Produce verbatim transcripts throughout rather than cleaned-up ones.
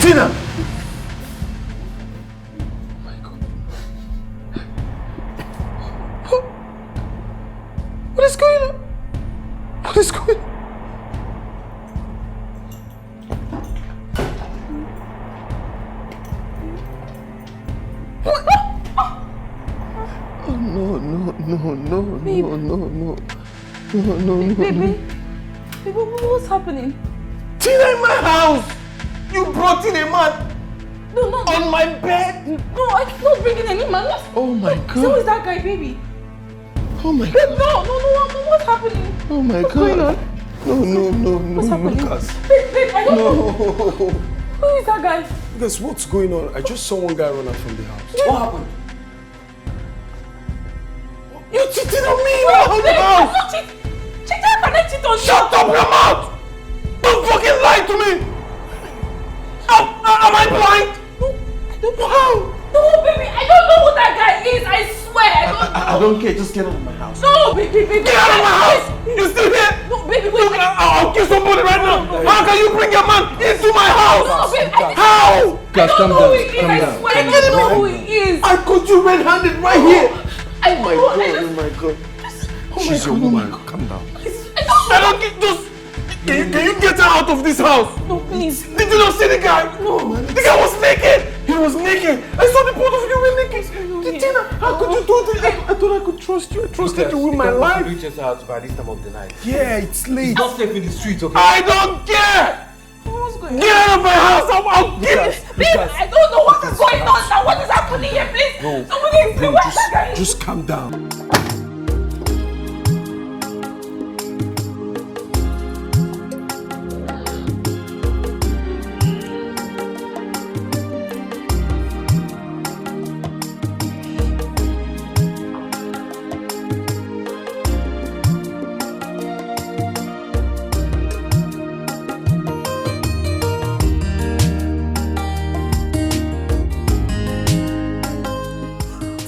Tina! My God. What is going on? What is going on? What? Oh, no, no, no, no, Babe. No, no, no. No, no, no, Baby, no. Baby, what's happening? Tina in my house! You brought in a man No, no, no. On my bed! No, I'm not bringing any man. What's, Oh my God. Who is that guy, baby? Oh my Babe, God. No, no, no, what, what's happening? Oh my What's God. Going on? No, no, no, no, What's happening? Lucas. Babe, babe, I don't No. Know. Who is that guy? Lucas, what's going on? I just saw one guy run out from the house. What happened? You cheated on me in my own house! Cheat. Cheat, how can I cheat on you? Shut up your mouth! Don't fucking lie to me! Am, am I blind? No, I don't know. How? No, baby, I don't know who that guy is. I swear, I don't I, I, I don't care. Just get out of my house. No, baby, baby. Get out of my house! You still here? No, baby, wait. Look, I, I'll kill somebody right now. No, no. How can you bring your man into my house? No, baby, I How? Guys, calm down. I don't know who he is. Calm down. I swear, I don't know who he is. I caught you red-handed right here. Oh my God, oh my God. She's your woman. Calm down. I don't get just. Can you, can you get her out of this house? No, please. Did you not see the guy? No. The guy was naked. He was naked. I saw the both of you were naked. Tina, how could you do this? I, I thought I could trust you. I trusted you with my life. Reach us out by this time of the night. Yeah, it's late. It's not safe in the streets, okay? I don't care. What's going on? Get out of my house! I'll, I'll kill you! Please, I don't know what is going on now. What is happening here? Please, somebody explain what is happening. Just calm down.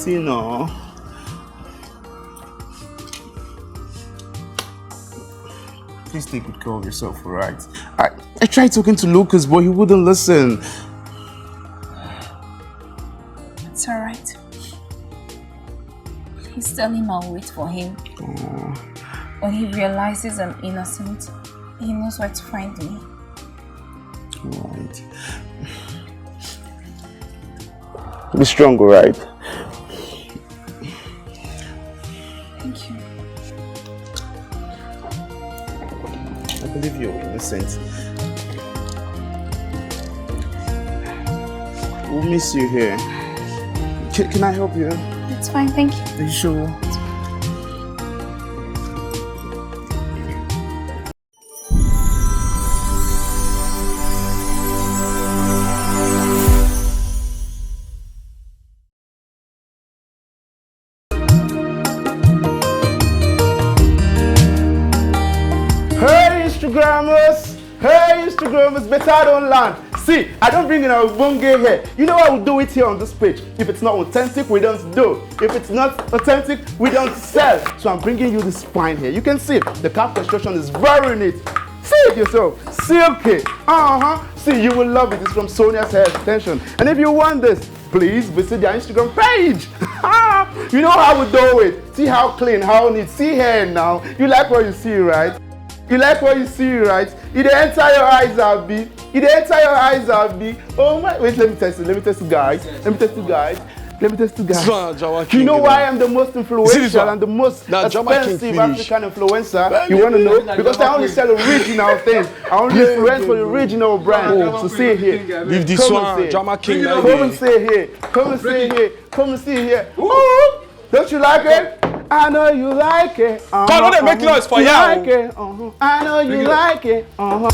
Tina. Please take good care of yourself, alright? I, I tried talking to Lucas, but he wouldn't listen. It's alright. Please tell him I'll wait for him. When he realizes I'm innocent, he knows where to find me. Alright. Be strong, alright? Thank you. I believe you're innocent. We'll miss you here. Can, can I help you? It's fine, thank you. Are you sure? Hey, Instagrammers! Hey, Instagrammers, better don't land. See, I don't bring in our bonge here. You know how we do it here on this page. If it's not authentic, we don't do. If it's not authentic, we don't sell. So I'm bringing you this fine here. You can see the cap construction is very neat. See it yourself. Silky. Uh-huh. See, you will love it. It's from Sonia's Hair Extension. And if you want this, please visit their Instagram page. You know how we do it. See how clean, how neat. See hair now. You like what you see, right? You like what you see, right? It enter your eyes, Abi. It enter your eyes, Abi. Oh my! Wait, let me test it. Let me test it, guys. Let me test it, guys. Let me test it, guys. This one na Jama King, you know why I'm the most influential and the most expensive African influencer? You wanna know? Because I only sell original things. I only influence for the original brand. So see here. Leave this one, Jama King. Come and see here. Come and see here. Come and see here. Ooh, don't you like it? I know you like it. Uh-huh. Come on, make noise for you. Like it. Uh-huh. I know you like it. Uh-huh.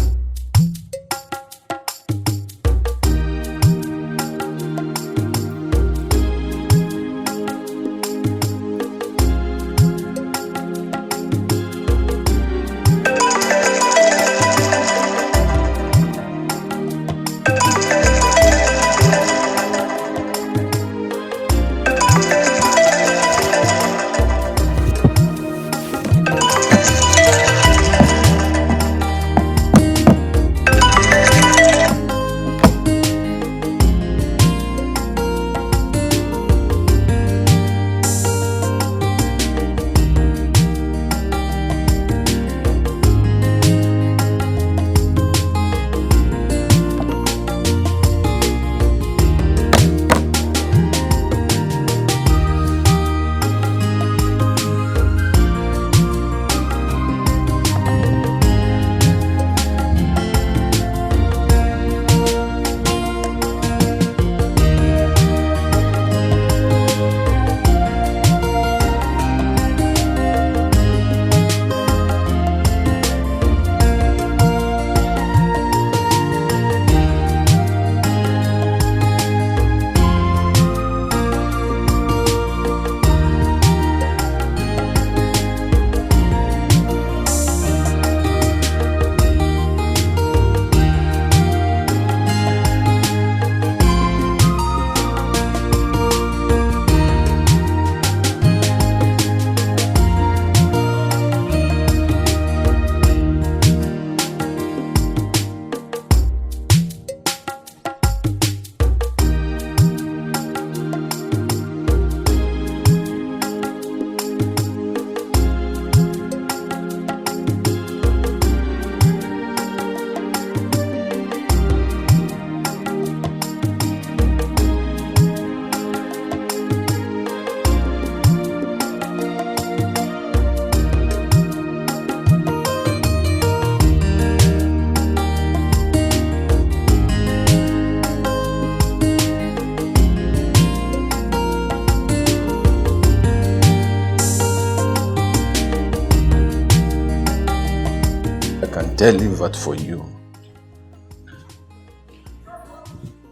delivered for you.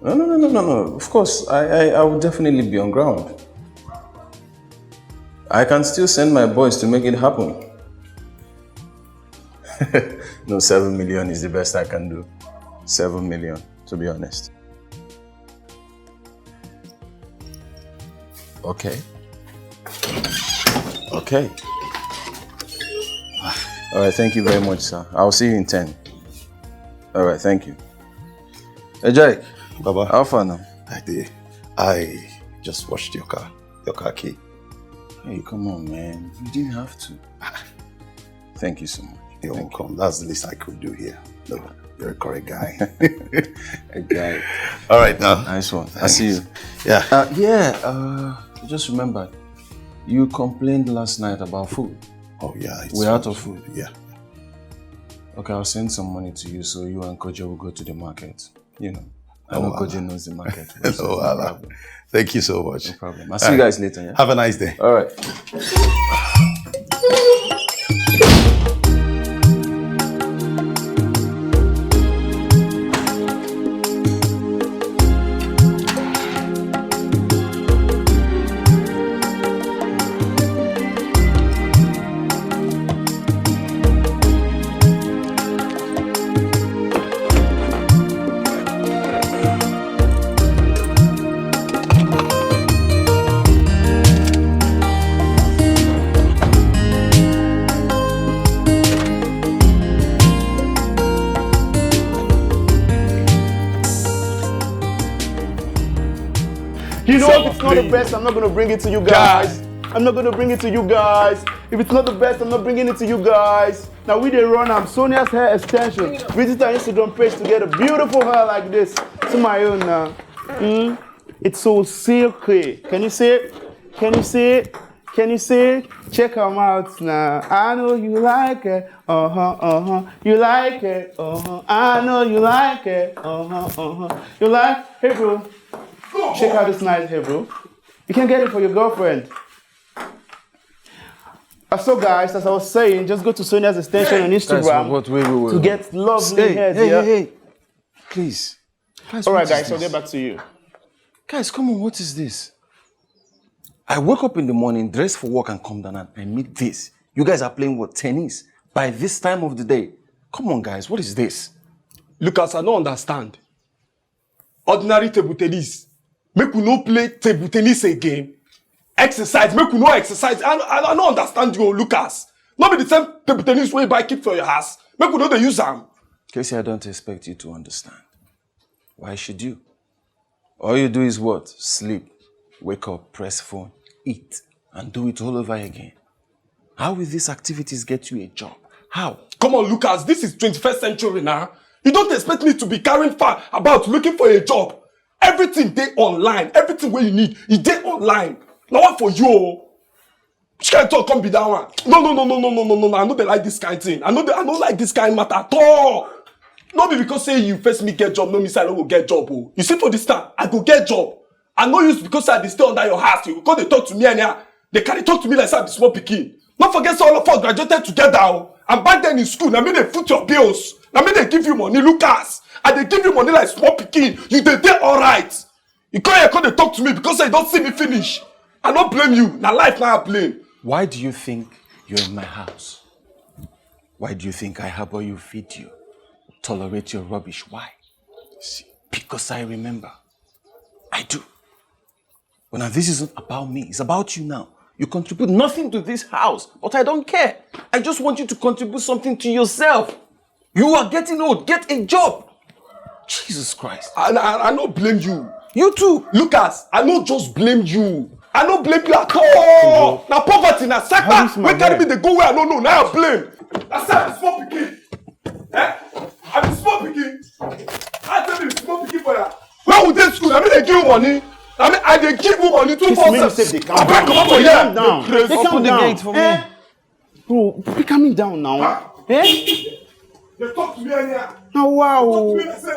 No, no, no, no, no, no. Of course, I, I, I will definitely be on ground. I can still send my boys to make it happen. No, seven million is the best I can do. Seven million, to be honest. Okay. Okay. All right, thank you very much, sir. I'll see you in ten. All right, thank you. Hey, Jake. Baba. How far now? I did. I just washed your car. Your car key. Hey, come on, man. You didn't have to. Thank you so much. You're Thank welcome. You. That's the least I could do here. No, you're a correct guy. A guy. All right, now. Nice one. Thanks. I see you. Yeah. Uh, yeah, uh, I just remembered. You complained last night about food. Oh, yeah. We're out of food. Yeah. Okay, I'll send some money to you so you and Kojo will go to the market. You know, I know Kojo knows the market. No wahala. Thank you so much. No problem. I'll see you guys later. Yeah? Have a nice day. All right. You know, if it's not the best, I'm not gonna bring it to you guys. I'm not gonna bring it to you guys. If it's not the best, I'm not bringing it to you guys. Now we dey run am, Sonia's hair extension. Visit our Instagram page to get a beautiful hair like this. To my own now. Mm? It's so silky. Can you see it? Can you see it? Can you see it? Check 'em out now. I know you like it. Uh huh, uh huh. You like it. Uh huh. I know you like it. Uh huh, uh huh. You like, hey, bro. Check out this nice hair, bro. You can get it for your girlfriend. Uh, so, guys, as I was saying, just go to Sonia's extension on Instagram to get lovely hair. Hey, hey, hey, hey. Please. Guys, all right, guys, I'll get back to you. Guys, come on, what is this? I woke up in the morning, dressed for work, and come down, and I meet this. You guys are playing what, tennis? By this time of the day? Come on, guys, what is this? Lucas, I don't understand. Ordinary table tennis. Make we no play table tennis again. Exercise, make we no exercise. I, I, I no understand you, Lucas. No be the same table tennis wey you buy keep for your house. Make we no dey use am. Casey, I don't expect you to understand. Why should you? All you do is what? Sleep, wake up, press phone, eat, and do it all over again. How will these activities get you a job? How? Come on, Lucas, this is twenty-first century now. You don't expect me to be carrying far about looking for a job. Everything dey online. Everything wey you need, e dey online. Na one for you o. Which kind talk come be that one? No, no, no, no, no, no, no, no, no. I no dey like this kind thing. I no dey, I no like this kind matter at all. No be because say you first me get job, no mean say I no go get job o. You see for this town, I go get job. I no use because say I dey stay under your house. You go come dey talk to me anyhow. Dey carry talk to me like say I be small pikin. No forget say all of us graduated together o. And back then in school, na me dey foot your bills. Na me dey give you money. Lucas, I dey give you money like small pikin. You dey dey alright. You come here, come dey talk to me because say you don see me finish. I no blame you. Na life na I blame. Why do you think you're in my house? Why do you think I harbor you, feed you, tolerate your rubbish? Why? See, because I remember. I do. But now this isn't about me. It's about you now. You contribute nothing to this house, but I don't care. I just want you to contribute something to yourself. You are getting old. Get a job. Jesus Christ. I, I, I no blame you. You too. Lucas, I no just blame you. I no blame you at all. Na poverty, na sapa wey carry me dey go where I no know. Na I blame. I say I be small pikin. Eh? I be small pikin. I tell you, small pikin boy. When we dey school, I mean, they give you money. I mean, I dey give you money two four seven. Abeg, comot for here. Calm down. Open the gate for me. Bro, be calming down now. Eh? They talk to me anyhow. Now, wow. Talk to me, I say,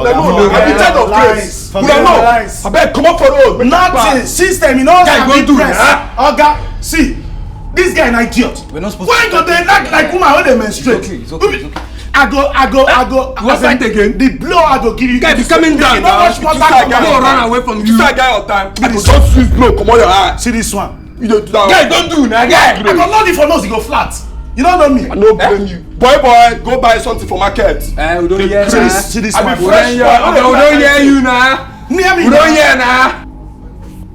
Una know, I be tired of grace. Una know. Abeg, comot for road. Nothing. System, you know. Guy, go do, eh? Oga, see, this guy na idiot. We're not supposed to. Why go dey act like woman wey dey menstruate? It's okay, it's okay, it's okay. I go, I go, I go. You wan fight again? The blow I go give you. Guy, be coming down now. If you don't wash water, I go run away from you. This guy your time. I go just use blow comot your eye. See this one. You dey do that. Guy, don't do na, guy. I go knock you for nose, you go flat. You don't know me. I no blame you. Boy, boy, go buy something for market. Eh, we don't hear na. See this, see this one. We don't hear you na. Near me. We don't hear na.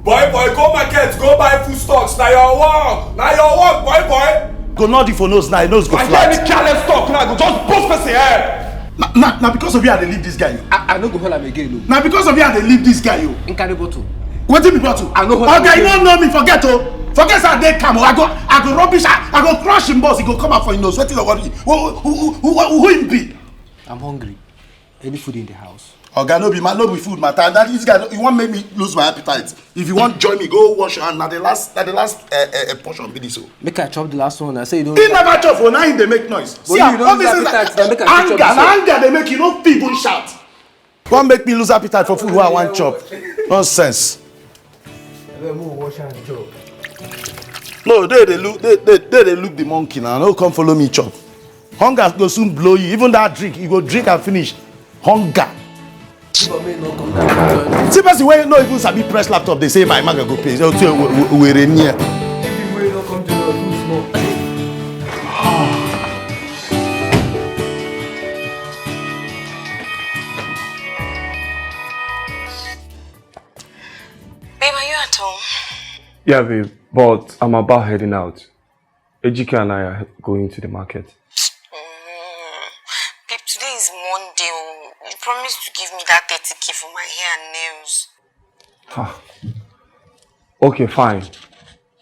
Boy, boy, go market, go buy food stocks. Na your work, na your work, boy, boy. Go knock you for nose, now your nose go flat. I hear me careless talk now, go just burst person head. Na, na, na because of you I dey leave this guy, yo. I, I no go hold am again, no. Na because of you I dey leave this guy, yo. Nkari bottle. Wetin be bottle? I no hold am again. Oga, you no know me, forget o. Forget say I dey calm o. I go, I go rubbish, I, I go crush him boss, he go come out for him nose. Wetin dey worry you? Who, who, who, who, who him be? I'm hungry. Any food in the house? Oga, no be ma-, no be food matter. That this guy, you wan make me lose my appetite. If you wan join me, go wash your hand. Na the last, na the last, eh, eh, eh, portion be this o. Make I chop the last one. I say you don't. He never chop o. Now he dey make noise. But see, you don't lose appetite, then make I chop this one. Anger, na anger dey make you no fit even shout. Wan make me lose appetite for food wey I wan chop. Nonsense. Abeg, make we wash hand, chop. No, they dey look, they they they dey look the monkey now. No come follow me chop. Hunger go soon blow you. Even that drink, you go drink and finish. Hunger. If I may not come down, See person wey no even sabi press laptop dey say my maga go pay. So too were near. If you may not come to your food small. Babe, are you at home? Yeah, babe, but I'm about heading out. Ejike and I are going to the market. Mm. Babe, today is Monday. Oh. You promised to give me that thirty K for my hair and nails. Ah. Okay, fine.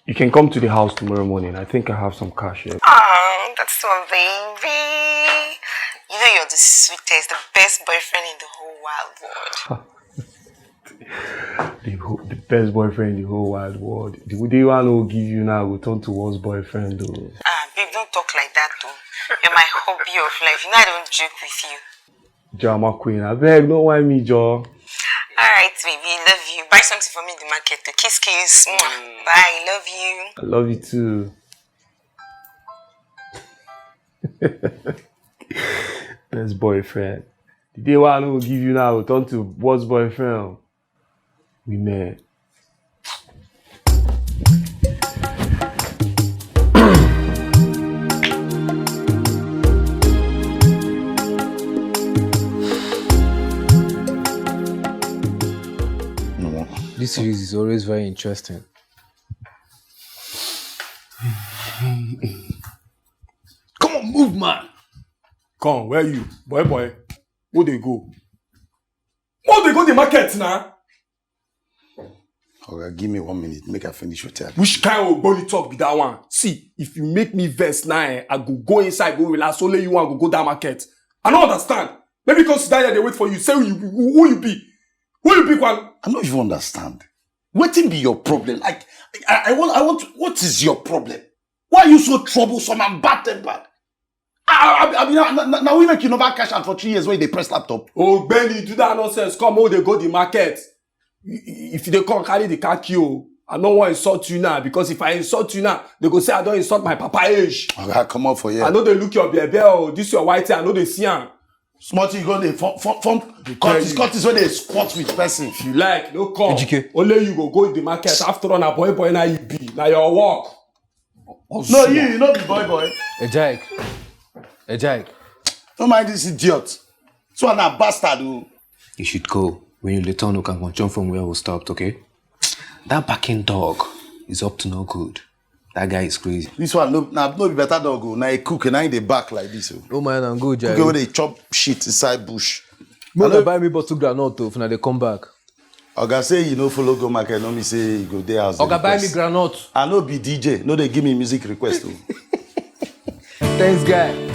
You can come to the house tomorrow morning. I think I have some cash here. Oh, that's my baby. You know you're the sweetest, the best boyfriend in the whole wide world. The, whole, the best boyfriend in the whole wide world. The day one will give you now will turn to worst boyfriend though. Ah, babe, don't talk like that though. You're my hobby of life. You know I don't joke with you. Drama queen, I beg, no why me, Joe. Alright, baby, love you. Buy something for me in the market. To kiss, kiss. Mwah. Bye, love you. I love you too. Best boyfriend. The day one will give you now will turn to worst boyfriend. Women. This series is always very interesting. Come on, move, man. Come, where you? Boy, boy. Who they go? Who they go the market now? Oga, give me one minute, make I finish hotel. Which kind of bony talk be that one? See, if you make me vex now, eh, I go go inside, go relax, only you want go go that market. I don't understand. Maybe come sit down here, they wait for you. Say who you, who, who you be? Who you be, Kwan? I don't even understand. Wetin be your problem? Like, I, I want, I want. What is your problem? Why are you so troublesome and bad tempered? I, I, I mean, now, now, now we make you never cash out for three years when they press laptop. Oh, Benny, do that nonsense. Come, oh, they go the market. If they come carry the car queue, I no wan insult you now, because if I insult you now, they go say I don't insult my papa age. Oga, come out for here. I know they look your baby, oh, this your white hair, I know they see am. Small thing you go dey form form form. Curtis curtis wey dey sport with person. If you like, no come. Ejike. Only you go go the market. After all, na boy boy na you be. Na your work. No, you you no be boy boy. Ejike. Ejike. No mind this idiot. So na bastard o. You should go. When you return, you can jump from where we stopped, okay? That barking dog is up to no good. That guy is crazy. This one no na no be better dog o. Na a cook na him dey bark like this o. Oh my, I'm good, Cook wey dey chop shit inside bush. Make dem buy me bottle groundnut o, if una dey come back. Oga say you no follow go market, no mean say you go dey house. Oga buy me groundnut. I no be D J, no dey give me music request o. Thanks, guy.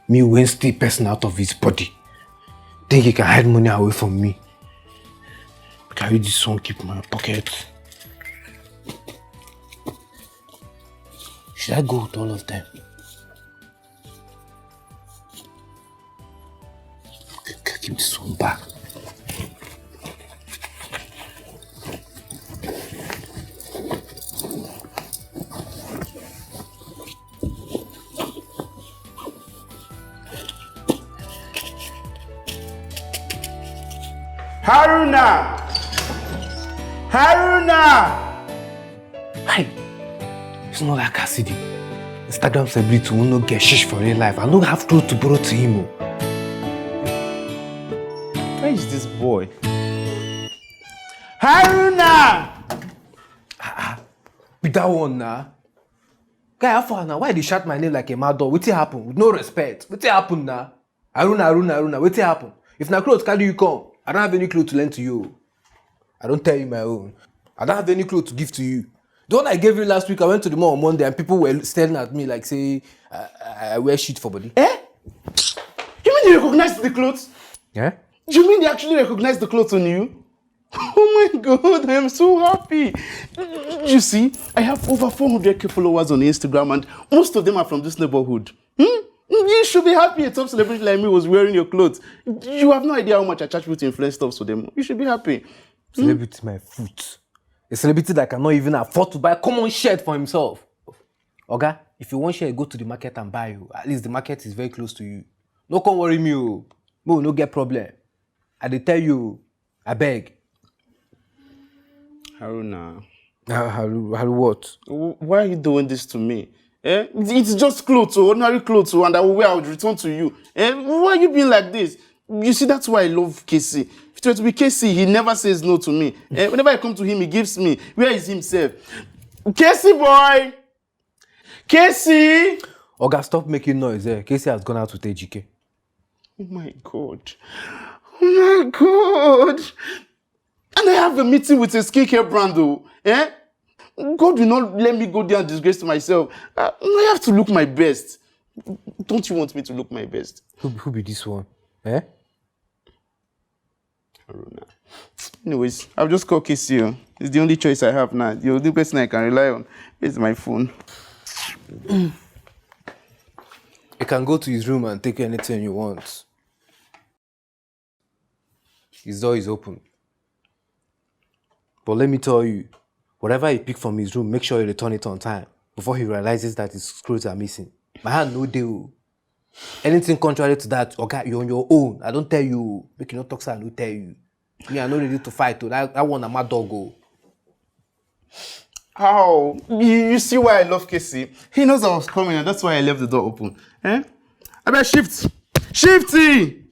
Me when stay person out of his body. Think he can hide money away from me. Carry this one, keep my pocket. Should I go with all of them? Keep this one back. Haruna! Haruna! Hi! It's not like I see the Instagram celebrity who no get shish for real life. I no have clothes to borrow to him. Oh. Where is this boy? Haruna! Be that one now. Guy, how far now? Why they shout my name like a mad dog? Wetin happen? With no respect. Wetin happen now? Aruna, Aruna, Aruna, wetin happen? If na clothes carry you come, I don't have any clothes to lend to you. I don't tell you my own. I don't have any clothes to give to you. The one I gave you last week, I went to the mall on Monday and people were staring at me like say I, I wear shit for body. Eh? You mean they recognized the clothes? Yeah? You mean they actually recognized the clothes on you? Oh my God, I am so happy. You see, I have over four hundred K followers on Instagram and most of them are from this neighborhood. Hmm? You should be happy a top celebrity like me was wearing your clothes. You have no idea how much I charge people to influence stuff for them. You should be happy. Celebrity my foot. A celebrity that cannot even afford to buy common shirt for himself. Oga, if you want shirt, go to the market and buy you. At least the market is very close to you. No come worry me o. Mo no get problem. I dey tell you, I beg. Haruna. Haru, Haru what? Why are you doing this to me? Eh? It's just clothes, oh, ordinary clothes, oh, and I will wear, I would return to you. Eh? Why are you being like this? You see, that's why I love K C. If it were to be K C, he never says no to me. Eh? Whenever I come to him, he gives me. Where is himself? K C boy! K C! Oga, stop making noise. Eh? K C has gone out with A G K. Oh my God. Oh my God. And I have a meeting with a skincare brand, though. Eh? God will not let me go there and disgrace myself. I, I have to look my best. Don't you want me to look my best? Who, who be this one? Eh? Haruna. Anyways, I'll just call K C. It's the only choice I have now. The only person I can rely on is my phone. You can go to his room and take anything you want. His door is open. But let me tell you, whatever he pick from his room, make sure you return it on time before he realizes that his clothes are missing. My hand no dey o. Anything contrary to that, oga, you're on your own. I don't tell you. Make you no talk say I no tell you. Me, I no ready to fight o. That, that one na my dog o. How? You, you see why I love K C? He knows I was coming and that's why I left the door open. Eh? I better shift. Shifty!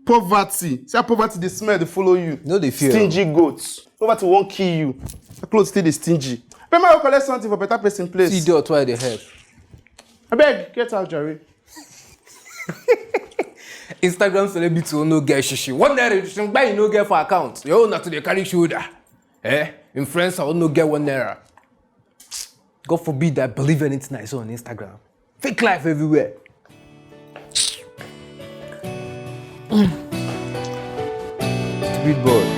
Poverty. See how poverty dey smell, dey follow you. No dey fear. Stingy goat. Poverty won't kill you. Your clothes still dey stingy. But make I collect something for better person place. See idiot, why dey help? I beg, get out, Jerry. Instagram celebrity who no get shishi. One naira, why you no get for account? Your own na to dey carry shoulder. Eh? Influencer who no get one naira. God forbid I believe anything I saw on Instagram. Fake life everywhere. Stupid boy.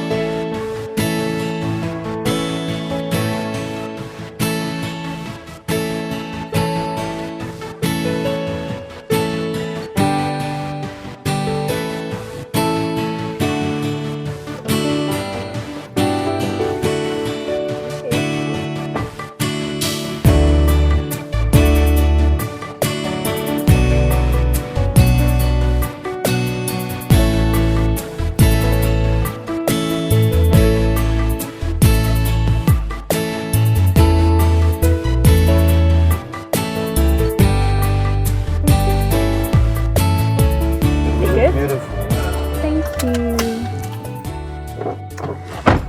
Beautiful. Thank you.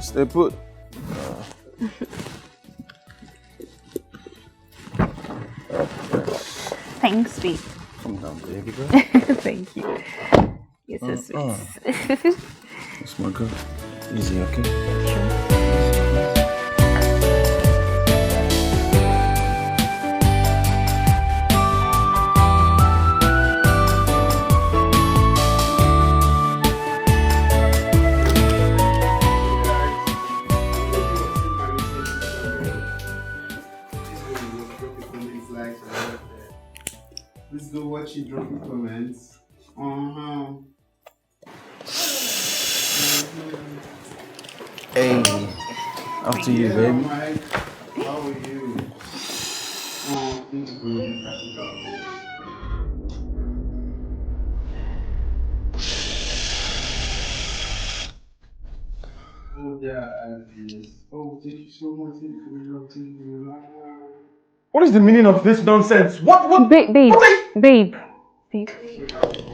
Stay put. Thanks, babe. Come down, baby girl. Thank you. Yes, yes, yes. That's my girl. Easy, okay? Please go watch it, drop your comments. Uh-huh. Hey, after you, baby. How are you? Uh, mm, mm. Yeah, and yes. Oh, thank you so much. Thank you for your thing. What is the meaning of this nonsense? What, what? Babe, babe, What are you- babe, babe,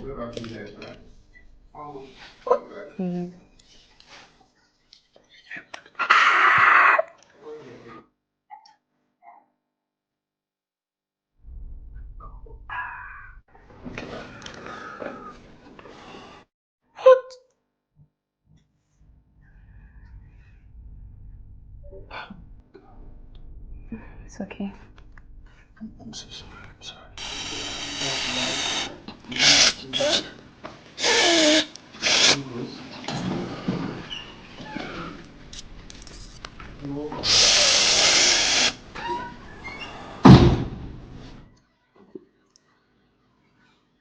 Go back to that, right? Um, babe. It's okay. I'm so sorry. I'm sorry.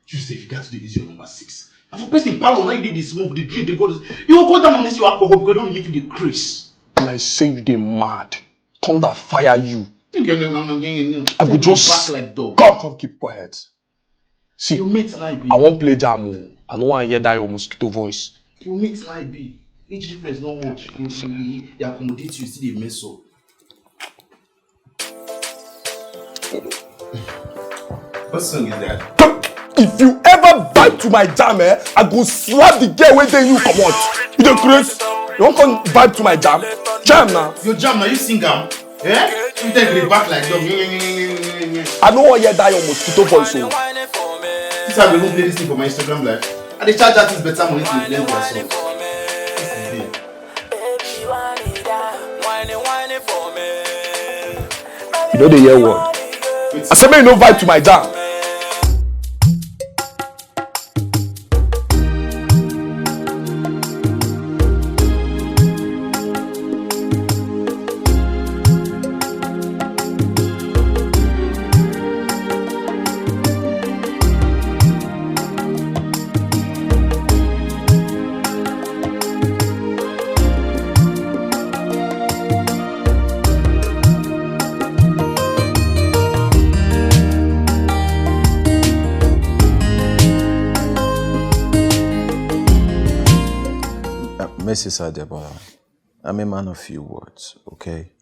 You say if you got to do is your number six. If a person power like this smoke, the drink, the God, you go down on this your alcohol because don't make you the Chris. And I say you dey mad. Thunder fire you. I go just back like dog. Come, come, keep quiet. See, You meet like I won't play jam. Oh. I don't want to hear that your mosquito voice. You meet like B. Each difference not much. You, you, you accommodate you, see the mess up. What song is that? If you ever vibe to my jam, eh, I go slap the girl wey dey you comot. You dey craze? You wan come vibe to my jam? Jam na. Your jam now, you sing am. Eh? You take the back like dog. I no wan hear that your mosquito voice o. This how we go play this thing for my Instagram live. I dey charge artists better money to play their song. This is it. You no dey hear word. I say make you no vibe to my jam. Uh, Missus Adebola, I'm a man of few words, okay?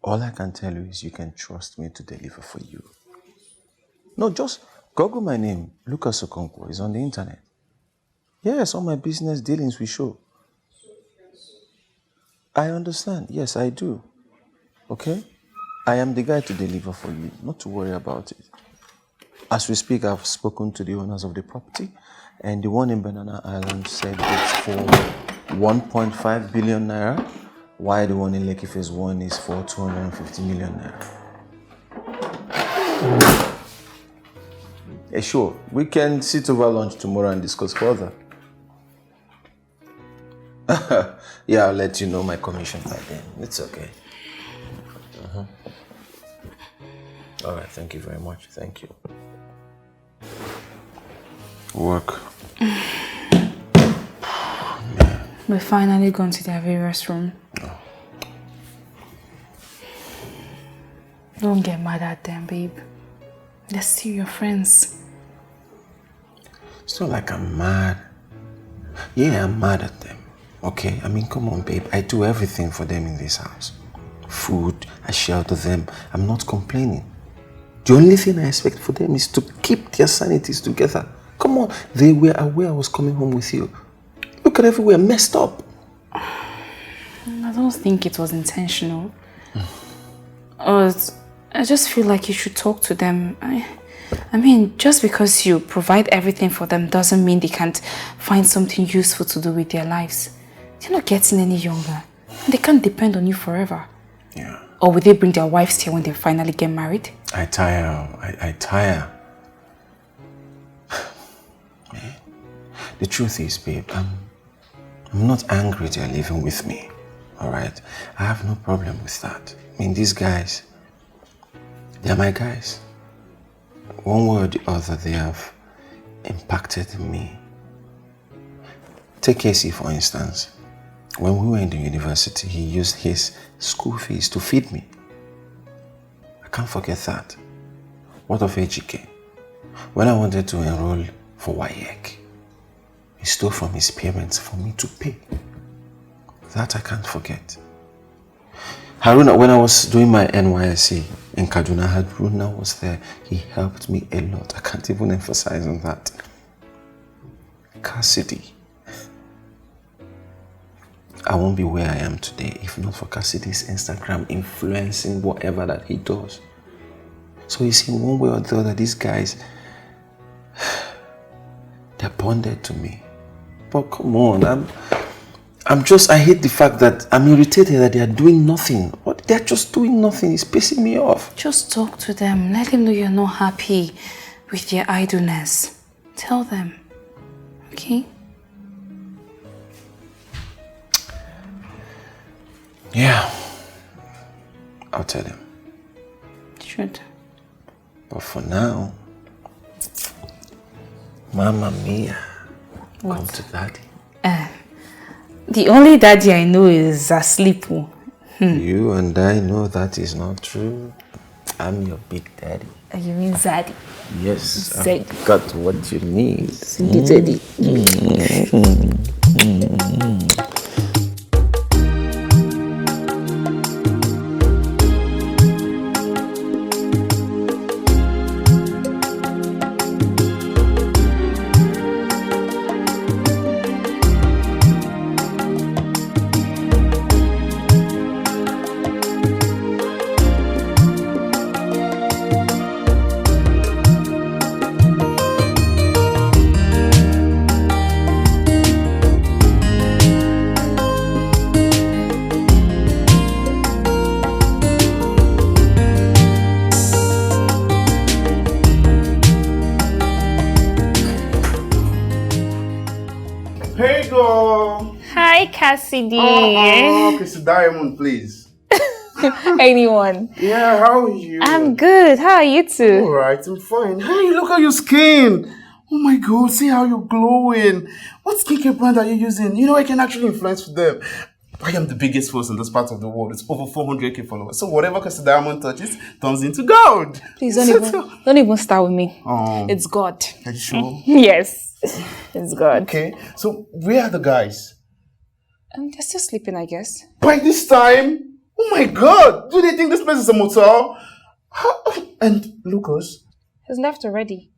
All I can tell you is you can trust me to deliver for you. No, just Google my name, Lucas Okonkwo. It's on the internet. Yes, all my business dealings will show. I understand. Yes, I do. Okay? I am the guy to deliver for you. Not to worry about it. As we speak, I've spoken to the owners of the property, and the one in Banana Island said it's for one point five billion naira, while the one in Lekki Phase one is for two hundred fifty million naira. Eh, sure, we can sit over lunch tomorrow and discuss further. Yeah, I'll let you know my commission by then. It's okay. Uh-huh. All right, thank you very much. Thank you. Work. We finally gone to their various room. Don't get mad at them, babe. They're still your friends. It's not like I'm mad. Yeah, I'm mad at them. Okay? I mean, come on, babe. I do everything for them in this house. Food, I shelter them. I'm not complaining. The only thing I expect for them is to keep their sanities together. Come on, they were aware I was coming home with you. Look at everywhere, messed up. I don't think it was intentional. But I just feel like you should talk to them. I, I mean, just because you provide everything for them doesn't mean they can't find something useful to do with their lives. They're not getting any younger. They can't depend on you forever. Yeah. Or will they bring their wives here when they finally get married? I tire. I, I tire. Eh? The truth is, babe, I'm, I'm not angry they're living with me. All right? I have no problem with that. I mean, these guys, they're my guys. One way or the other, they have impacted me. Take Casey, for instance. When we were in the university, he used his school fees to feed me. I can't forget that. What of Ejike? When I wanted to enroll for WAEC, he stole from his parents for me to pay. That I can't forget. Haruna, when I was doing my N Y S C in Kaduna, Haruna was there. He helped me a lot. I can't even emphasize on that. Cassidy. I won't be where I am today if not for Cassidy's Instagram influencing whatever that he does. So you see, one way or the other, these guys, they're bonded to me. But come on, I'm, I'm just, I hate the fact that I'm irritated that they are doing nothing. What? They're just doing nothing. It's pissing me off. Just talk to them. Let them know you're not happy with their idleness. Tell them. Okay? Yeah. I'll tell them. Should. But for now, Mama Mia, come to daddy. Uh, the only daddy I know is asleep. Oh. Hmm. You and I know that is not true. I'm your big daddy. Uh, you mean Zaddy? Yes, Zaddy. I've got what you need. Zaddy. Mm. Mm. Mm. Hey girl! Hi, Cassidy. Uh-uh, Cassidy Diamond, please. Anyone? Yeah, how are you? I'm good. How are you too? All right, I'm fine. Hey, look at your skin. Oh my God, see how you're glowing. What skincare brand are you using? You know, I can actually influence with them. I am the biggest force in this part of the world. It's over four hundred K followers. So whatever Cassidy Diamond touches turns into gold. Please don't even don't even start with me. Um, it's God. Are you sure? Yes, it's God. Okay. So where are the guys? Um, they're still sleeping, I guess. By this time? Oh my God! Do they think this place is a motel? And Lucas? He's left already.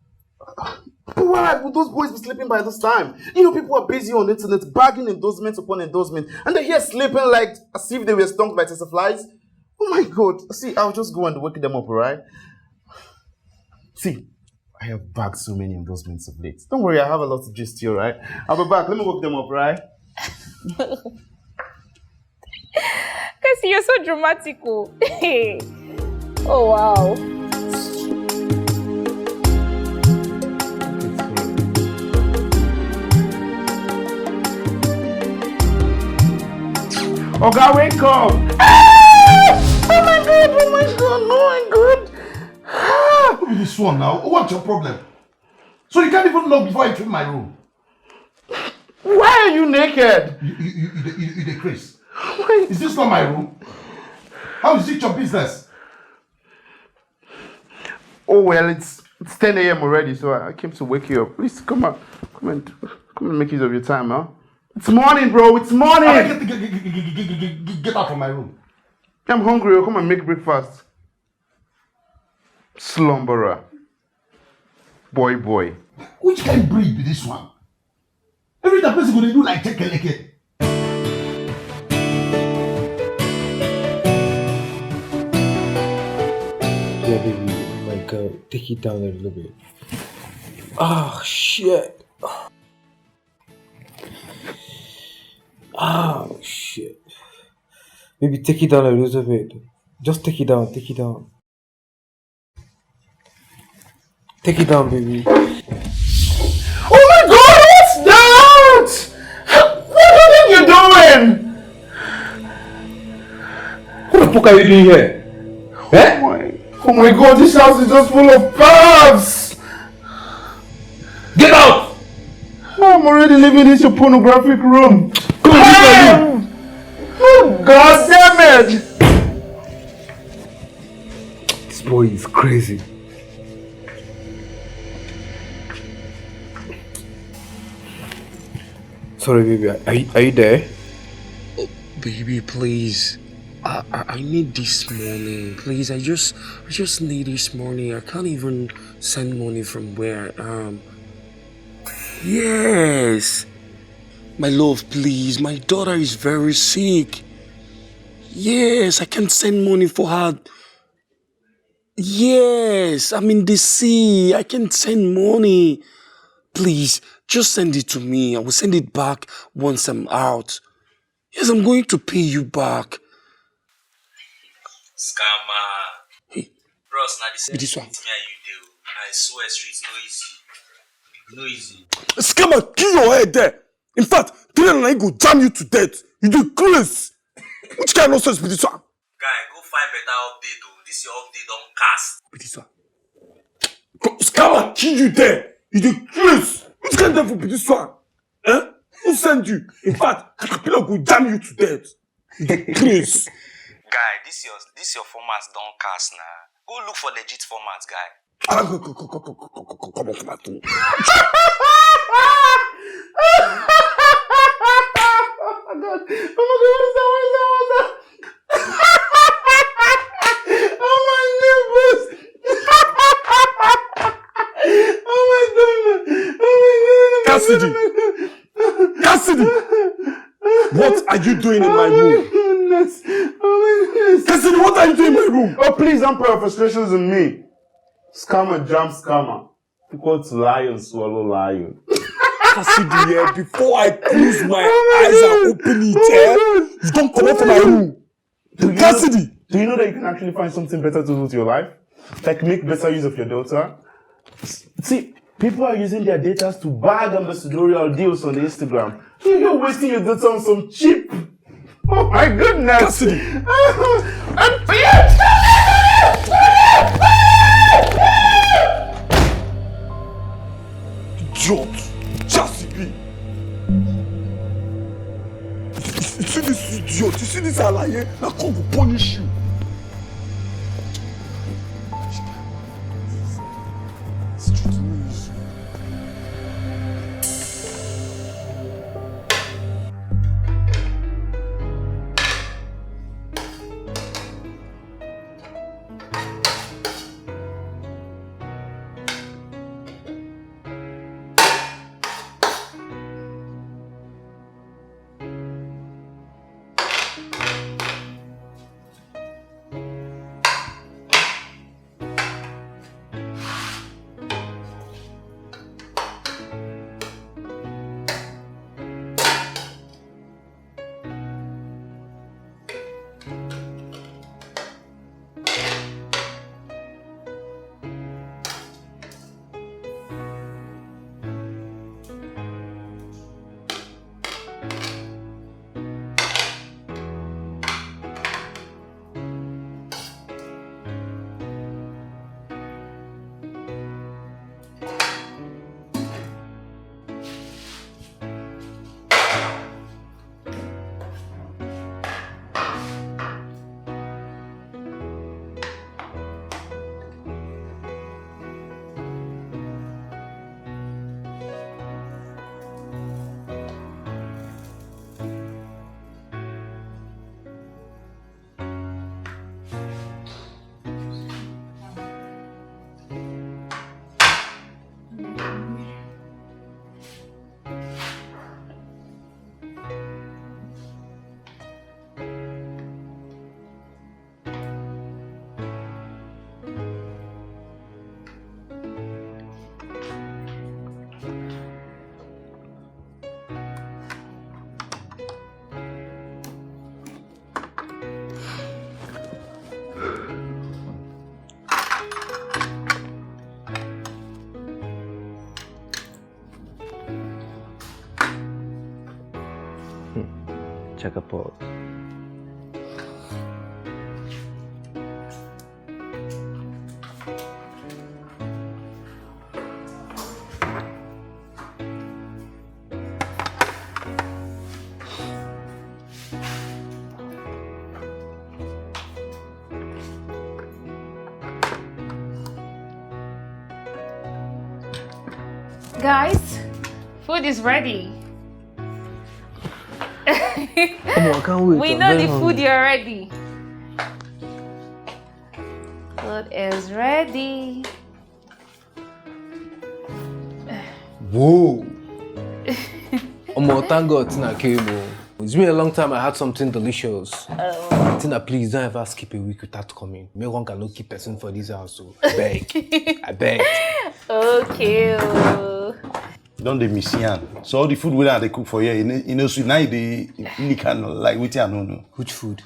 Why would those boys be sleeping by this time? You know, people are busy on the internet, bagging endorsements upon endorsements, and they're here sleeping like as if they were stung by tsetse flies. Oh my God. See, I'll just go and wake them up, all right? See, I have bagged so many endorsements of late. Don't worry, I have a lot to just you, right? I'll be back. Let me wake them up, right? Because you're so dramatic. Oh, oh wow. Oga, wake up! Ah! Oh my God, oh my God, oh my God. Ah, who be this one now? What's your problem? So you can't even knock before I enter my room? Why are you naked? You, you, you, you, you, you dey craze. Is this not my room? How is it your business? Oh well, it's it's ten a m already, so I came to wake you up. Please come on, come and come and make use of your time, huh? It's morning, bro. It's morning. Get, get, get, get out from my room. I'm hungry. Oh, come and make breakfast. Slumberer. Boy, boy. Which kind of breed be this one? Every time person go dey do like chekeleke. Yeah, baby, oh my God, take it down a little bit. Oh shit. Oh shit. Baby, take it down a little bit. Just take it down, take it down. Take it down, baby. Oh my God, what's that? What do you think you're doing? What the fuck are you doing here? Eh? Oh my, oh my God, this house is just full of pervs. Get out! I'm already living in your pornographic room. Come on, leave my room. Oh, God damn it! This boy is crazy. Sorry, baby. Are you, are you there? Baby, please. I, I, I need this money. Please, I just I just need this money. I can't even send money from where I am. Yes. My love, please. My daughter is very sick. Yes, I can't send money for her. Yes, I'm in the sea. I can't send money. Please, just send it to me. I will send it back once I'm out. Yes, I'm going to pay you back. Scammer. Hey. Bros, na the same This one. Thing me and you do. I swear, streets no easy. No easy. Scammer, kill your head there. In fact, three hundred go jam you to death. You do craze. Which kind of nonsense be this one? Guy, go find better update o. This your update don cast. Be this one. Go, scammer, kill you there. You do craze. Which kind of devil be this one? Eh? Who send you? In fact, caterpillar go jam you to death. You do craze. Guy, this your this your format don cast na. Go look for legit format, guy. Ah, go, go, go, go, go, go, go, go, come off my phone. Oh my God. Oh my God, what is that? What is that? What is that? Oh my neighbors. Oh my God. Oh my God. Cassidy. Cassidy. What are you doing in my room? Oh my goodness. Oh my goodness. Cassidy, what are you doing in my room? Oh, please don't put your frustrations on me. Scammer, jump scammer. Equal to lion, swallow lion. Cassidy, yeah, before I close my Oh my eyes and God. Open it, Oh my eh, God. You don't come out from my room. Do you Cassidy! Know, do you know that you can actually find something better to do with your life? Like make better use of your data? See, people are using their data to bag ambassadorial deals on Instagram. You're wasting your data on some cheap. Oh my goodness! Cassidy! And for you! Idiot! Cassidy! You see this idiot, you see this alaye, na God go punish you. Street no easy. Check a pause. Guys, food is ready. Come on, I can't wait. We I'm know very the food hungry. You're ready. Food is ready. Whoa. Omo, thank God Tina came. Oh. It's been a long time I had something delicious. Oh. Tina, please don't ever skip a week without coming. Me one cannot keep person for this house. So I beg. I beg. Okay. Oh. Don dey miss yan. So all the food wey I dey cook for here, you know, you know, sweet. Now you dey lick and like wetin I no know. Which food?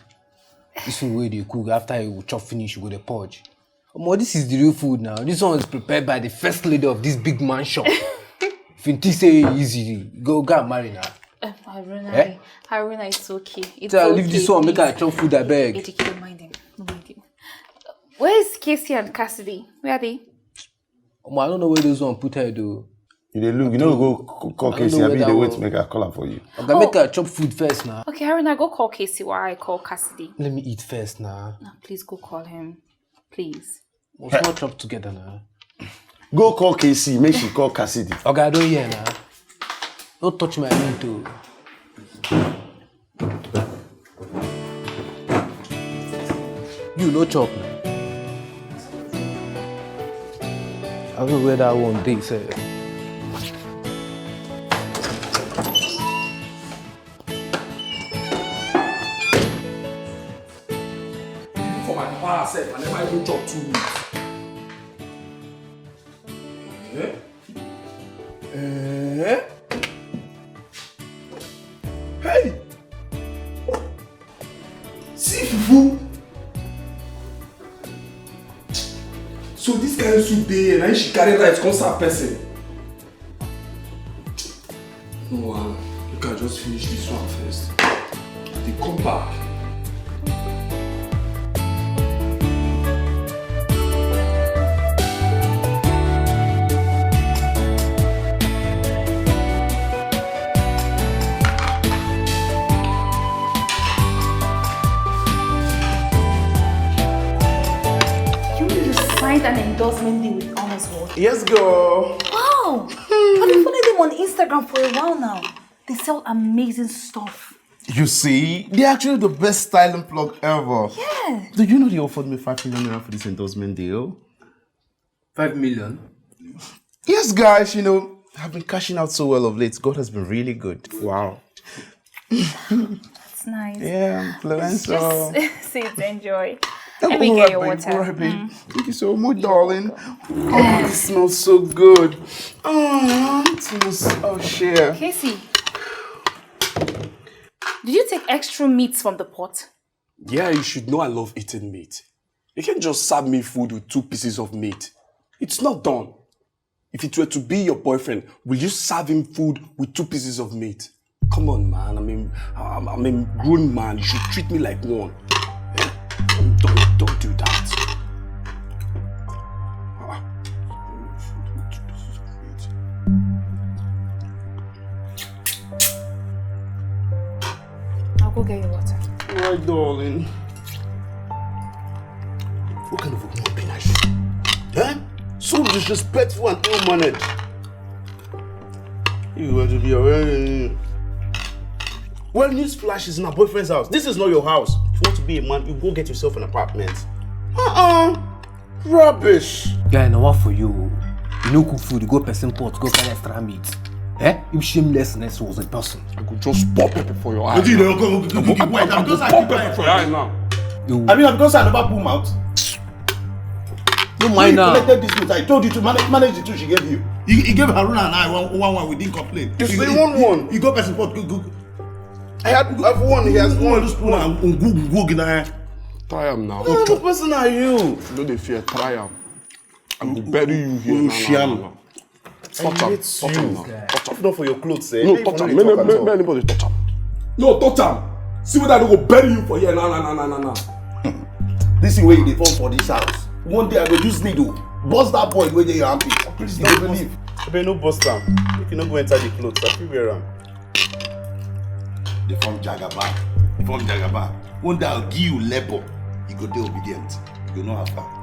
This food where you cook after you chop finish with a purge. Omo, this is the real food now. This one is prepared by the first lady of this big mansion. If you think say e easy, go go and marry now. Uh, Haruna, Eh? Haruna, it's okay. It's So I okay. Leave this one, make I chop food, I beg. Ejike, don't mind him. Don't mind him. Where is Casey and Cassidy? Where are they? Omo, I don't know where those one put head though. You dey look, you know, go c- call I don't Casey. know I be whether the I wait will- make I call am for you. Oga, make I chop food first now. Okay, Haruna, go call Casey while I call Cassidy. Let me eat first now. No, please go call him. Please. Let's not chop together now. Go call Casey, make she call Cassidy. Oga, I don't hear now. Don't touch my meat though. You no chop now. I don't know where that one dey sef. For my papa sef, I never even chop two weeks. Eh? Eh? Hey! See fufu! So this kind soup dey here, na she carry rice come serve person. No, uh, you can just finish this one first. They come back. You just signed an endorsement deal with Honors World. Yes, girl. Wow! I've been following them on Instagram for a while now. They sell amazing stuff. You see, they're actually the best styling plug ever. Yeah. Do you know they offered me five million naira for this endorsement deal? Five million? Yes, guys, you know, I've been cashing out so well of late. God has been really good. Wow. That's nice. Yeah, influencer. Just sit, enjoy. Oh, Let me all get right, your babe, water. All right, babe. Thank you so much, darling. Oh, it smells so good. Oh, it smells so, oh, share. Casey, did you take extra meats from the pot? Yeah, you should know I love eating meat. You can't just serve me food with two pieces of meat. It's not done. If it were to be your boyfriend, will you serve him food with two pieces of meat? Come on, man. I mean, I'm, I'm a grown man. You should treat me like one. Eh? Don't, don't do that. Ah, food with two pieces of meat. I'll go get your water. My darling. What kind of a woman be like you? Eh? So disrespectful and ill-mannered. You want to be a well. Well, newsflash is in my boyfriend's house. This is not your house. If you want to be a man, you go get yourself an apartment. Uh-uh. Rubbish. Guy, na what for you? You no cook food, you go person pot, go find extra meat. Eh? If shamelessness was a person. I could just pop pepper for your eye. Wetin you dey come, come, come, come, why? Na because I Pop keep pepper my for your eye now. You I mean, na because I never pull mouth. no When mind you now. Collected this note. I told you to manage, manage the two she gave you. He, he gave Haruna and I one, one, one. We didn't complain. You He- say he- one, one. He got person pot. Go, go. I had, I have one. He has one. This one and go, go, go. Try am now. What kind of person are you? No dey fear. Try am. I go bury you here. You Now, share now, am. Now, now. Touch am. Touch am now. Touch am. Not for your clothes, eh? No, Make touch am. you Make, talk make, am make, so. Make anybody touch am. No, touch am. See whether I no go bury you for here. Now, now, now, now, now, now. This is where you dey form for this house. One day I go use needle burst that boy wey dey your armpit. Please don't believe. Abeg no burst am. Make you no go enter the clothes. I fit wear am. Dey form jagaban. Dey form jagaban. One day I'll give you labor. You go dey obedient. You go know how far.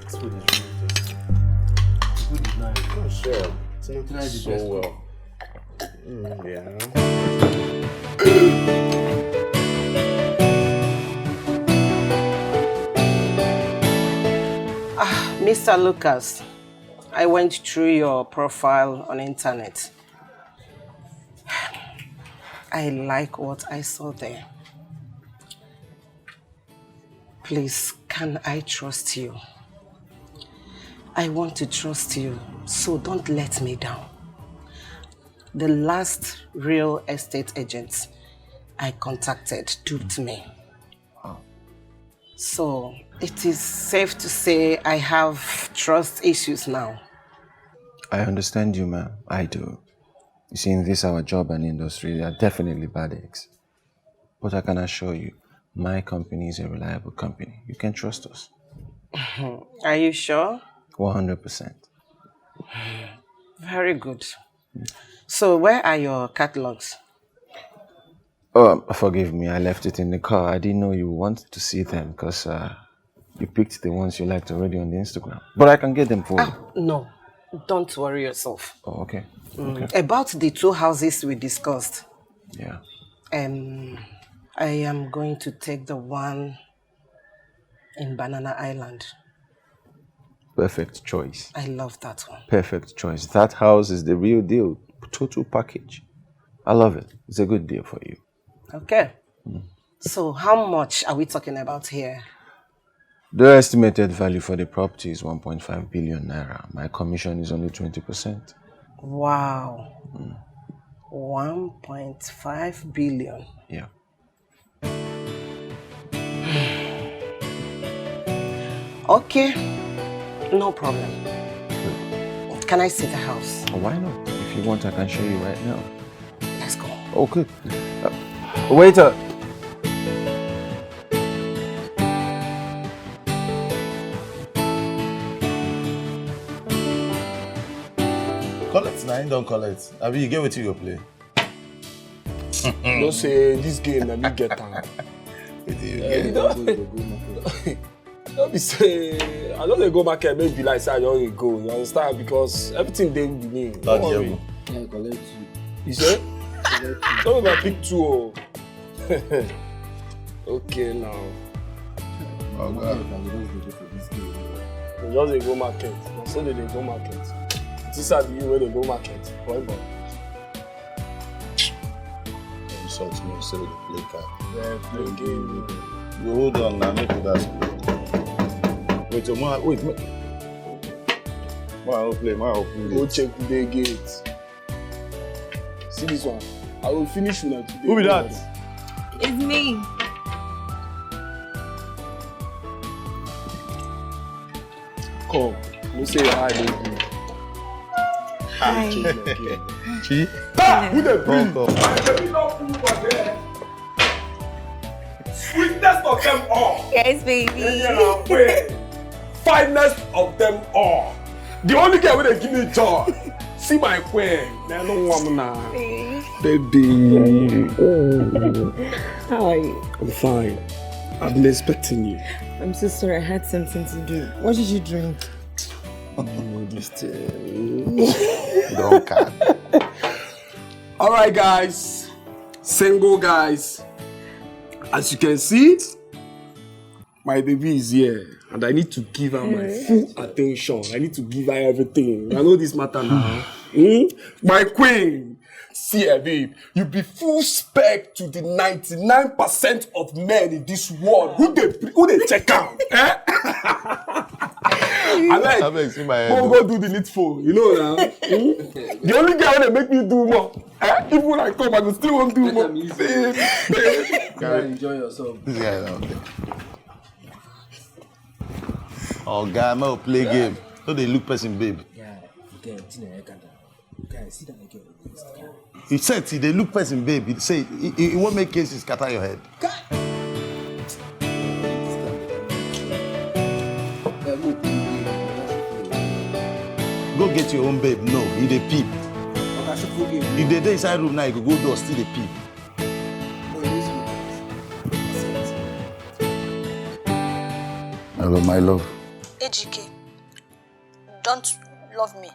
This food is really tasty. The food is nice. Oh, sure. It's not so well. Mm, yeah. Ah, Mister Lucas, I went through your profile on internet. I like what I saw there. Please, can I trust you? I want to trust you, so don't let me down. The last real estate agent I contacted duped me. So it is safe to say I have trust issues now. I understand you, ma'am. I do. You see, in this our job and industry, there are definitely bad eggs. But I can assure you, my company is a reliable company. You can trust us. Are you sure? One hundred percent. Very good. So, where are your catalogs? Oh, forgive me, I left it in the car. I didn't know you wanted to see them because uh, you picked the ones you liked already on the Instagram. But I can get them for you. Ah, no, don't worry yourself. Oh, okay. Mm, okay. About the two houses we discussed. Yeah. Um, I am going to take the one in Banana Island. Perfect choice. I love that one. Perfect choice. That house is the real deal. Total package. I love it. It's a good deal for you. Okay. Mm. So how much are we talking about here? The estimated value for the property is one point five billion naira. My commission is only twenty percent. Wow. Mm. one point five billion. Yeah. Okay, no problem. Can I see the house? Oh, why not? If you want, I can show you right now. Let's go. Okay. Uh, waiter. Collect now, don't collect. I mean, you get what you go play. You know say this game na me get am. Wetin you get? No be say I no dey go market make be like say I don dey go, you understand, because everything dey with me. Lord hear me. You say? No be my pick two o. Okay now. Oh God. We just dey go market. Na so dey dey go market. This are the you wey dey go market. Boy boy. Insult me, say we dey play card. Yeah, play game. You hold on now, make we dance. Wait, so ma, wait, ma. Ma, I play, ma, open Go it. Check who dey gate. See this one. I will finish una today. Who be that? It's me. Come. No say your eye dey good. Hi. Chi? Ah, who dey Come, breathe? come. Baby, no fool for there. Sweetest of them all. Yes, baby. Daniel Akwe. Finest of them all. The only girl wey dey give me joy. See my queen. I don't want now. Baby. Baby. How are you? I'm fine. I've been expecting you. I'm so sorry. I had something to do. What did you drink? This thing. Don't card. All right, guys. Single guys. As you can see, my baby is here, and I need to give her my full attention. I need to give her everything. I know this matter now. Hmm? My queen. See, eh, babe, you be full spec to the ninety-nine percent of men in this world. Who dey who dey check am? Eh? I like Abeg, see my go head. Go do the needful. You know now. Hmm? The only guy wey dey make me do more. Eh? Even when I come, I go still wan do more. Babe, babe. Guy, enjoy yourself. This guy now. Oh, guy, I'm out play game. No dey look person, babe. Yeah, you get thing I can. Guy, see that girl. He said, see, dey look person, babe. He say, he, he, he won't make cases scatter your head. Go get your own babe. No, he dey peep. He dey dey inside room now. He go go door, still dey peep. Hello, my love. Ejike, don't love me.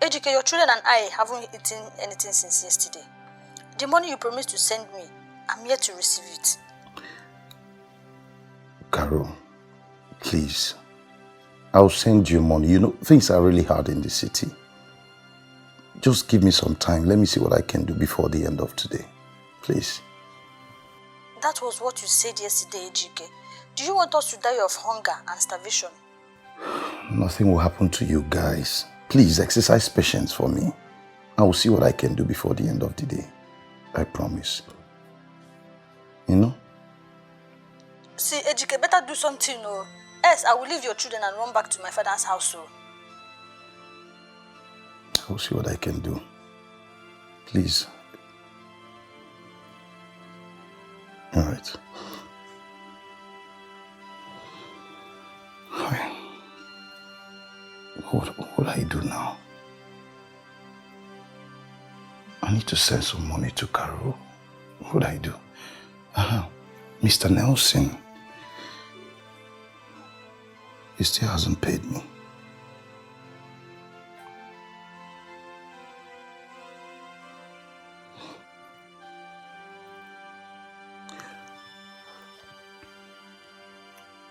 Ejike, your children and I haven't eaten anything since yesterday. The money you promised to send me, I'm yet to receive it. Carol, please. I'll send you money. You know, things are really hard in the city. Just give me some time. Let me see what I can do before the end of today. Please. That was what you said yesterday, Ejike. Do you want us to die of hunger and starvation? Nothing will happen to you guys. Please exercise patience for me. I will see what I can do before the end of the day. I promise. You know? See, Ejike, better do something, oh. Else, I will leave your children and run back to my father's house, oh. I will see what I can do. Please. All right. All right. What, what do I do now? I need to send some money to Carol. What do I do? Uh-huh. Mister Nelson. He still hasn't paid me.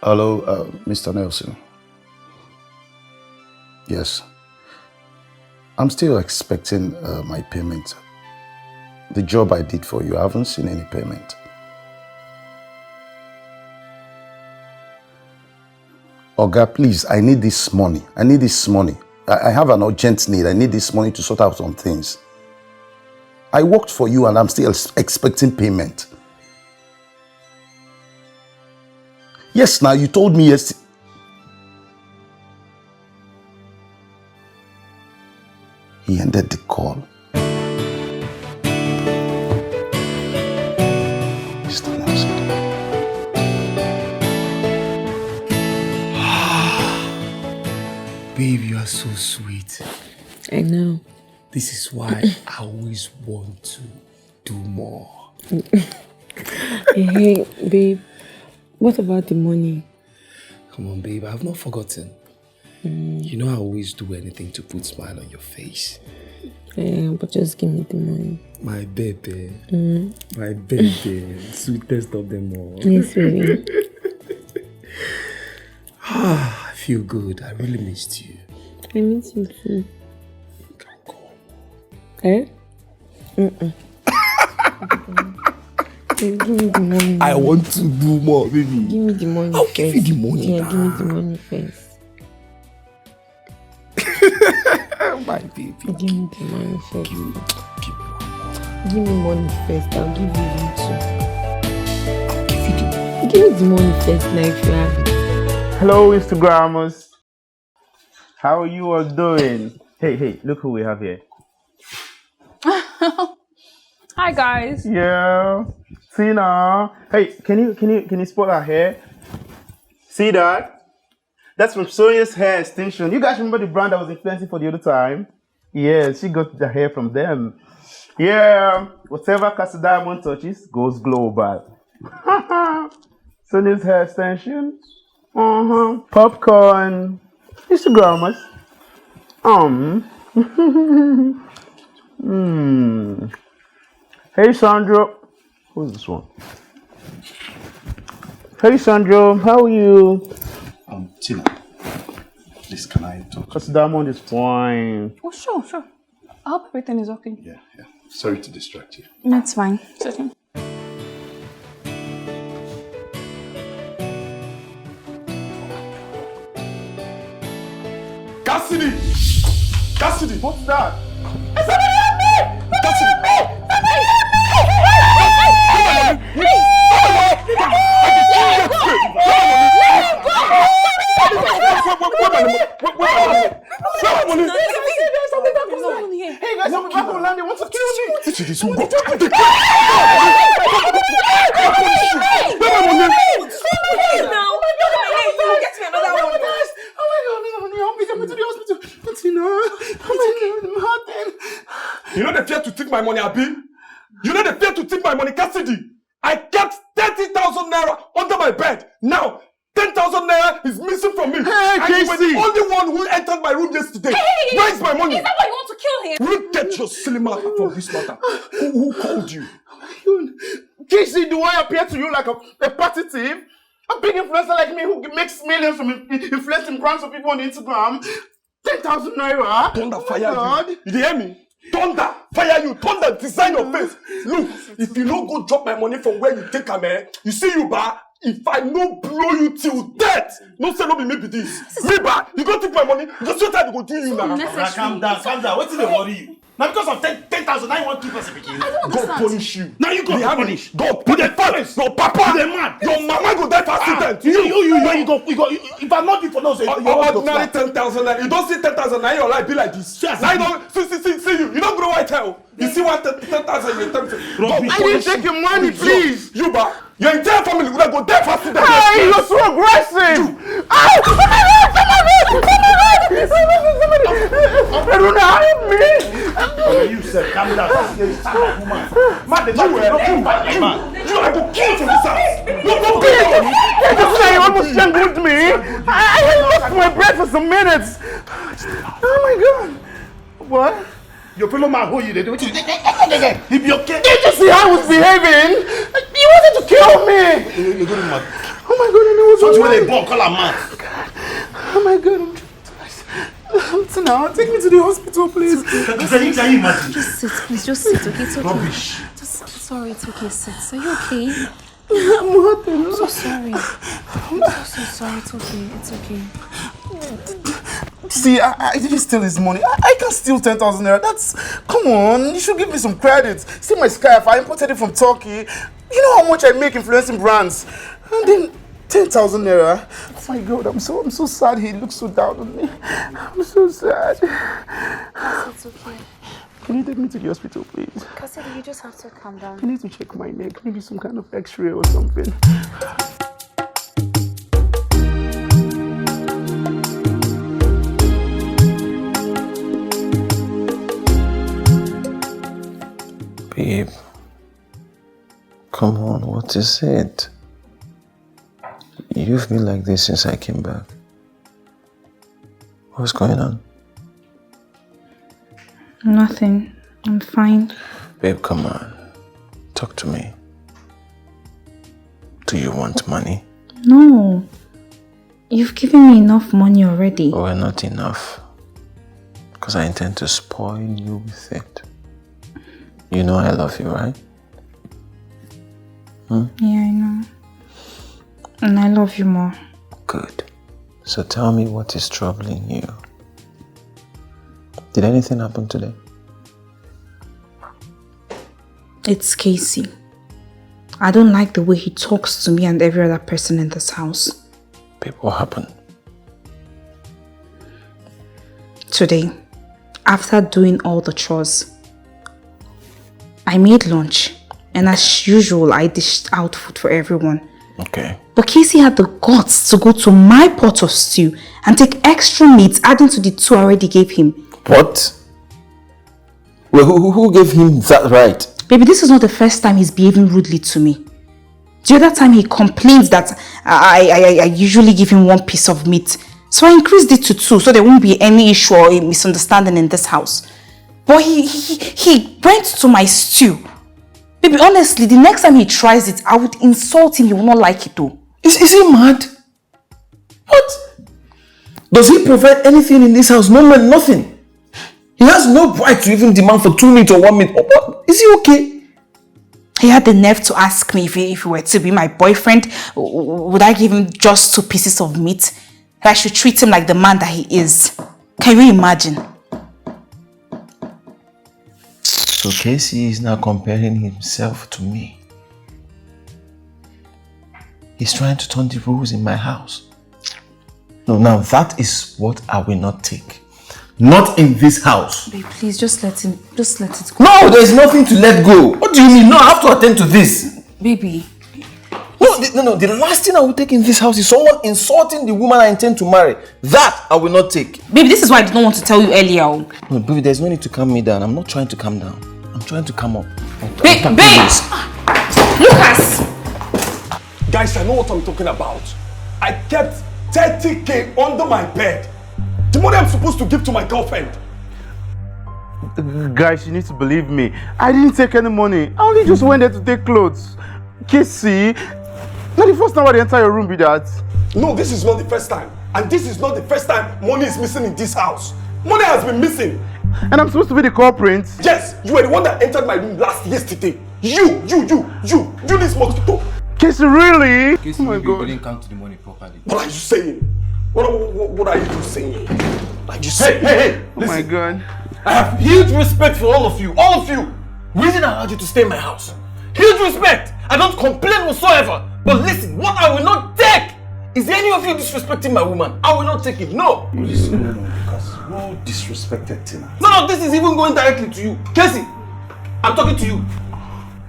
Hello, uh, Mister Nelson. Yes. I'm still expecting uh, my payment. The job I did for you, I haven't seen any payment. Oga, please, I need this money. I need this money. I, I have an urgent need. I need this money to sort out some things. I worked for you and I'm still ex- expecting payment. Yes, now you told me yes. He ended the call. Mister Nelson. Babe, you are so sweet. I know. This is why I always want to do more. Hey, babe, what about the money? Come on, babe, I've not forgotten. You know I always do anything to put smile on your face. Eh, but just give me the money. My baby, my baby, sweetest of them all. Yes, baby. Ah, I feel good. I really missed you. I miss you too. Eh? Mm-mm. Babe, give me the money. I want to do more, baby. Give me the money I'll first. Give you the money Yeah, now. Give me the money first. My baby. Give me the money first. Give me, give me one more. Give me money first. I'll give you little. I'll give you the Give me the money first, now if you have it. Hello, Instagrammers. How are you all doing? Hey, hey, look who we have here. Hi guys. Yeah, Tina. Hey, can you can you can you spot her hair? See that? That's from Sonia's hair extension. You guys remember the brand I was influencing for the other time? Yeah, she got the hair from them. Yeah, whatever Castle Diamond touches goes global. Sonia's hair extension. Uh-huh. Popcorn. Instagrammers. Um. Hmm. Hey, Sandro. Who's this one? Hey, Sandro. How are you? Um, Tina, please, can I talk? Castle Diamond is fine. Oh, sure, sure. I hope everything is okay. Yeah, yeah. Sorry to distract you. That's fine. It's okay. Cassidy! Cassidy! What's that? Hey guys, I'm back on land. They want to kill me. This is so good. Oh my god, no, no, no, help me, take me to the hospital. Tina, Tina, I'm hurting. You know they fear to take my money, Abi? You know they fear to take my money, Cassidy? I kept thirty thousand naira under my bed. Now, ten thousand naira He's missing from me. Hey, And you were the Casey. Only one who entered my room yesterday. Where's my money? Is that why you want to kill him? You get your silly mouth out of this matter. Who, who called you? Casey, do I appear to you like a, a party thief? A big influencer like me who makes millions from in- influencing brands of people on Instagram. Ten thousand naira. Thunder Oh my fire God. You. You dey hear me? Thunder fire you. Thunder design your face. Look, if you no go drop my money from where you take am, eh? You see you, ba? If I no blow you till death, no say no be me be this. Me, ba? You go take my money. You go see what I go do you now. Unnecessary. Calm down, calm down. Wetin dey worry you? Na because of ten ten thousand na you wan kill person pikin. I don't God understand. Punish you. Na you go Dey hear me? punish. God punish first. No, papa. You dey mad. Your mama go die for accident. You you you you you go you go you- if I not be for no say you Oh, wan go ordinary fly. Ten thousand naira. You don see ten thousand naira. Your life be like this. Yes. Now you don see see see see you. You don grow white hair. You see one ten thousand you attempt to. Rubbish. I need to take your money, please. You, ba? Your entire family would go die for accident. Hey, you're so aggressive. Ah, oh my God, oh my God, oh my God, oh my God, somebody, somebody, somebody. Aruna, help me. You sef calm down. You sound like woman. Man, the man You, you eh, no you, fit fight like you, man. you, I go kill you for this house. No, no, no, This guy almost strangled me. I, I lost my breath for some minutes. Oh my God. What? Your fellow man hold you dey do wetin you dey do. He be okay. Did you see how he was behaving? He wanted to kill me. You you go do mad. Oh my God, I know what's Such wrong. wey dey born call am mad. Oh my God, I'm traumatized. Now, take me to the hospital, please. Can can you can you imagine? Just sit, please. Just sit, okay? It's okay. Rubbish. Just, sorry, it's okay. Sit. Are you okay? I'm hurting. I'm so sorry. I'm so, so sorry. It's okay. It's okay. See, I, I didn't steal his money. I, I can't steal ten thousand naira. That's, come on, you should give me some credit. See my scarf, I imported it from Turkey. You know how much I make influencing brands. And then ten thousand naira. Oh my God, I'm so, I'm so sad. He looks so down on me. I'm so sad. It's okay. Can you take me to the hospital, please? Kasidi, you just have to calm down. I need to check my neck, maybe some kind of x-ray or something. Babe, come on, what is it? You've been like this since I came back. What's going on? Nothing. I'm fine. Babe, come on. Talk to me. Do you want money? No. You've given me enough money already. Well, not enough. Because I intend to spoil you with it. You know I love you, right? Yeah, I know. And I love you more. Good. So tell me what is troubling you. Did anything happen today? It's Casey. I don't like the way he talks to me and every other person in this house. Babe, what happened? Today, after doing all the chores, I made lunch, and as usual, I dished out food for everyone. Okay. But Casey had the guts to go to my pot of stew and take extra meat, adding to the two I already gave him. What? Well, who, who- who gave him that right? Baby, this is not the first time he's behaving rudely to me. The other time he complains that I, I, I, I usually give him one piece of meat. So I increased it to two so there won't be any issue or a misunderstanding in this house. But he, he, he went to my stew. Baby, honestly, the next time he tries it, I would insult him. He will not like it though. Is, is he mad? What? Does he provide anything in this house? No man, nothing. He has no right to even demand for two meat or one meat. What? Is he okay? He had the nerve to ask me if he, if he were to be my boyfriend, w- w- would I give him just two pieces of meat? That I should treat him like the man that he is. Can you imagine? So Casey is now comparing himself to me. He's trying to turn the rules in my house. No, now that is what I will not take. Not in this house. Babe, please just let him, just let it go. No, there's nothing to let go. What do you mean? No, I have to attend to this. Baby, No, the, no, no. The last thing I will take in this house is someone insulting the woman I intend to marry. That I will not take. Baby, this is why I did not want to tell you earlier. Oh. No, baby, there's no need to calm me down. I'm not trying to calm down. I'm trying to calm up. I'm, I'm Babe, tackling babe! this. Lucas! Guys, I know what I'm talking about. I kept thirty K under my bed. The money I'm supposed to give to my girlfriend. Guys, you need to believe me. I didn't take any money. I only just went there to take clothes. Casey, not the first time I enter your room with that. No, this is not the first time. And this is not the first time money is missing in this house. Money has been missing. And I'm supposed to be the culprit. Yes, you were the one that entered my room last yesterday. You, you, you, you, you, this mosquito. Casey, really? Casey, oh my God. You didn't count the money properly. What are you saying? What, what, what are you saying? Are you saying? Hey, hey, hey! Listen. Oh my God. I have huge respect for all of you. All of you! Reason allowed you to stay in my house. Huge respect! I don't complain whatsoever. But listen, what I will not take is any of you disrespecting my woman. I will not take it. No! Listen, no, no, Lucas. Who disrespected Tina? No, no, this is even going directly to you. Casey, I'm talking to you.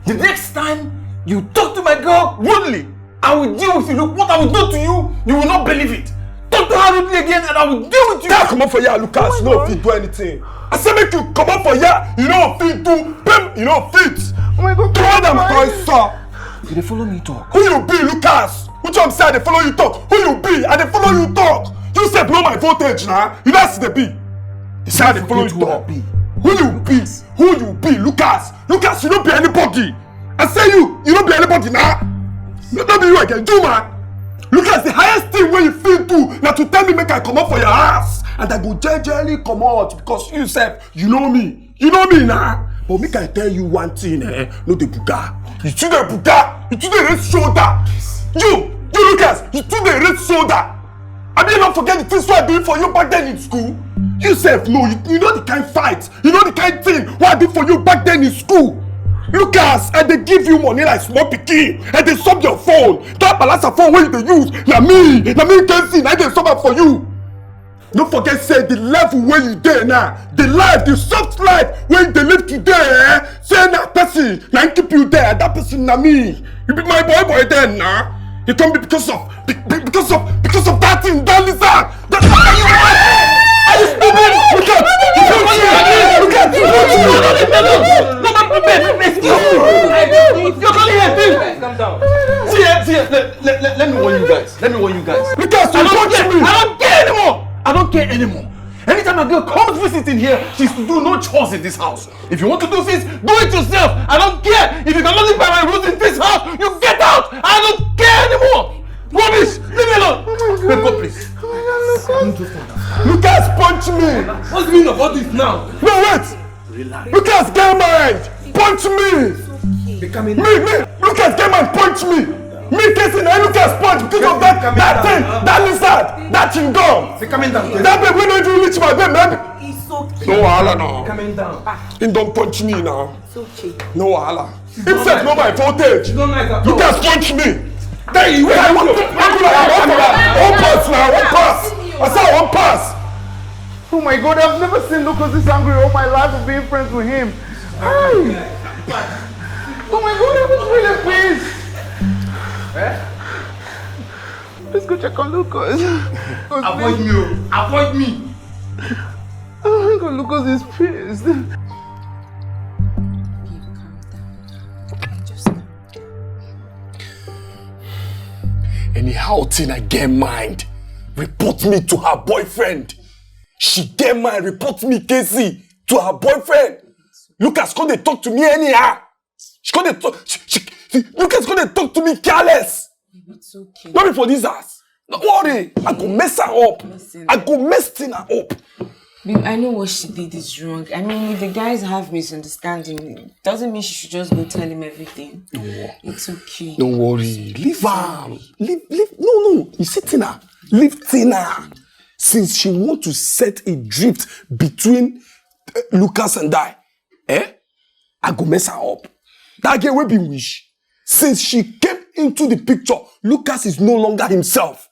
The next time you talk to my girl rudely, I will deal with you. Look, what I will do to you, you will not believe it. Talk to her rudely again and I will deal with you. Tell come up for here, Lucas. Oh, no fit do anything. I say make you come up for here. You know fit do. Pim, you know fit. Oh my God. Throw them toys, sir. You dey follow me talk. Who you be, Lucas? Which one say I dey follow you talk? Who you be? I dey follow you talk. You sef know my voltage na. You know as e dey be. You say I dey follow you talk. Who you be? Who you be? Lucas. Lucas, you no be anybody. I say you, you no be anybody na. No, no be you again, you man. Lucas, the highest thing wey you fit do na to tell me make I comot for your house, and I go jejely comot because you sef, you know me. You know me na. But make I tell you one thing, eh? No dey buga. You too dey buga. You too dey raise shoulder. You, you Lucas, you too dey raise shoulder. Abi you no forget the things wey I do for you back then in school? You sef know, you, you know the kind fight, you know the kind thing wey I do for you back then in school. Lucas, I dey give you money like small pikin. I dey sub your phone. That palasa phone wey you dey use, na me, na me Casey, na I dey sub am for you. No forget say the level wey you dey now, the life, the soft life wey you dey live today, eh? Say na person na him keep you there, that person na me. You be my boy boy then na. You come be because of be, be, because of because of that thing, that lizard. That, are you mad? Are you stupid? Look at you, look at you, look at you. No, no, no, no, no, no, no, excuse me. You're calling her thing. Calm down. See, eh, see, eh, let, let, let, let me warn you guys. Let me warn you guys. Because you I don't care. I don't care anymore. I don't care anymore. Anytime a girl comes visiting here, she's to do no chores in this house. If you want to do things, do it yourself. I don't care if you cannot live by my rules in this house. You get out. I don't care anymore. Rubbish. Leave me alone. Babe, go please. Lucas punch me. What's the meaning of all this now? No, wait. Lucas get mind. Punch me. Me, me. Lucas get mind. Punch me. Me Casey na Lucas punch because of that that thing, that lizard, that chingom. Say coming down. That babe wey no even reach my babe, man. It's okay. No wahala now. Coming down. He don punch me now. It's okay. No wahala. Him sef know my voltage. You don't nice at all. Lucas punch me. Hey, wait, I want to. I want to. I want to. I want pass now. I want pass. I say I want pass. Oh my God, I've never seen Lucas this angry all my life of being friends with him. Hey! Oh my God, I was really pleased. Let's go check on Lucas. Avoid me, oh. Avoid me. Oh my God, Lucas is pissed. Anyhow, Tina get mind. Report me to her boyfriend. She get mind report me Casey to her boyfriend. Lucas come dey talk to me anyhow. She come dey talk. She, she, Lucas come dey talk to me careless. It's okay. No be for this house. No worry. I go mess her up. Listen. I go mess Tina up. Babe, I know what she did is wrong. I mean, if the guys have misunderstanding, it doesn't mean she should just go tell him everything. Don't worry. It's okay. Don't worry. Leave her. Leave, leave. No, no. You see Tina. Leave Tina. Since she want to set a drift between uh, Lucas and I, eh? I go mess her up. That girl wey be wish. Since she came into the picture, Lucas is no longer himself.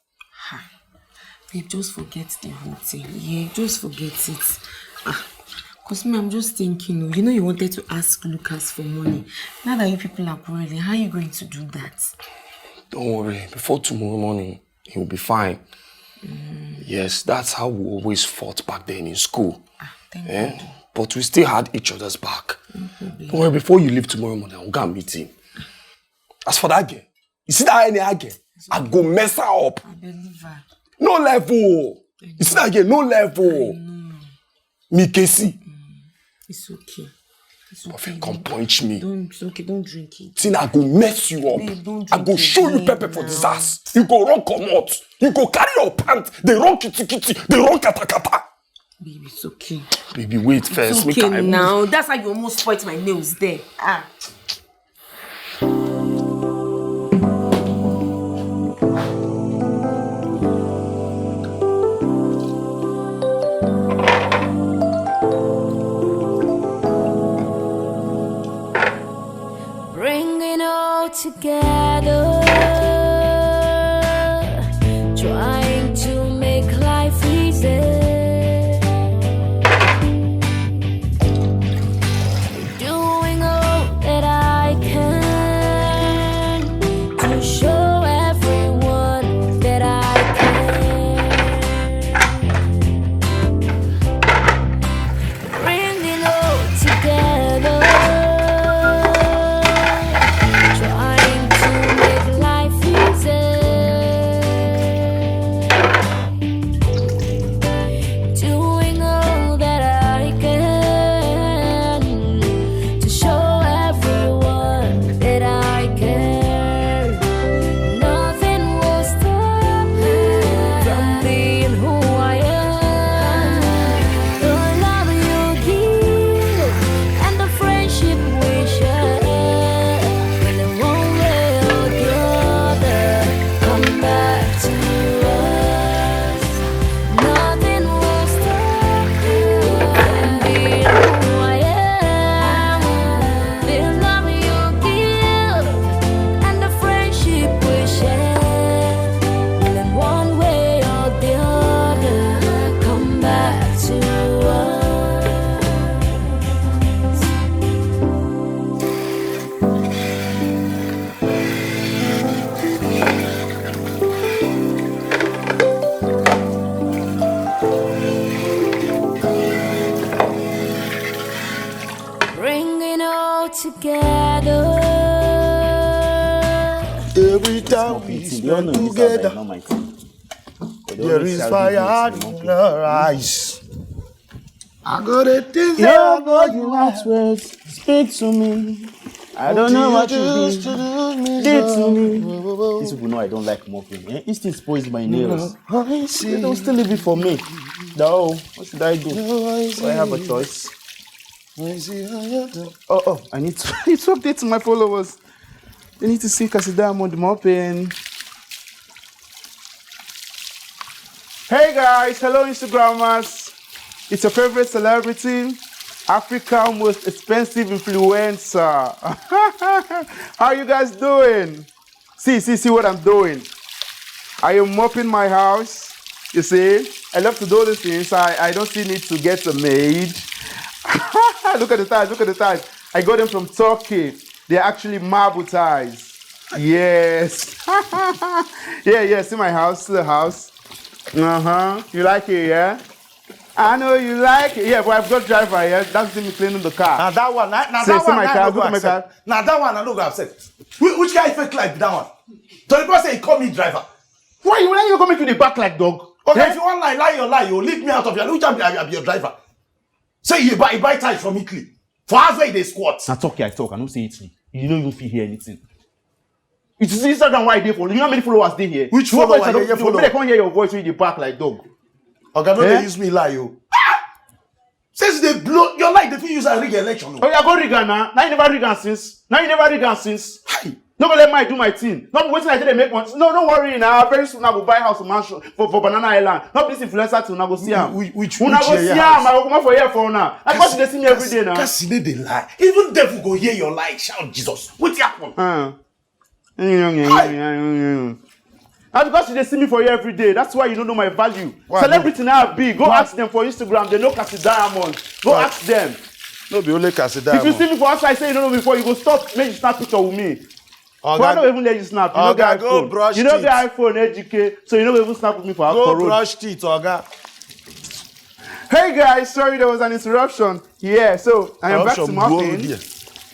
Babe, just forget the whole thing. Yeah, just forget it. Ah, cause me, I'm just thinking. Oh, you know, you wanted to ask Lucas for money. Now that you people are quarreling, how are you going to do that? Don't worry. Before tomorrow morning, he will be fine. Mm. Yes, that's how we always fought back then in school. Ah, thank eh? God. But we still had each other's back. Don't worry, before you leave tomorrow morning, I'll go and meet him. As for that girl, you see that any girl? I go mess her up. I believe her. No level. You see that again? No level. Me, Casey. It's okay. It's If you okay. come punch me, Don't, it's okay. Don't drink it. Tina go mess you up. Babe, don't I go drink show you again pepper for now. This ass. You go run comot. You go carry your pants. They run kitty kitty. They run kata kata. Babe, it's okay. Baby, wait first. It's okay Make I move. Now. That's how you almost spoiled my nails there. Ah. Bringing all together, trying to make life easy. Doing all that I can to show everyone that I care. Bringing all together, trying to make life easy. Doing all that I can to show everyone that I care. Nothing will stop me from being who I am. The love you give and the friendship we share will in one way or the other come back to us. Nothing will stop you from being who I am. The love you give and the friendship we share will in one way or the other come back to us. Bringing all together. Every time we Eating, you all know spend this outside, together, not my thing. They there always is tell fire you hiding this, in you know. her eyes. I got a thing Your body not worth, speak to me. I don't know what you used did. to do me. Did to me. Oh, These people know I don't like mopping. Eh? These things spoils my nails. I see. They don't still leave it for me. No, what should I do? Oh, I Do I have a see. Choice? I see how you do. Oh, oh, I need to, I need to update my followers. They need to see Cassie Diamond mopping. Hey guys, hello Instagrammers. It's your favorite celebrity, Africa most expensive influencer. How you guys doing? See, see, see what I'm doing. I am mopping my house. You see, I love to do these things. I, I don't see need to get a maid. Look at the tiles. Look at the tiles. I got them from Turkey. They're actually marble tiles. Yes. Yeah, yeah. See my house. See the house. Uh huh. You like it, yeah? I know you like it. Yeah, but I've got driver here. That's me cleaning the car. Na that one, na, na See, that see one, my na, car, I no go look at my accept. car. Na that one, I no go accept. Which, which kind of fake life be that one? Tony Boy say he call me driver. Why you, why you come make you the back like dog? Okay, Eh? If you want lie, lie your lie. You leave me out of your, which time I be your driver? Say you buy, you buy ties from Italy. For house where they squat. Na talk I talk, I no say anything. You no even fit hear anything. It is Instagram why I dey follow. You know how many followers dey here? Which You want follower? make I Yeah, yeah, don't- follow. Make I come hear your voice when you dey bark like dog. Oga, no Eh? dey use me lie, yo. Since they blow your life, they fit use and rig election. Oh, you go rig am now. Now you never rig am since. Now you never rig am since. Hi. No go let me do my thing. No be wetin I take dey make money. No, no worry now. Very soon I go buy house for mansion for, for Banana Island. No be this influencer thing, una go see am. Which, which, Una which go year see your am. House? I go comot for here for una. I because you dey see me every day now. Cassie dey lie. Even devil go hear your lie. Shout Jesus. What happen? Ah. Na because you dey see me for here every day, that's why you no know my value. Why? Celebrity now big. Go ask them for Instagram. They know Cassie Diamond. Go Why? Ask them. No be only Cassie If you see me for outside, say you no know me before, you go stop. Make you snap picture with me. But I no even let you snap. You no Oga, get go iPhone. brush You no teeth. Get iPhone, Ejike. So you no even snap with me for Go for road. Brush teeth, Oga. Hey guys, sorry there was an interruption. Yeah, so I am back to Corruption my blow thing. There.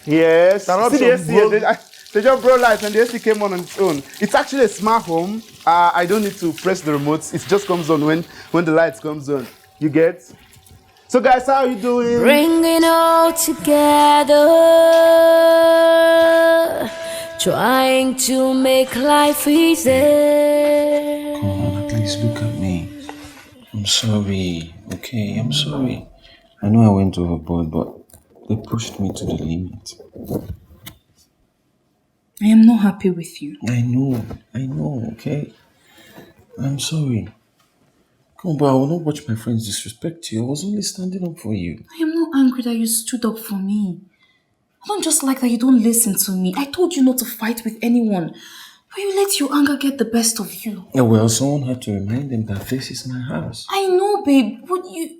Yes. Corruption See this here. blow. They, I, They just brought lights and the A C came on on its own. It's actually a smart home. Uh, I don't need to press the remotes. It just comes on when, when the lights comes on. You get? So guys, how are you doing? Bring it all together, trying to make life easy. Come on, please look at me. I'm sorry, okay? I'm sorry. I know I went overboard, but they pushed me to the limit. I am not happy with you. I know, I know, okay? I'm sorry. Come on, but I will not watch my friends disrespect you. I was only standing up for you. I am not angry that you stood up for me. I don't just like that you don't listen to me. I told you not to fight with anyone. But you let your anger get the best of you. Yeah, well, someone had to remind them that this is my house. I know, babe, but you...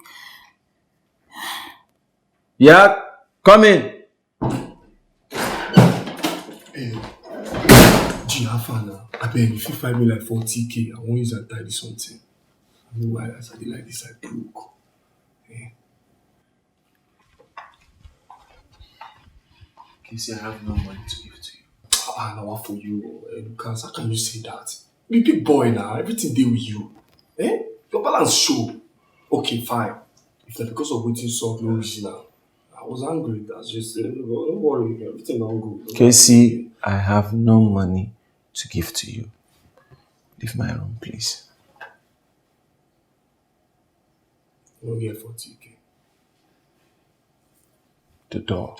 Yeah, come in. Hey, G, how far now? I beg, if you find me like forty K, I won't use and tidy something. I know why, as I dey like this, I broke. Eh? Casey, I have no money to give to you. Ah, now what for you, eh, Lucas? How can you say that? Be big boy now. Everything dey with you. Eh? Your balance show. Okay, fine. If na because of wetin sup, no reason now. I was angry. That's just it. No, no worry. Everything don go. Casey, I have no money to give to you. Leave my room, please. No get forty K. The door.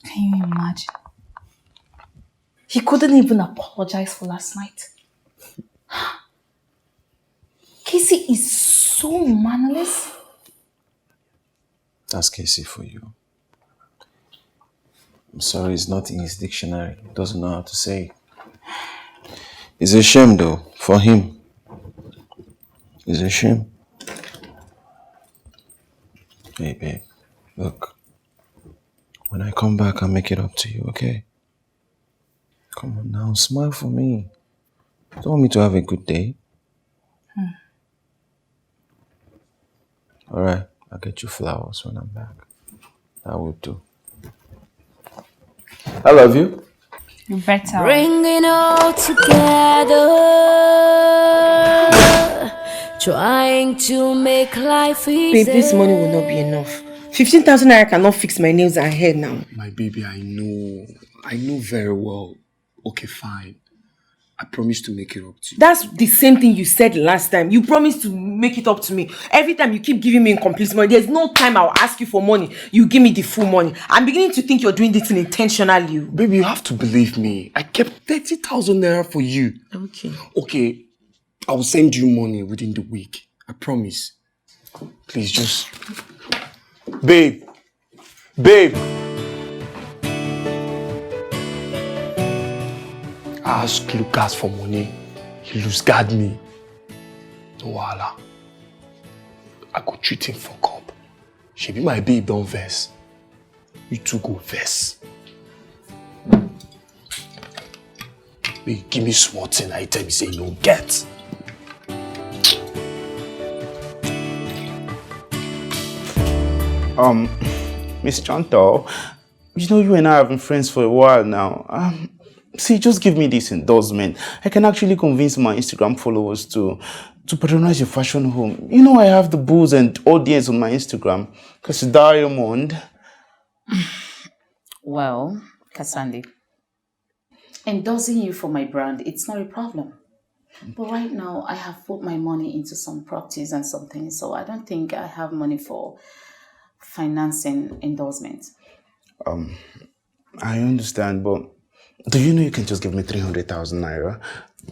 Can you imagine? He couldn't even apologize for last night. Casey is so mannerless. That's Casey for you. I'm sorry, it's not in his dictionary. He doesn't know how to say it. It's a shame, though, for him. It's a shame. Hey, babe, look. When I come back, I'll make it up to you, okay? Come on now, smile for me. You don't want me to have a good day? Hmm. All right, I'll get you flowers when I'm back. I will do. I love you. You better. Bring it all together, trying to make life easy. Babe, this money will not be enough. Fifteen thousand naira cannot fix my nails and hair now. My baby, I know. I know very well. Okay, fine. I promise to make it up to you. That's the same thing you said last time. You promised to make it up to me. Every time you keep giving me incomplete money. There's no time I'll ask you for money. You give me the full money. I'm beginning to think you're doing this thing intentionally. Baby, you have to believe me. I kept thirty thousand naira for you. Okay. Okay, I will send you money within the week. I promise. Please just... Babe. Babe. I ask Lucas for money. He lose guard me. No wahala. I go treat him fuck up. Shebi my babe don vex. You too go vex. Make you give me small thing, I tell me say you no get. Um, Miss Chantal, you know you and I have been friends for a while now. Um, see, just give me this endorsement. I can actually convince my Instagram followers to to patronize your fashion home. You know I have the booze and audience on my Instagram. Cause Diamond. Well, Kasandi, endorsing you for my brand, it's not a problem. But right now, I have put my money into some properties and some things, so I don't think I have money for financing endorsement. Um, I understand, but do you know you can just give me three hundred thousand naira?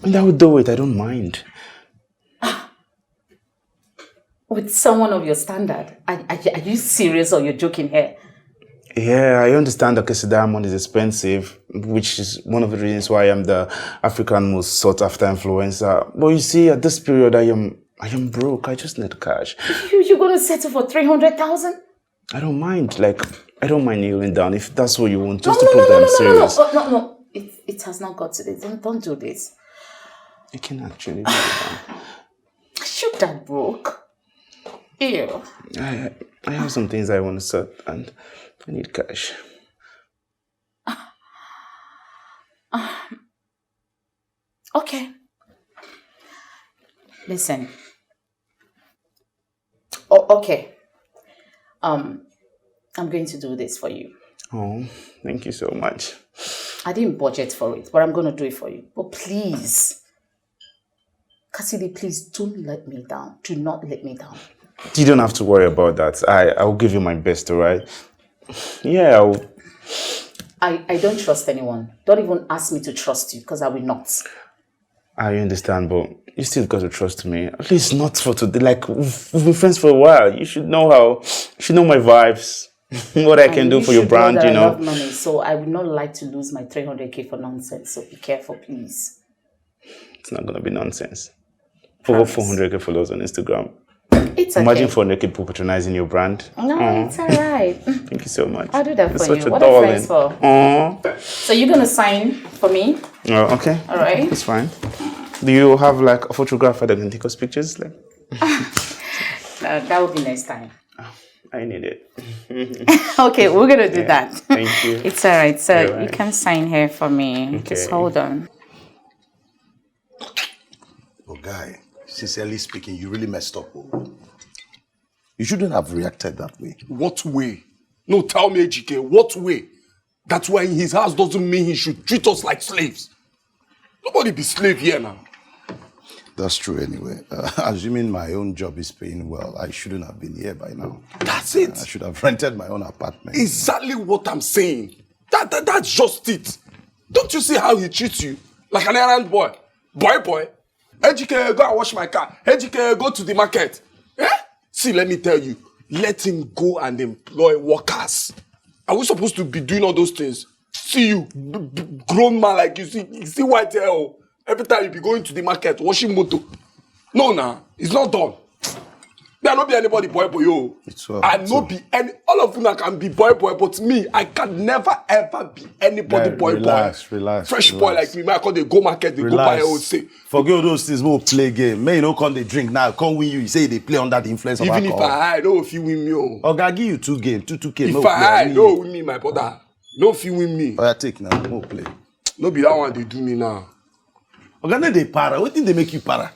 And I will do it, I don't mind. With someone of your standard? Are, are, are you serious or you're joking here? Yeah, I understand that Casey Diamond is expensive, which is one of the reasons why I'm the African most sought after influencer. But you see, at this period, I am I am broke. I just need cash. You, you're gonna settle for three hundred thousand? I don't mind. Like, I don't mind kneeling down if that's what you want, just to prove that I'm serious. No, no, no, no, no, no, no, no. It, it has not got to this. Don't, don't do this. I can actually do that. Shoot that book. Ew. I, I have some things I want to sort and I need cash. Okay. Listen. Oh, okay. Um, I'm going to do this for you. Oh, thank you so much. I didn't budget for it, but I'm going to do it for you. But please, Cassidy, please don't let me down. Do not let me down. You don't have to worry about that. I, I'll give you my best, all right? Yeah, I'll... I, I don't trust anyone. Don't even ask me to trust you, because I will not. I understand, but you still got to trust me. At least not for today. Like, we've, we've been friends for a while. You should know how, you should know my vibes. What I can do for your brand, you know. I love money, so I would not like to lose my three hundred K for nonsense. So be careful, please. It's not gonna be nonsense. Over four hundred K followers on Instagram. It's okay. Imagine four hundred K people patronizing your brand. No, it's all right. Thank you so much. I'll do that for you. What are friends for? Aww. So you're gonna sign for me? Oh, okay. All right. That's fine. Do you have, like, a photographer that can take us pictures? Like, uh, that will be next time. I need it. Okay, we're gonna do yeah, that. Thank you. It's all right. So right. You can sign here for me. Okay. Just hold on. Oh, guy, sincerely speaking, you really messed up. Oh. You shouldn't have reacted that way. What way? No, tell me, Ejike, what way? That's why in his house doesn't mean he should treat us like slaves. Nobody be slave here now. That's true anyway. Uh, assuming my own job is paying well, I shouldn't have been here by now. That's it. Uh, I should have rented my own apartment. Exactly what I'm saying. That, that That's just it. Don't you see how he treats you? Like an errand boy. Boy, boy. Ejike, go and wash my car. Ejike, go to the market. Eh? See, let me tell you. Let him go and employ workers. Are we supposed to be doing all those things? See you, grown man like you, see, see white hair. Oh. Every time you be going to the market, washing motor. No, nah, it's not done. Me, I no be anybody boy boy, yo. It's well. I no be any. All of una can be boy boy, but me, I can never ever be anybody boy boy. Relax, relax. Fresh boy like me, man, I come dey go market, dey go buy wholesale. Forget all those things. We play game. Man, you no come dey drink now. Come win you. You say they play under the influence of alcohol. Even if I high, no fit win me. Oh, Oga give you two game, two two K. If I high, no win me, my brother. No fit win me. Oya take now, we play. No be that one dey do me now. Oga no dey para. Wetin dey make you para?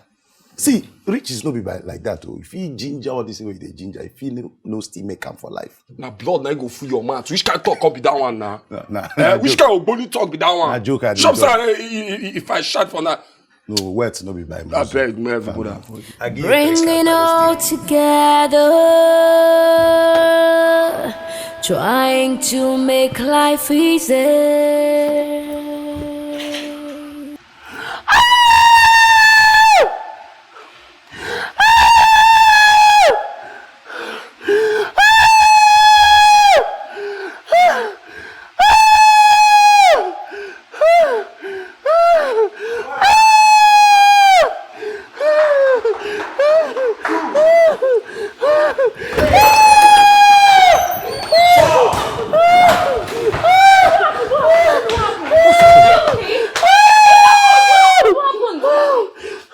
See, riches no be by like that. Oh, if you ginger all this way, they ginger. If you no, no still make am for life. Na blood na go full your mouth. Which kind of talk be that one now? Nah, nah, eh, which kind of bully talk be that one? Na joke I dey talk. If I shout for now. No, wet no be by me. I beg me, everybody. Bringing all together, trying to make life easy.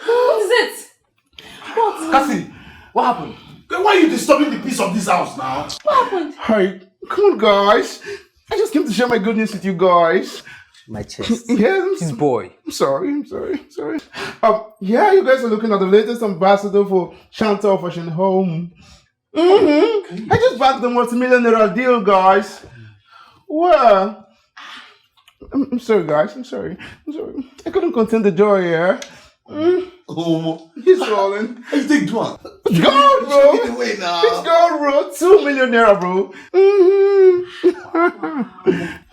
What is it? What? Cassie, what happened? Why are you disturbing the peace of this house now? What happened? Hi, come on, guys. I just came to share my good news with you guys. My chest. Yes. This boy. I'm sorry, I'm sorry, I'm sorry. Um, yeah, you guys are looking at the latest ambassador for Chantal Fashion Home. Mm-hmm. I just bagged the multi-million naira deal, guys. Well, I'm, I'm sorry, guys. I'm sorry. I'm sorry. I couldn't contain the joy here. Mm. Oh, he's rolling. How you take do am? God, bro. Show me the way now. It's God, bro. Two million naira, bro. Mm-hmm.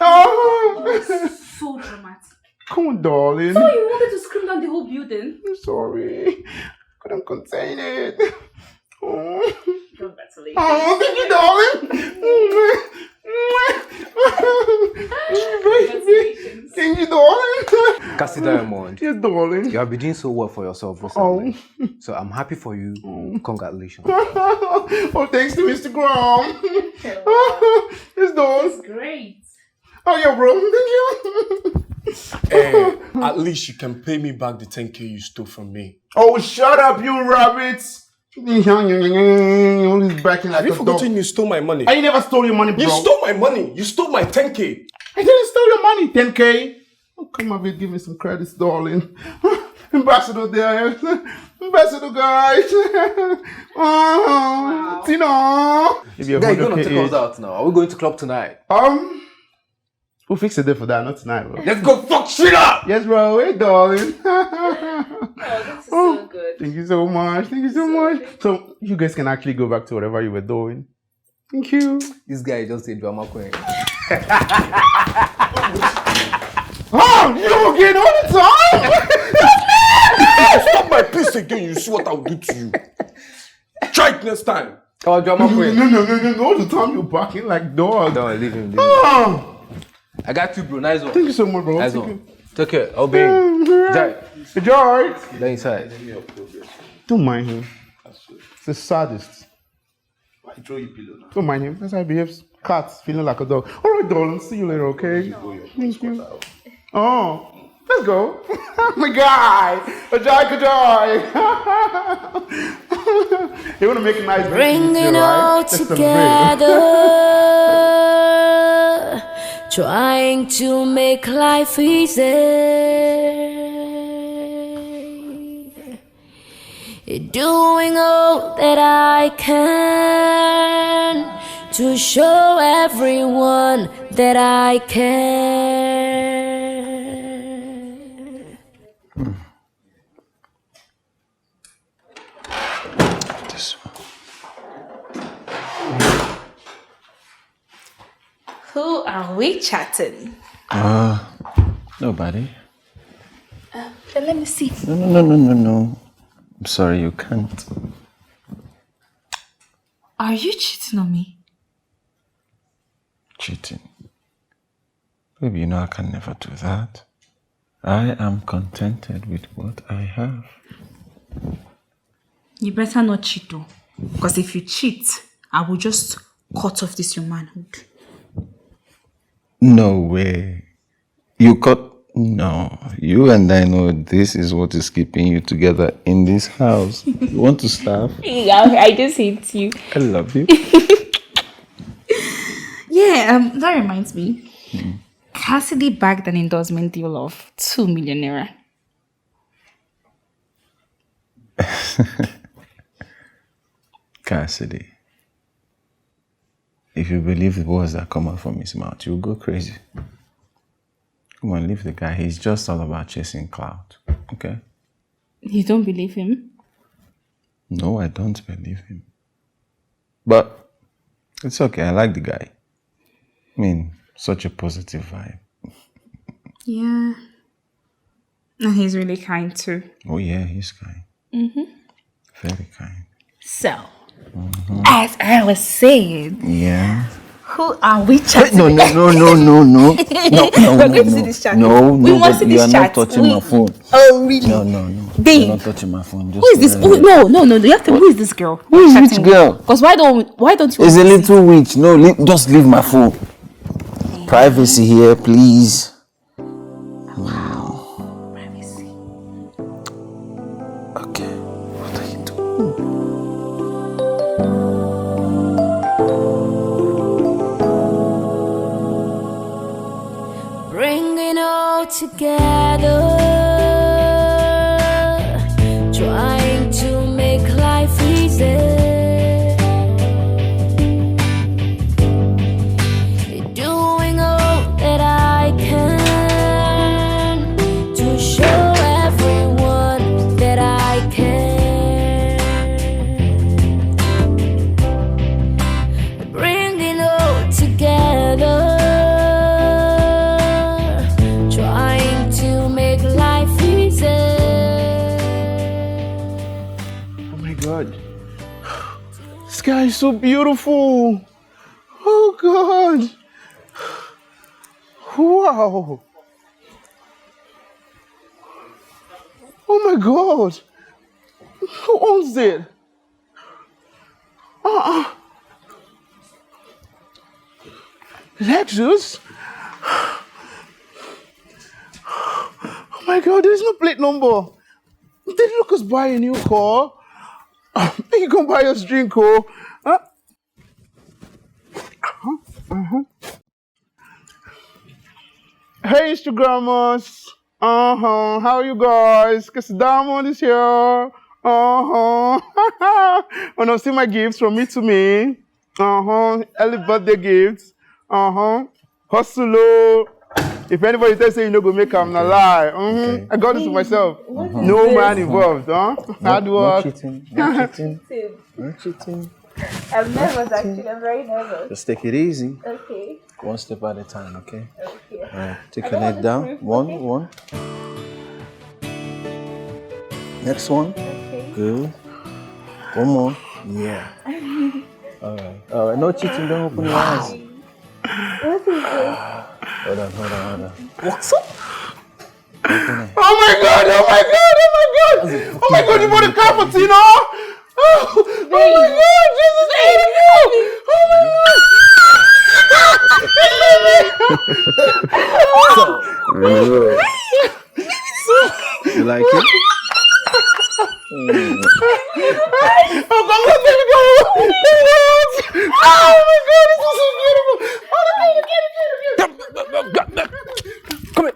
Oh. So dramatic. Come on, darling. So you wanted to scream down the whole building? I'm sorry. Couldn't contain it. Oh. Congratulations. Oh, thank you, darling. Congratulations. Thank you, darling. Cassie Diamond. Yes, darling. You have been doing so well for yourself recently. Oh. So I'm happy for you. Oh. Congratulations. Oh, thanks to Instagram. Yes, darling. It's great. Oh, yeah, bro. Thank you. Eh, At least you can pay me back the ten K you stole from me. Oh, shut up, you rabbit! All this backing like Have you a dog. forgotten you stole my money? I never stole your money, bro. You stole my money. You stole my ten K. I didn't steal your money, ten K. Oh, come on, give me some credits, darling. Ambassador there. Ambassador, guys. Oh, Tino. If your Guy, mother you're gonna can take eat. us out now. Are we going to club tonight? Um, we'll fix a day for that, not tonight, bro. Let's go fuck shit up! Yes, bro. Hey, darling. Oh, this is so good. Thank you so much. Thank you so much. So you guys can actually go back to whatever you were doing. Thank you. This guy just a drama queen. Oh, you again all the time. Stop my piece again. You see what I'll do to you. Try it next time. Our drama No, queen. no, no, no, no, no. All the time you're barking like dog. No, leave him. Leave him. Oh, I got you, bro. Nice one. Thank you so much, bro. Nice Thank one. you. Take care. I'll be in. Jai, Enjoy. Go inside. Don't mind him. It's the saddest. I throw you pillow now. Don't mind him. That's how he behaves. Cat, feeling like a dog. All right, darling. See you later, okay? Thank you. Oh, let's go. My guy. Enjoy, enjoy. You want to make a nice Bring it all together, trying to make life easy. Doing all that I can to show everyone that I care. Who are we chatting? Uh, nobody. Uh, let me see. No, no, no, no, no, no. I'm sorry, you can't. Are you cheating on me? Cheating. Baby, you know I can never do that. I am contented with what I have. You better not cheat though. Because if you cheat, I will just cut off this your manhood. No way. You cut. No. You and I know this is what is keeping you together in this house. You want to starve? Yeah, I just hate you. I love you. Yeah, um, that reminds me. Cassidy bagged an endorsement deal of two million naira. Cassidy. If you believe the words that come out from his mouth, you'll go crazy. Come on, leave the guy. He's just all about chasing clout. Okay? You don't believe him? No, I don't believe him. But it's okay. I like the guy. I mean, such a positive vibe. Yeah. And he's really kind too. Oh, yeah, he's kind. Mm-hmm. Very kind. So, as I was saying, Yeah. who are we Wait, chatting? no, no, no, no, no, no. No, no, We're no, going to see no. This chat. No, We no, must but see you this are not chat. touching We- my phone. Oh, really? No, no, no. Babe. You're not touching my phone. Just Who is this? leave Who, it. no, no, no. You have to. Who is this girl? Who is which girl? Because why don't? Why don't you? It's a want to little witch. No, leave, just leave my phone. Privacy here, please. Wow. Privacy. Okay. What are you doing? Bring it all together, trying to make life easy. Doing all that I can to show everyone that I care. Bring it all together, trying to make life easy. Oh my God. This guy is so beautiful. Oh God. Wow. Oh my God. Who owns it? Uh-uh. Lexus? Girl, there is no plate number. Did Lucas buy a new car? You can buy us drink, oh. Huh? Uh-huh. Hey, Instagrammers. Uh-huh. How are you guys? Cause Diamond is here. Uh-huh. Wanna see my gifts from me to me. Uh-huh. Early birthday gifts. Uh-huh. Hustle, oh. If anybody tells you you no go make am, na lie. Mm-hmm. Okay. I got this for myself. What is No this? man involved, huh? No, Hard no work. cheating. No cheating. No cheating. I'm nervous, actually. I'm very nervous. Just take it easy. Okay. One step at a time, okay? Okay. All right. Take I your don't head want to down. prove- One, okay. one. Next one. Okay. Good. One more. Yeah. All right. All right. No cheating. Don't open your eyes. What is this? Hold on, hold on, hold on. What's up? Open it. Oh my God! Oh my God! Oh my God! Oh my God! You bought a car for Tina! Oh, oh my God! Jesus! Oh my God! You like it? Mm. Oh, come on, baby girl! Oh my God, this is so beautiful! Oh, look at it, look at it, look at it! Come here.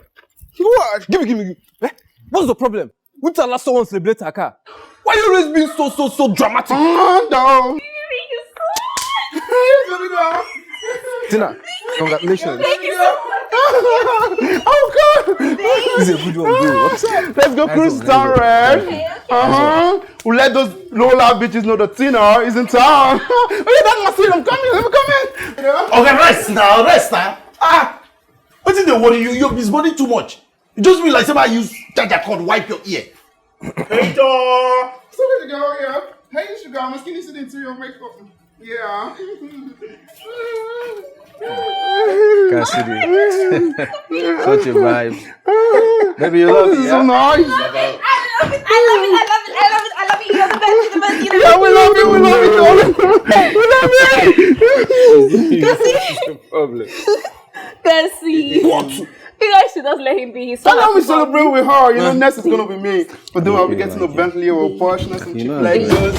What? Give me, give me, give me. Eh? What's the problem? Which last someone celebrate her car? Why you always being so, so, so dramatic? Calm down! Tina, congratulations. Oh God! This is a good one, bro. Let's go cruise down, red. Uh huh. We'll let those low life bitches know the Tina is in town. Oh, yeah, that's my seat. I'm coming. I'm coming. You know? Okay, rest now, rest now. Ah, what did they worry you? You're busybody too much. You just be like somebody use charger cord wipe your ear. Hey, door. So there you go. Yeah. Hey, sugar. I'm skinny sitting to your makeup. Yeah. Cassidy. Such a vibe. Baby, you love This it, is so yeah? nice. I love it. I love it. I love it. I love it. I love it. You're the best. You're the best. You're the Yeah, best. we love you. We love you. We love you. We love you. This is the problem. Cassie. What? You guys should just let him be. He's so That's how we happy for celebrate you. with her. You know, next is gonna be me. But then I'll be Yeah, getting like a it. Bentley or a Porsche, not some You cheap know, Lexus.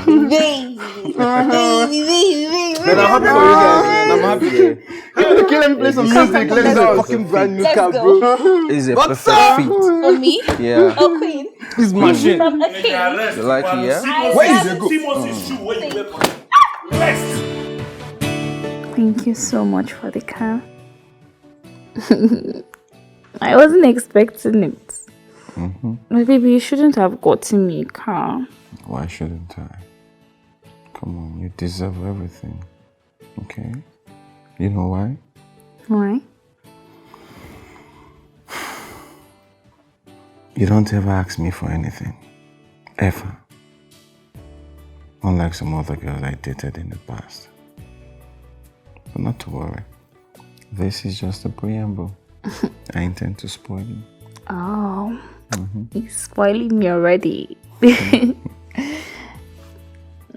Baby. Baby, baby, But I'm happy for you guys, man. I'm happy. Yeah. You're gonna kill him, play some music. Let's This is a go. Fucking brand new Let's car, go. Bro. It's a perfect fit. For me, Yeah. a queen. This machine. From a king. You like it, yeah? I Where is am- the goat? Timothy's shoe when you wear for rest. Thank you so much for the car. I wasn't expecting it. My baby, you shouldn't have gotten me a car. Why shouldn't I? Come on, you deserve everything. Okay? You know why? Why? You don't ever ask me for anything. Ever. Unlike some other girls I dated in the past. But not to worry. This is just a preamble. I intend to spoil you. Oh, he's spoiling me already.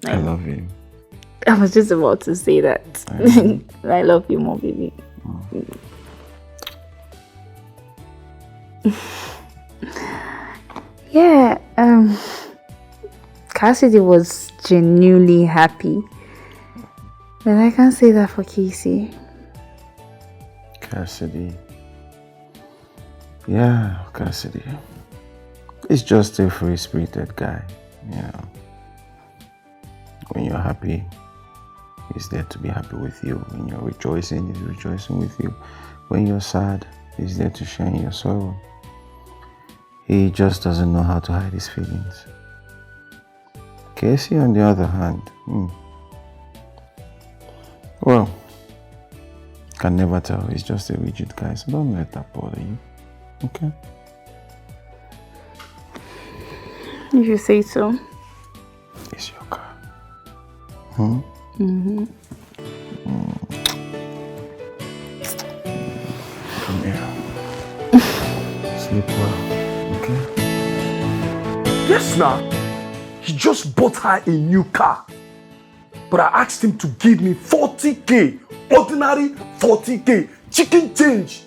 I love you. I was just about to say that. I love you more, baby. Yeah, um, Cassidy was genuinely happy. But I can't say that for Casey. Cassidy. Yeah, Cassidy. He's just a free spirited guy, you know. When you're happy, he's there to be happy with you. When you're rejoicing, he's rejoicing with you. When you're sad, he's there to share in your sorrow. He just doesn't know how to hide his feelings. Casey, on the other hand, hmm. Well, can never tell. He's just a rigid guy, so don't let that bother you. Okay? If you say so. It's your car. Hmm? Mm-hmm. Come here. Sleep well, okay? Yes, now. He just bought her a new car. But I asked him to give me forty K. Ordinary forty K. Chicken change.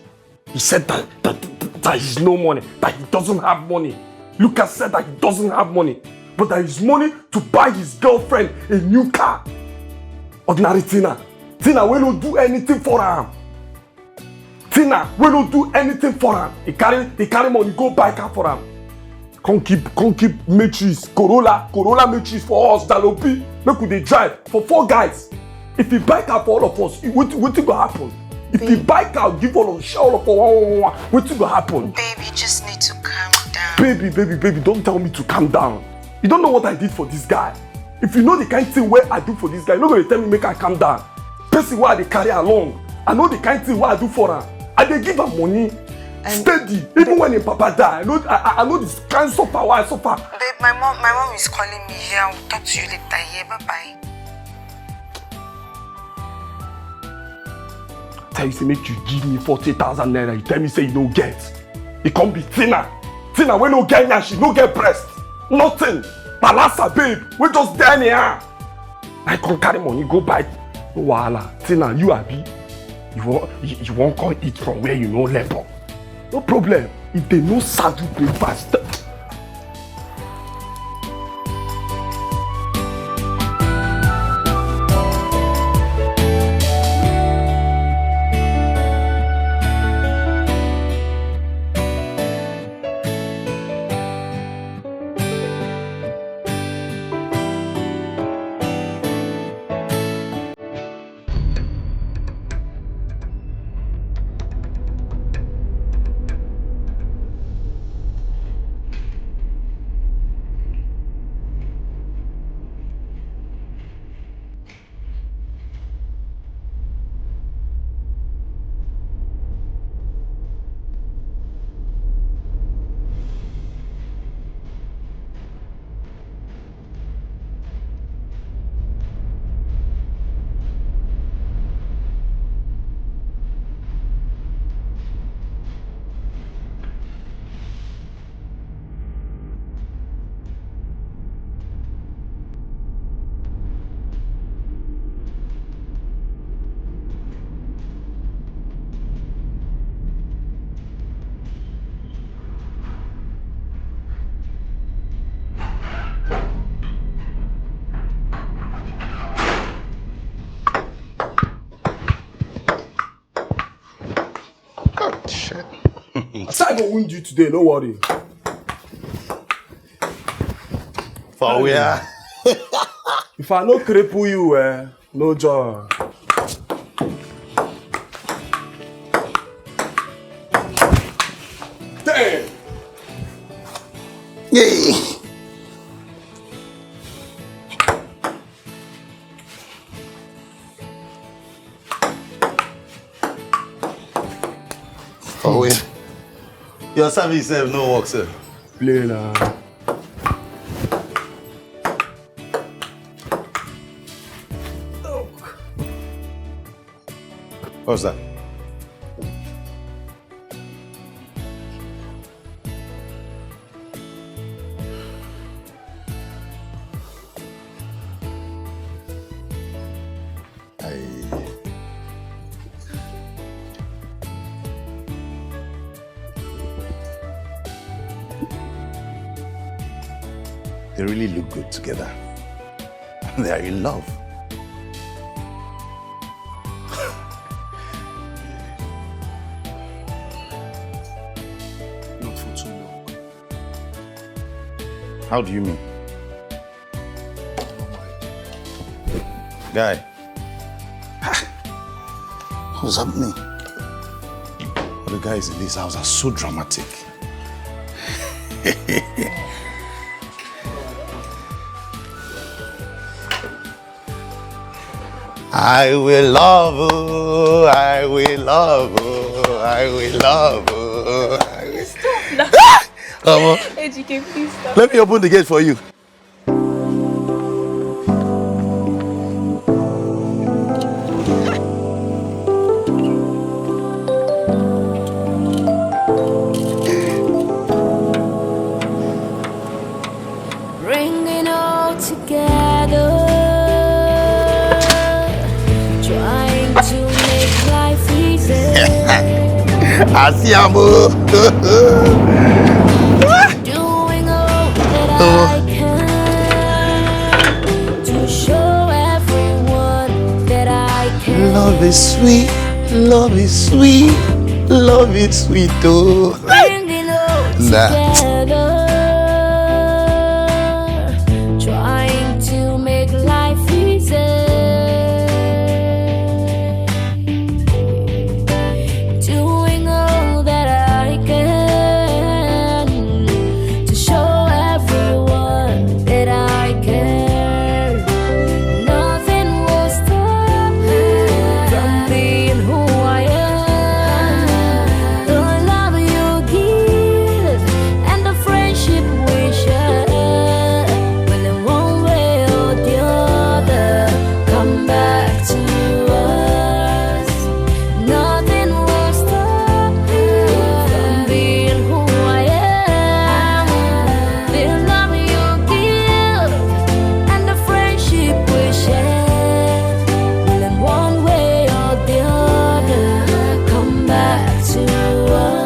He said that, that, that, that he's no money, that he doesn't have money. Lucas said that he doesn't have money, but that he's money to buy his girlfriend a new car. Ordinary Tina. Tina wey no do anything for am. Tina wey no do anything for am. He carry he carry money go buy car for am. Come keep come keep Matrix, Corolla, Corolla Matrix for us, Dalopi. Make we dey drive for four guys. If he buy car for all of us, wetin wetin go happen? If he buy car give all of share all of us one one one one, wetin go happen? Babe, you just need to calm down. Baby, baby, baby, don't tell me to calm down. You don't know what I did for this guy. If you know the kind thing wey I do for this guy, you no go dey tell me make I calm down. Person wey I dey carry along, I know the kind thing wey I do for am. I dey give am money steady, even when him papa die. I know I, I know the kind suffer wey I suffer. Babe, my mom, my mom is calling me here. I will talk to you later. Yeah, bye bye. Tell you say make you give me forty thousand naira. You tell me say you no get. E come be Tina. Tina wey no get nyashi, no get breast. Nothing. Palasa babe wey just dey anyhow. I come carry money go buy. No wahala. Tina, you abi? You wan you, you wan come eat from where you no level? No problem. If they no saddle breakfast. God, shit. So I go wound you today, no worry. For where? If I no cripple you, eh, no joy. Damn. Yeah. Oh, wait. Your service sef no work, sir. Play na. What's that? They really look good together. They are in love. Not for too long. How do you mean? Guy. What's happening? The guys in this house are so dramatic. I will love you, I will love you, I will love you. Stop now. Come on. Ejike, please stop. Let me open the gate for you. Bringing all together, trying to make life easy. I see am o. Doing all that I can to show everyone that I can. Love is sweet, love is sweet, love is sweet o. Bringing all Nah. Together, trying to make life easy. Doing all that I can to show everyone that I care. Nothing will stop me from being who I am. The love you give and the friendship we share will, in one way or the other, come back to us. Nothing will stop me from being who I am. The love you give and the friendship we share will, in one way or the other, come back to us.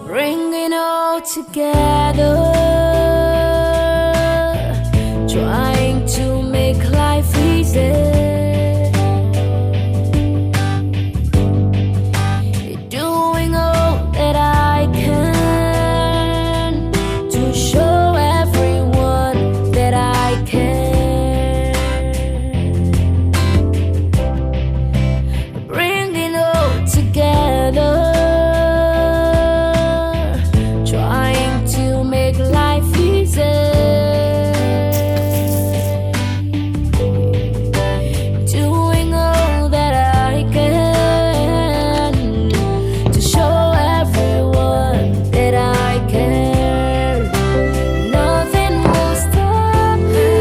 Bringing all together, trying to make life easy. Doing all that I can to show everyone that I care. Bringing all together, trying to make life easy. Doing all that I can to show everyone that I care. Nothing will stop me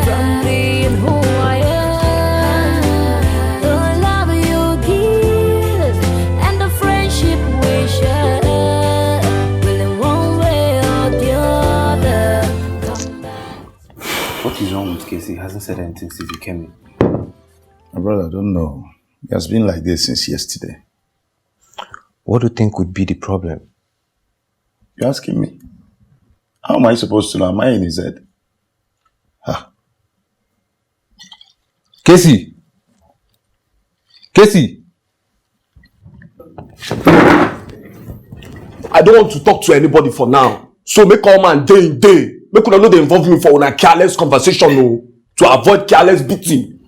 from being who I am. The love you give and the friendship we share will, in one way or the other, come back. What is wrong with Casey? He hasn't said anything since he came in. My brother, I don't know. He has been like this since yesterday. What do you think could be the problem? You're asking me? How am I supposed to know? Am I in his head? Ah. Casey! Casey! I don't want to talk to anybody for now. So make all man day in day. Make una no dey involve me for una careless conversation o. To avoid careless beating.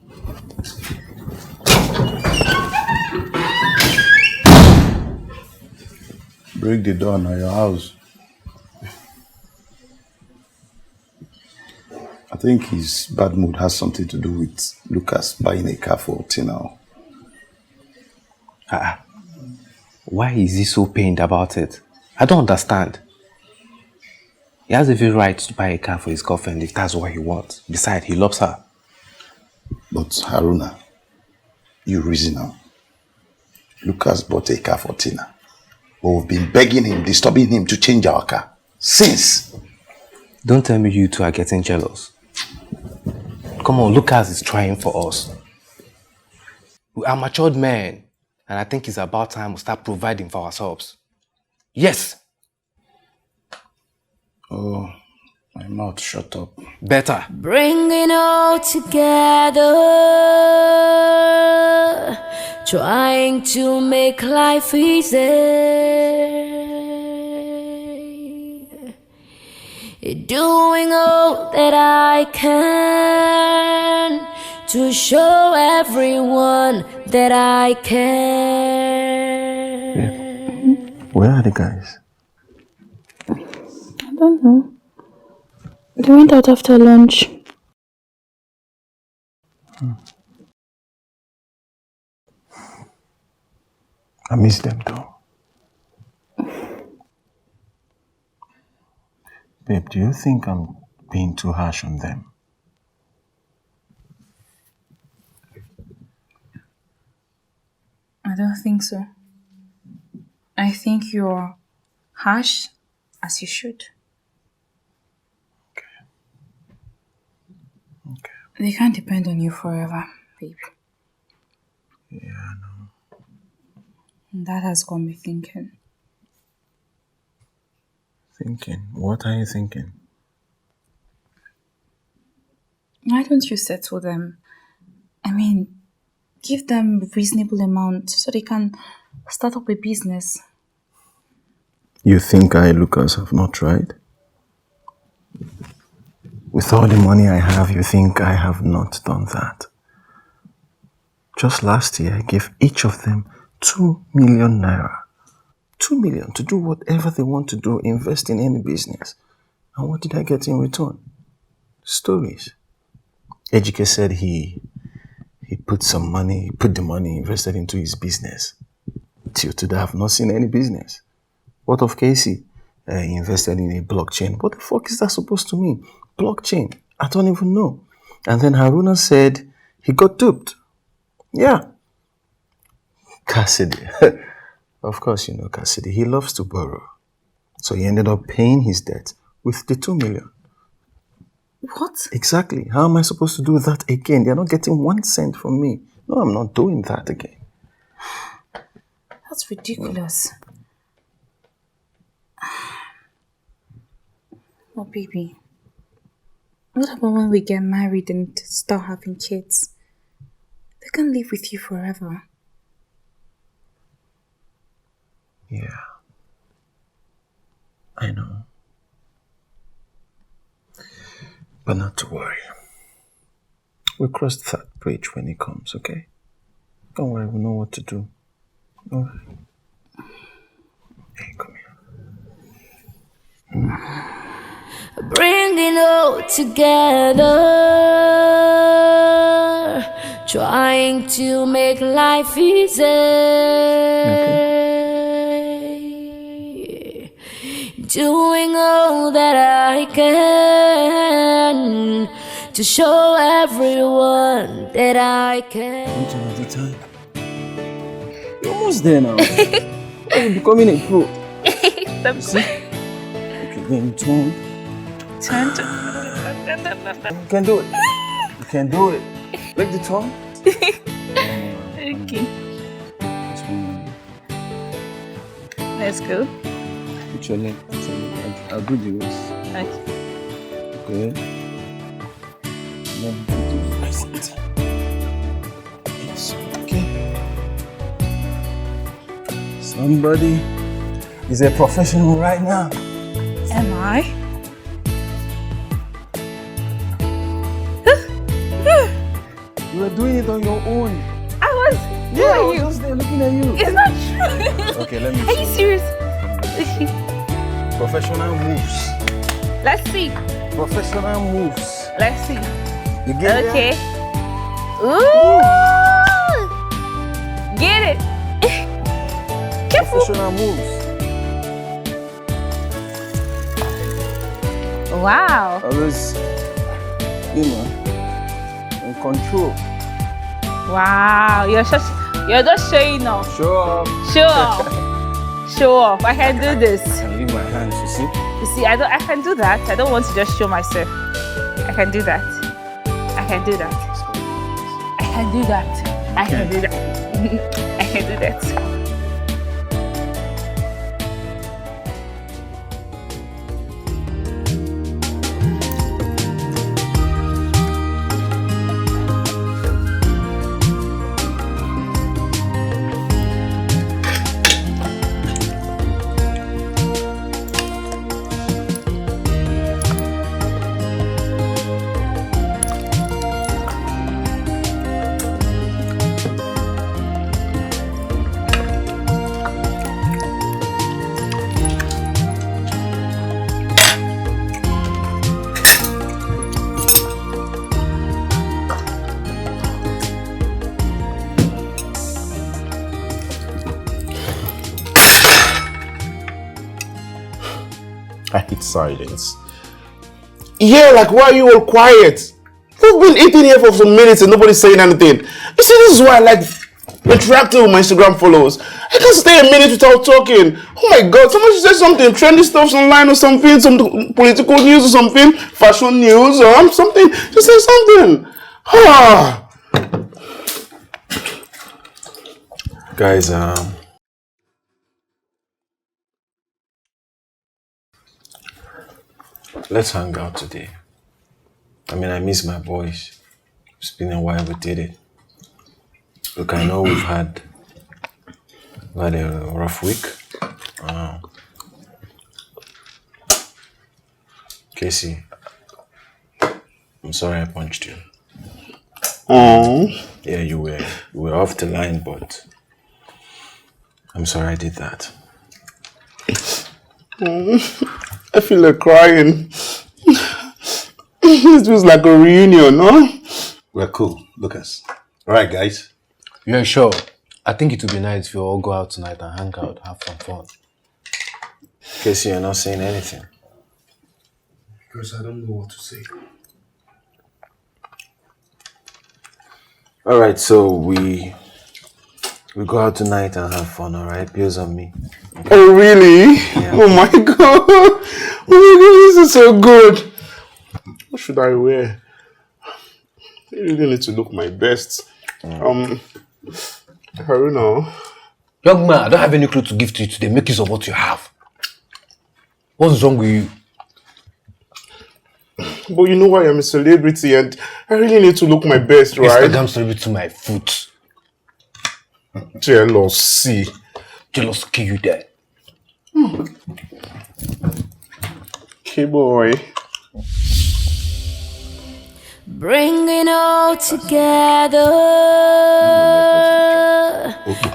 Break the door na your house. I think his bad mood has something to do with Lucas buying a car for Tina. Ah, why is he so pained about it? I don't understand. He has every right to buy a car for his girlfriend if that's what he wants. Besides, he loves her. But Haruna, you reason now. Lucas bought a car for Tina. But we've been begging him, disturbing him to change our car since. Don't tell me you two are getting jealous. Come on, Lucas is trying for us. We are matured men, and I think it's about time we start providing for ourselves. Yes! Oh, my mouth shut up. Better. Bringing all together, trying to make life easy. Doing all that I can to show everyone that I care. Where are the guys? I don't know. They went out after lunch. I miss them though. Babe, do you think I'm being too harsh on them? I don't think so. I think you're harsh, as you should. Okay. They can't depend on you forever, baby. Yeah, I know. And that has got me thinking. Thinking? What are you thinking? Why don't you settle them? I mean, give them reasonable amount so they can start up a business. You think I, Lucas, have not tried? With all the money I have, you think I have not done that? Just last year, I gave each of them two million naira. Two million to do whatever they want to do, invest in any business. And what did I get in return? Stories. Ejike said he he put some money, he put the money, invested into his business. Till today, I've not seen any business. What of Casey? Uh, he invested in a blockchain. What the fuck is that supposed to mean? Blockchain. I don't even know. And then Haruna said he got duped. Yeah. Cassidy. Of course, you know Cassidy. He loves to borrow. So he ended up paying his debt with the two million. What? Exactly. How am I supposed to do that again? They're not getting one cent from me. No, I'm not doing that again. That's ridiculous. Oh, baby. What about when we get married and start having kids? They can't live with you forever. Yeah. I know. But not to worry. We'll cross that bridge when it comes, okay? Don't worry, we know what to do. All right. Hey, come here. Bring it all together, trying to make life easy. Doing all that I can to show everyone that I can. One time at a time. You're almost there now. You're becoming a pro. You see? Okay, then turn. Turn to. You can do it. You can do it. Break the tongue. Okay. This one. Let's go. Put your leg. Put your leg. I'll, I'll do the rest. Okay. Okay. Let me put the rest. It's okay. Somebody is a professional right now. Am I? You were doing it on your own. I was. Yeah, I Who was are you? Just there looking at you. It's not true. Okay, let me. Are you see. Serious? Professional moves. Let's see. Professional moves. Let's see. You get Okay. There? Ooh. Get it. Careful. Professional moves. Wow. Always, you know, in control. Wow. You're just you're just showing off. Show up. Show off. Show off. I can do this. I can leave my hands, you see? You see, I don't. I can do that. I don't want to just show myself. I can do that. I can do that. I can do that. I can do that. I can do that. I hate silence. Yeah, like, why are you all quiet? We've been eating here for some minutes and nobody's saying anything. You see, this is why I like. Interacting with my Instagram followers. I can't stay a minute without talking. Oh my God, somebody should say something. Trendy stuff online or something, some political news or something, fashion news or um, something. Just say something. Ah. Guys, um, let's hang out today. I mean, I miss my boys. It's been a while we did it. Look, I know we've had, we've had a rough week. Uh, Casey, I'm sorry I punched you. Oh. Yeah, you were you were off the line, but I'm sorry I did that. I feel like crying. This feels like a reunion, no? We're cool, Lucas. All right, guys. Yeah, sure. I think it would be nice if we all go out tonight and hang out, have some fun. Casey, you're not saying anything. Because I don't know what to say. All right, so we we go out tonight and have fun, all right? Bills on me. Oh, really? Yeah. Oh my God. Oh my God, this is so good. What should I wear? I really need to look my best. Mm. Um, I don't know. Young man, I don't have any clothes to give to you today. Make use of what you have. What's wrong with you? But you know why I'm a celebrity and I really need to look my best, right? Instagram celebrity to my foot. Jealousy. Jealous kill you there. Okay, boy. Bring it all together,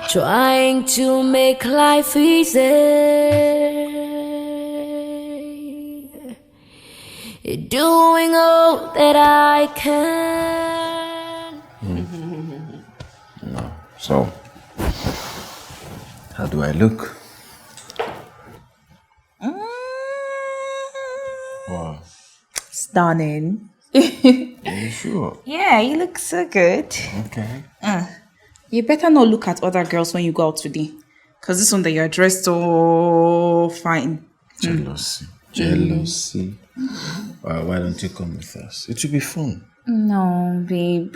trying to make life easy. Doing all that I can. No. So, how do I look? Wow. Stunning. Are you sure? Yeah, you look so good. Okay. Uh, you better not look at other girls when you go out today. Because this one that you're dressed so fine. Jealousy. Mm. Jealousy. Why, why don't you come with us? It will be fun. No, babe.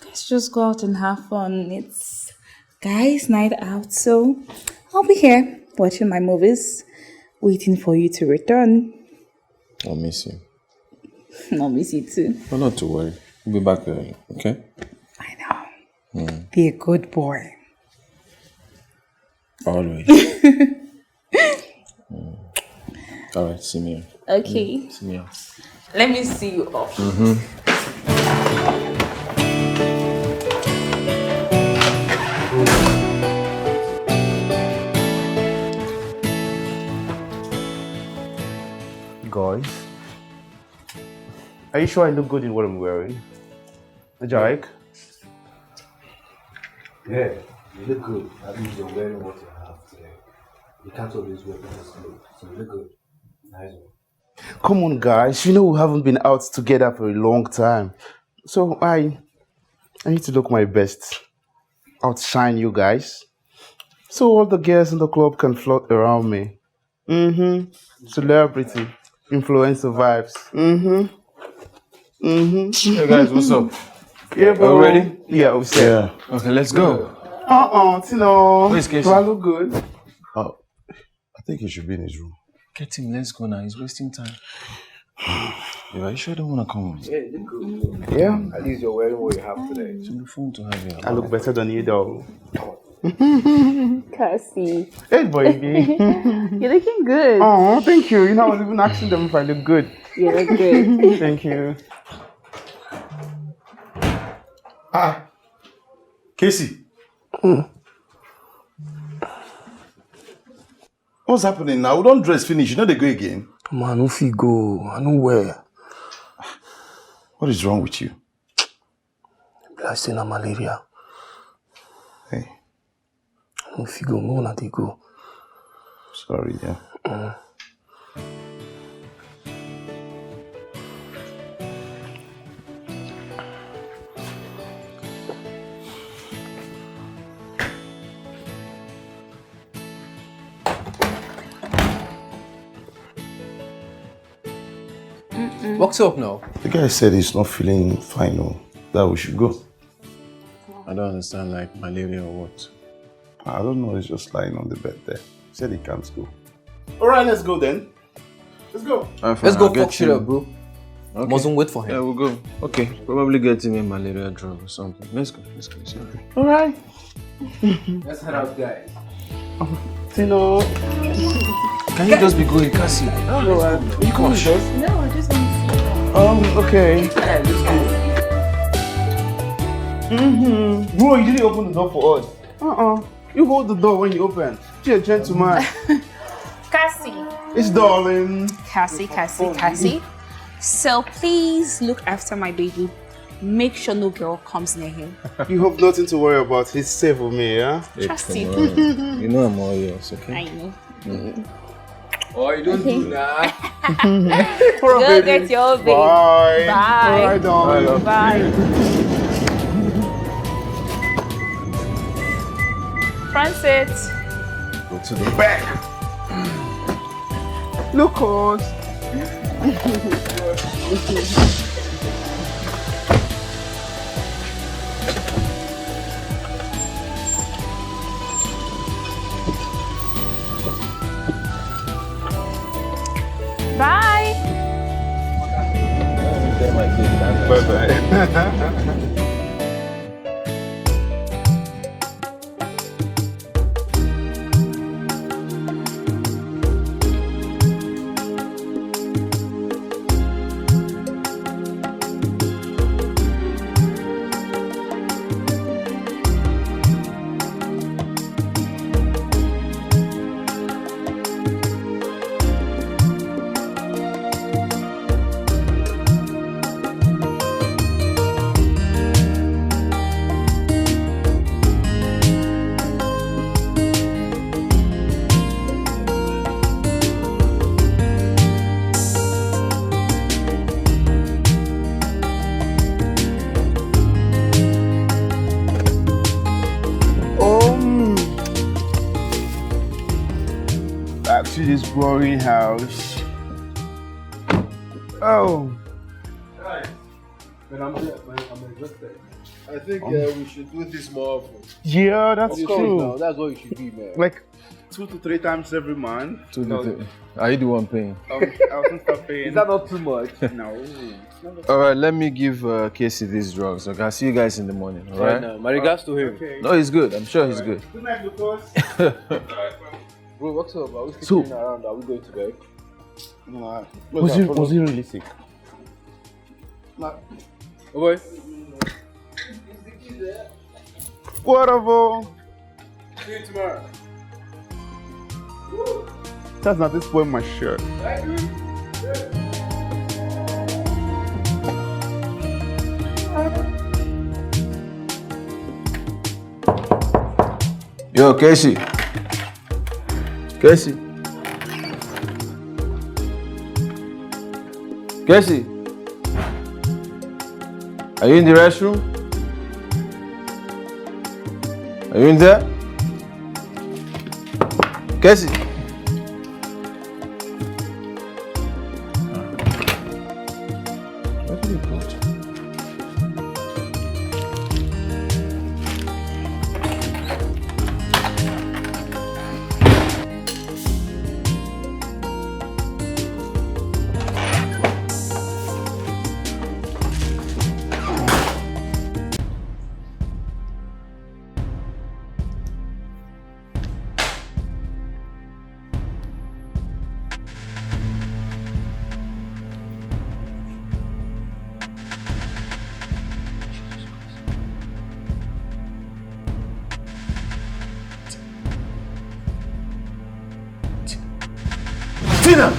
Let's just go out and have fun. It's guys' night out, so I'll be here watching my movies, waiting for you to return. I'll miss you. I'll miss you too. Well, not to worry. We'll be back early, okay? I know. Mm. Be a good boy. Always. Mm. All right, see me. Okay. Yeah, see me. Let me see you off. Mm-hmm. Guys, are you sure I look good in what I'm wearing? Jake? Yeah, you look good. That means you're wearing what you have today. You can't always wear people's clothes, so you look good. Nice one. Come on, guys. You know we haven't been out together for a long time. So I I need to look my best. Outshine you guys. So all the girls in the club can float around me. Mm-hmm. Celebrity. Influencer vibes. Mm-hmm. Mm-hmm. Hey guys, what's up? Yeah, bro. Are we ready? Yeah, we set. Yeah. Okay, let's go. Uh-uh, Tino. Where's Casey? Do I look good? Oh. I think he should be in his room. Get him, let's go now. He's wasting time. Yeah, are you sure you don't want to come with me? Yeah, you could. Yeah, at least you're wearing what you have today. It's on the phone to have you. I look better than you, though. Cassie. Hey, baby. You're looking good. Oh, thank you. You know, I was even asking them if I look good. You look good. Thank you. Ah, Casey. Mm. What's happening now? We don't dress finish. You know they go again. Man, who fit go? I know where. What is wrong with you? Be like say na malaria. Hey. I no fit go. Make una dey go. Sorry, yeah. Mm. What's up now? The guy said he's not feeling fine, oh, that we should go. I don't understand, like malaria or what? I don't know, he's just lying on the bed there. He said he can't go. All right, let's go then. Let's go. Let's go fuck shit up, bro. Okay. Mustn't wait for him. Yeah, we'll go. Okay, probably get him a malaria drug or something. Let's go. Let's go. Let's go. All right. Let's head out, guys. Tino. Can you just be going, Cassie? No, uh, you come with us. No, I just want to see. Um, okay. Yeah, let's go. Mm-hmm. Bro, you didn't open the door for us. Uh-uh. You hold the door when you open. You're a gentleman. Cassie. It's darling. Cassie, Cassie, Cassie. So please look after my baby. Make sure no girl comes near him. You have nothing to worry about. He's safe with me, yeah? Trust him. You know I'm all yours, okay? I know. Oh, you don't do that. Go get your baby. Bye. Bye. All right, darling. Bye. Francis. Go to the back. Look, us. Bye. Bye bye. Um, back to this boring house. Oh, But I'm, I'm, I'm exhausted. I think uh, we should do this more often. Yeah, that's Of course, now, that's what you should be, man. Like two to three times every month. Two to three. Are you the one paying? Um, I wasn't stop paying. Is that not too much? No. All right, let me give uh, Casey these drugs. Okay, I'll see you guys in the morning. All right. Now, my regards to him. Okay. No, he's good. I'm sure he's good. Good night, Lucas. Bro, what's up? Are we So- sticking around? Are we going to bed? No, Was he was he really sick? Not Oh boy. Whatever. See you tomorrow. That's not this boy my shirt. Yo, Casey. Casey. Casey. Are you in the restroom? Are you in there? Casey. Where did he put? Tina!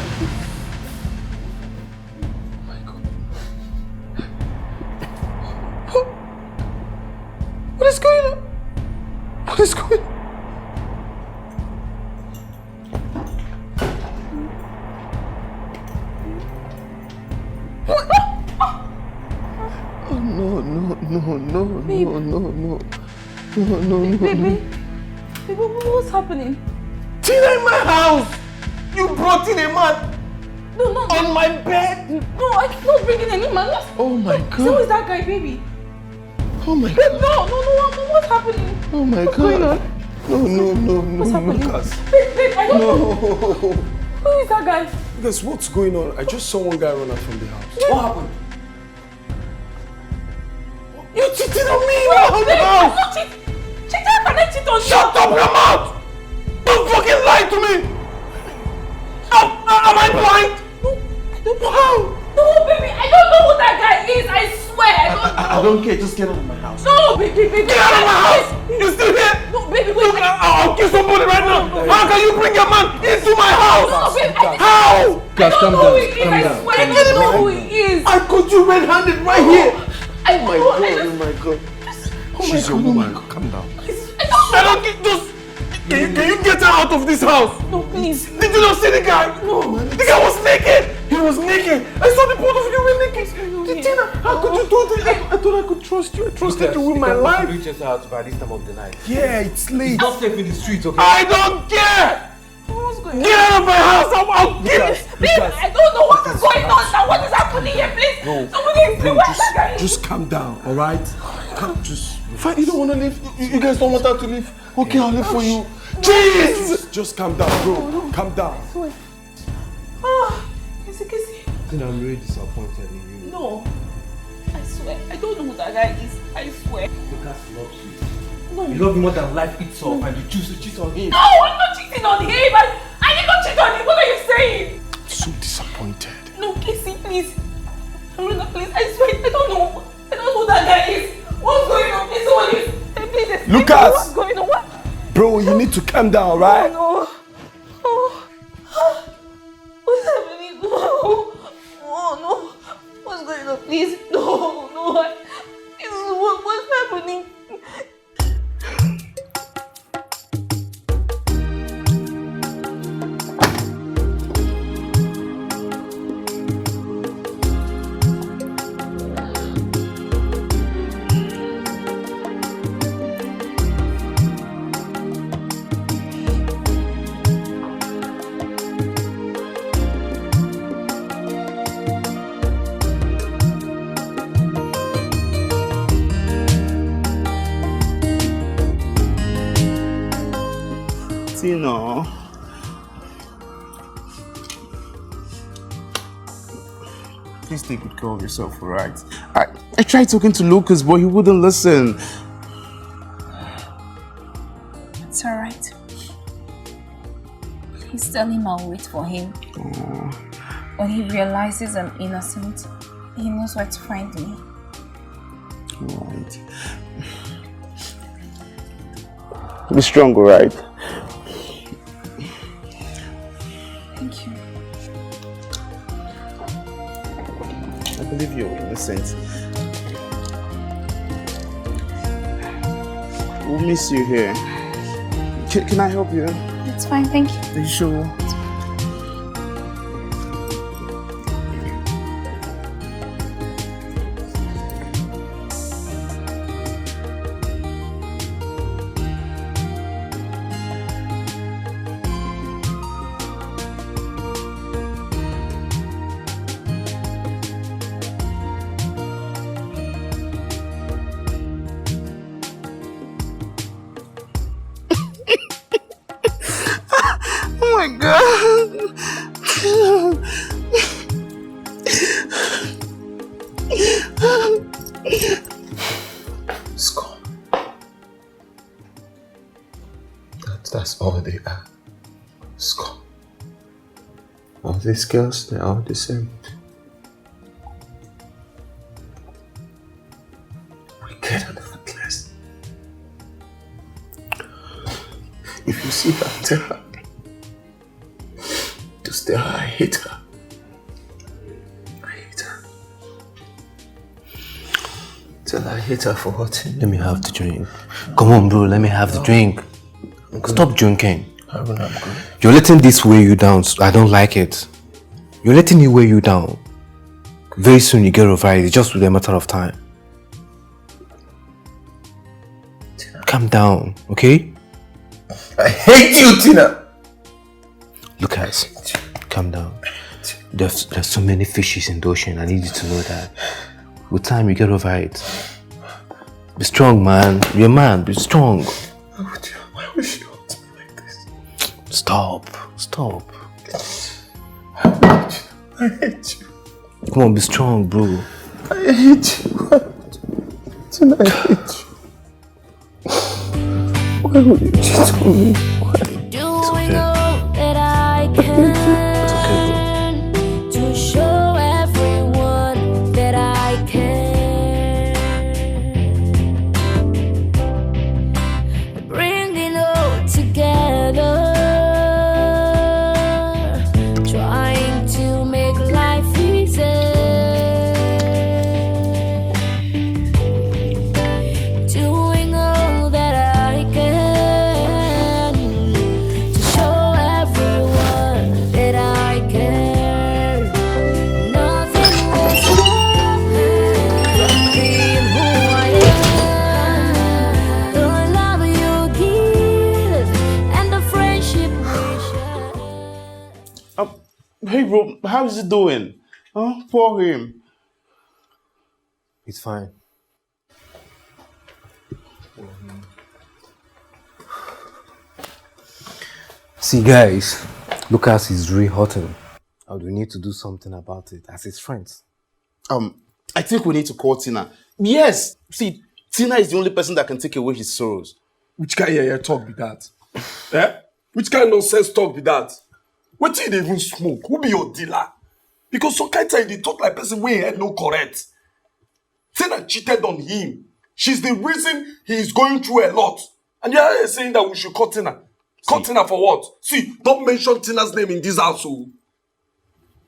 My God. What is going on? What is going on? What? Oh, no, no, no, no, Babe. No, no, no. No, no, no. Baby, baby, what- what's happening? Tina in my house! You brought in a man! No, no. On my bed? No, I'm not bringing any man. What's, Oh my so is god. That guy, baby. Oh my Babe, god. No, no, no, what, what's happening? Oh my What's going god. On? No, no, no, no, What's happening? Lucas. Babe, babe, I don't know. No. Who is that guy? Lucas, what's going on? I just saw one guy run out from the house. What happened? You cheated on me in my own Babe, I'm house! not cheating. Cheating, can I cheat on you? Shut up your mouth! Don't fucking lie to me! Am, am I blind? No, I don't know. How? No, baby, I don't know who that guy is. I swear, I don't I, I don't care. Just get out of my house. No, baby, baby. Get out of my house! You still here? No, baby, wait. Look, I, I'll kill somebody right now. How can you bring a man into my No, house? baby, I How? I don't know who he is. I swear, I don't know who he is. I caught you red-handed right here. I Oh my don't, I god, just, oh my god. oh my She's your God. Woman, calm down. I don't know. I don't get just. Can you, can you get her out of this house? No, please. Did you not see the guy? No. The guy was naked. He was naked. I saw the both of you were naked. Tina, how could you do this? I, I thought I could trust you. I trusted you with my life. Reach us out by this time of the night. Yeah, it's late. It's not safe in the streets, okay? I don't care. What's going on? Get out of my house. I'll, I'll kill you. Babe, I don't know what is going on now. What is happening here, please? Somebody explain what is that guy? Just calm down, all right? Come, just. Fine, you don't want to leave. You, you guys don't want her to leave. Okay, I'll leave for you. Jesus! Just calm down, bro. Calm down. Ah, Kissy, Kissy. Then I'm really disappointed in you. No. I swear, I don't know who that guy is. I swear. Lucas loves you. No. You love him more than life itself, and you choose to cheat on him. No, I'm not cheating on him. I, I did not cheat on him. What are you saying? I'm so disappointed. No, Kissy, please. Lorena, please. I swear, I don't know. I don't know who that guy is. What's going on? Please, someone is. Please, explain to me Lucas! What's going on? What? Bro, you need to calm down, all right? No. Oh. What's happening? No. Oh, no. What's going on? Please. No, no. What? This is what, what's happening? Tina. Please take good care of yourself, all right? I, I tried talking to Lucas, but he wouldn't listen. It's alright. Please tell him I'll wait for him. When he realizes I'm innocent, he knows where to find me. All right. Be strong, all right? Thank you. I believe you're innocent. We'll miss you here. Can, can I help you? It's fine, thank you. Are you sure? Oh my god. Scum. That, that's all they are. Scum. All these girls, they're all the same. Wicked and heartless. If you see her, tell her. Just tell her I hate her. I hate her. Tell her I hate her for what? Let me have the drink. Come on, bro, let me have the drink. Stop drinking. You're letting this weigh you down. I don't like it. You're letting it weigh you down. Very soon you get over it. It's just a matter of time. Calm down, okay? I hate you, Tina. Lucas, calm down. There's, there's so many fishes in the ocean. I need you to know that. With time, you get over it. Be strong, man. You're a man. Be strong. Why would you, why would you hurt me like this? Stop. Stop. I hate you. I hate you. Come on, be strong, bro. I hate you. Why would you? Tina, I hate you. Why would you cheat on me? Why? Doing all that I can to show everyone that I care. Bringing all together, trying to make life easy. Doing all that I can to show everyone that I care. Nothing will stop me from being who I am. The love you give and the friendship we share. Um, hey, bro, how's he doing? Huh? Poor him. It's fine. See, guys, Lucas is really hurting, and we need to do something about it as his friends. Um, I think we need to call Tina. Yes, see, Tina is the only person that can take away his sorrows. Which kind of yeye talk be that? Eh? Which kind of nonsense talk be that? Wetin you dey even smoke? Who be your dealer? Because some kind time you dey talk like person wey him head no correct. Tina cheated on him. She's the reason he is going through a lot. And you are saying that we should cut Tina. Cut Tina for what? See, don't mention Tina's name in this house. Oh.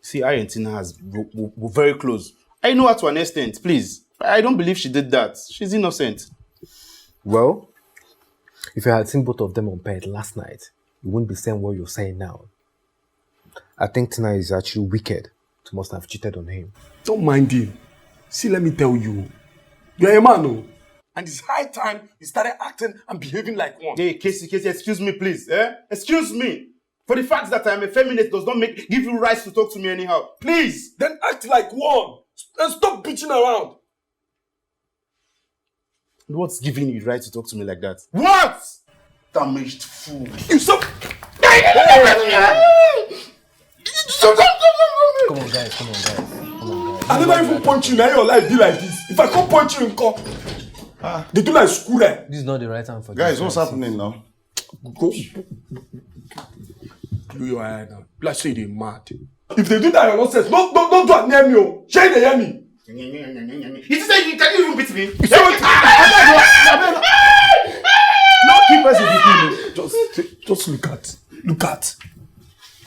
See, I and Tina has w- w- were very close. I know her to an extent, please. I don't believe she did that. She's innocent. Well, if you had seen both of them on bed last night, you wouldn't be saying what you're saying now. I think Tina is actually wicked to must have cheated on him. Don't mind him. See, let me tell you, you're a man, oh, and it's high time you started acting and behaving like one. Hey, Casey, Casey, excuse me, please. Eh? Excuse me. For the fact that I'm a feminist does not make give you rights to talk to me anyhow. Please. Then act like one and stop bitching around. What's giving you right to talk to me like that? What? Damaged fool. You so. Come on, guys. Come on, guys. Come on, guys. I never even punch you. Now your life be like this. If I come punch you in court, they do like school. Eh? This is not the right time for guys, this. What's happening now? Go. Do your eye now. Like say they mad. If they do that, your nonsense. Don't, don't, don't do it near me. Oh. Shey they hear me? You say you can even beat me? You see what? No keep person beating me. Just, just look at, look at,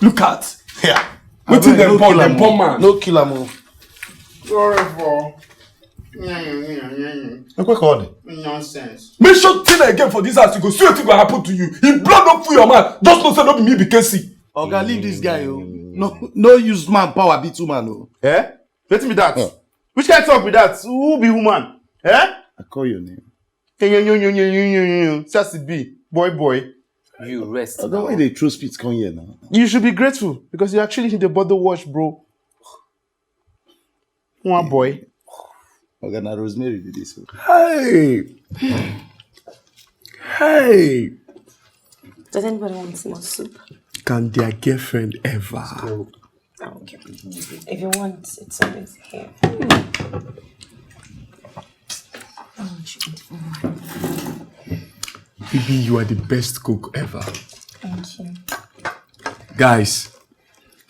look at. Yeah. Wetin dem born, dem born man. No kill am o. Sorry for. Ekwe ka ọ dị? Nonsense. Mention Tina again for this house, you go see wetin go happen to you. If blood no full your mouth, just know say no be me be Casey. Oga, leave this guy o. No, no use man power beat woman o. Eh? Wetin be that? Which kind talk be that? Who be woman? Eh? I call your name. Sassy B, boy, boy. You rest. Oga, why they throw spit come here now? You should be grateful because you actually hit the bottle wash, bro. One boy. Oga, na Rosemary be this. Hey! Hey! Does anybody want some more soup? Can their girlfriend ever? Oh, okay. If you want, it's always here. Oh, she went for one. Baby, you are the best cook ever. Thank you. Guys,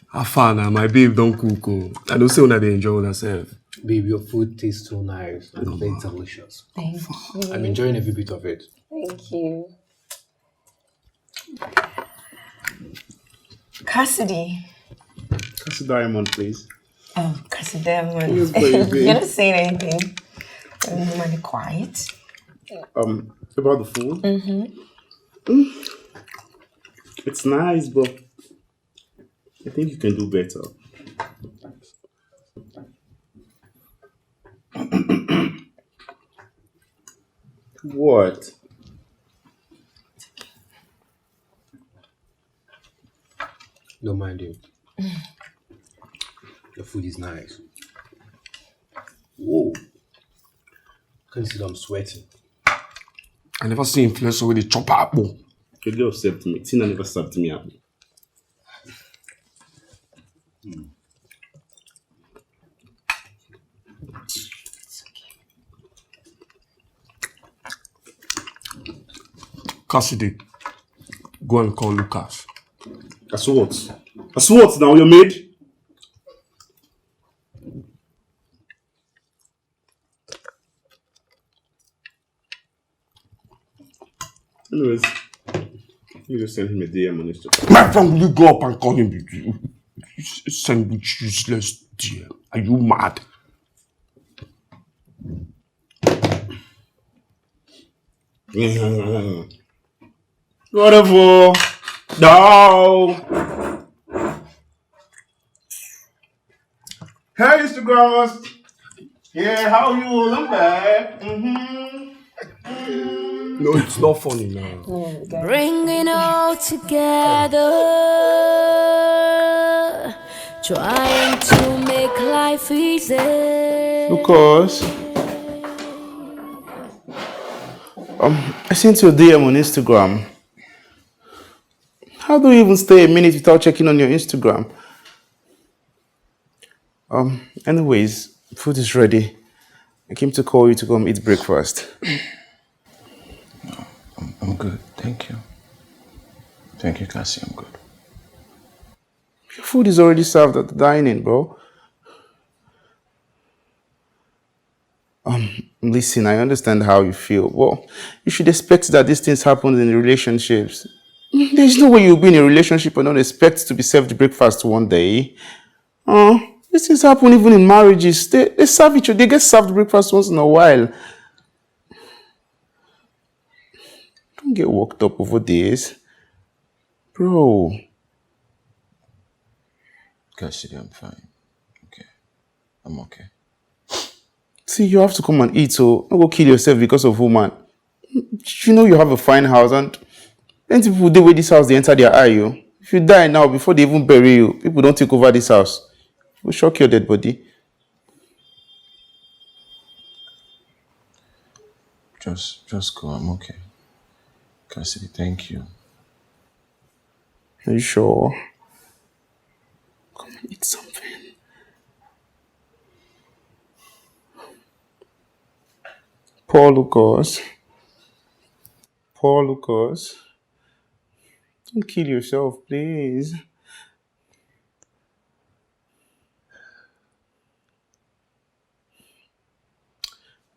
how far now? My babe don't cook. Oh. I don't say una dey enjoy una self. Babe, your food tastes so nice and very delicious. Thank you. I'm enjoying every bit of it. Thank you. Cassidy. Cassidy Diamond, please. Oh, Cassidy Diamond. Yes, baby. You're not saying anything. You're normally quiet. Um, about the food? Mm-hmm. Mm. It's nice, but I think you can do better. What? Don't mind him. Food is nice. Whoa. Can't see that I'm sweating. I never see influencer wey dey chop apple. The girl served me. Tina never served me apple. Cassidy, go and call Lucas. As what? As what now? Your maid? Anyways, you just send him a D M on Instagram. My friend, will you go up and call him? You, you, you send which useless D M? Are you mad? Whatever. No. Hey, Instagrammers. Yeah, how you all? I'm back. Mm-hmm. No, it's not funny now. Bringing all together, trying to make life easy. Because um, I sent you a D M on Instagram. How do you even stay a minute without checking on your Instagram? Um, anyways, food is ready. I came to call you to come eat breakfast. I'm, I'm good, thank you. Thank you, Cassie. I'm good. Your food is already served at the dining, bro. Um, listen, I understand how you feel. Well, you should expect that these things happen in relationships. There's no way you'll be in a relationship and not expect to be served breakfast one day. Uh, these things happen even in marriages. They, they serve each other, they get served breakfast once in a while. Don't get worked up over this. Bro. Cassidy, I'm fine. Okay. I'm okay. See, you have to come and eat, so don't go kill yourself because of woman. You know you have a fine house, and plenty people dey wey this house dey enter their eye o. If you die now, before they even bury you, people don take over this house. Go shock your dead body. Just, just go. I'm okay. Cassidy, thank you. Are you sure? Come and eat something. Poor Lucas. Poor Lucas. Don't kill yourself, please.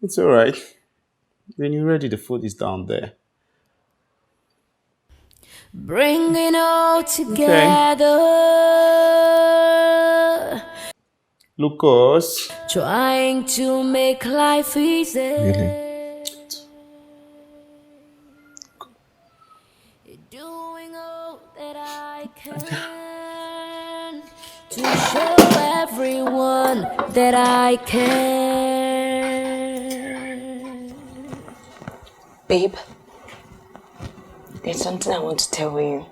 It's all right. When you're ready, the food is down there. Bringing all together. Lucas. Trying to make life easy. Really? Doing all that I can to show everyone that I care. Babe, there's something I want to tell you.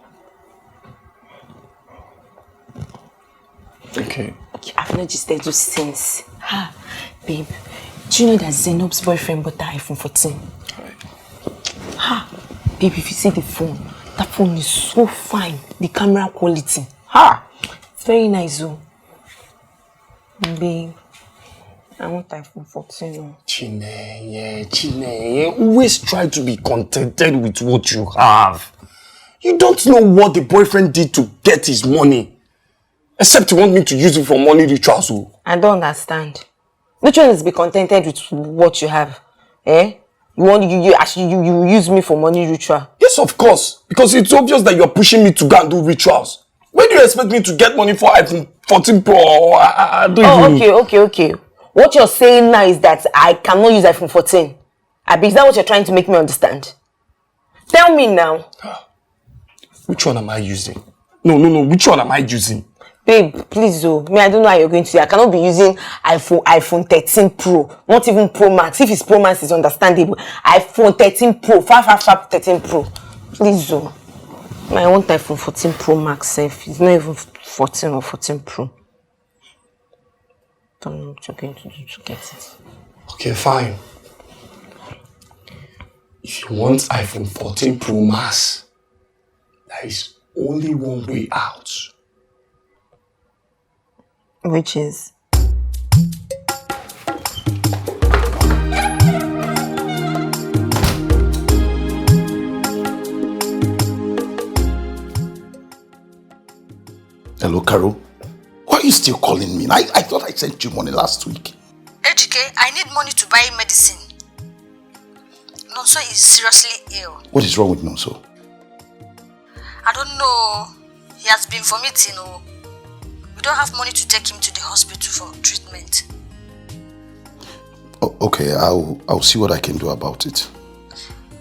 Okay. I've not just you since. Ha, babe, do you know that Zainab's boyfriend bought an iPhone fourteen? Ha, babe, if you see the phone, that phone is so fine. The camera quality. Ha, it's very nice, oh. Babe, I want iPhone fourteen. Oh. Chinenye, Chinenye, always try to be contented with what you have. You don't know what the boyfriend did to get his money. Except you want me to use it for money rituals. Oh. I don't understand. Which one is be contented with what you have? Eh? You want you you actually you, you use me for money ritual? Yes, of course. Because it's obvious that you're pushing me to go and do rituals. Where do you expect me to get money for iPhone fourteen Pro? I, I, I don't Oh, even... Okay, okay, okay. What you're saying now is that I cannot use iPhone fourteen. Abi, is that what you're trying to make me understand? Tell me now. Which one am I using? No, no, no. Which one am I using? Babe, please, oh, me, I don't know how you're going to. I cannot be using iPhone, iPhone thirteen Pro, not even Pro Max. If it's Pro Max, it's understandable. iPhone thirteen Pro, five five five thirteen Pro. Please, oh, I want iPhone fourteen Pro Max. Sef, it's not even fourteen or fourteen Pro. Tell me what you're going to do to get it. Okay, fine. If you want iPhone fourteen Pro Max, there is only one way out. Which is? Hello, Carol. Why are you still calling me? I, I thought I sent you money last week. Ejike, I need money to buy medicine. Nonso is seriously ill. What is wrong with Nonso? I don't know. He has been vomiting. Oh. We don't have money to take him to the hospital for treatment. Oh, okay, I'll, I'll see what I can do about it.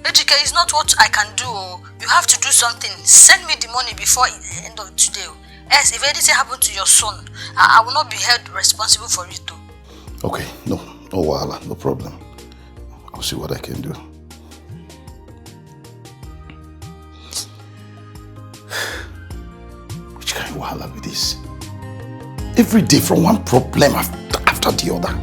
Ejike, it's not what I can do. Oh. You have to do something. Send me the money before the end of today. Oh. Else, if anything happened to your son, I, I will not be held responsible for it. Oh. Okay, no, no wahala, no problem. I'll see what I can do. Which kind of wahala be this? Every day from one problem after, after the other.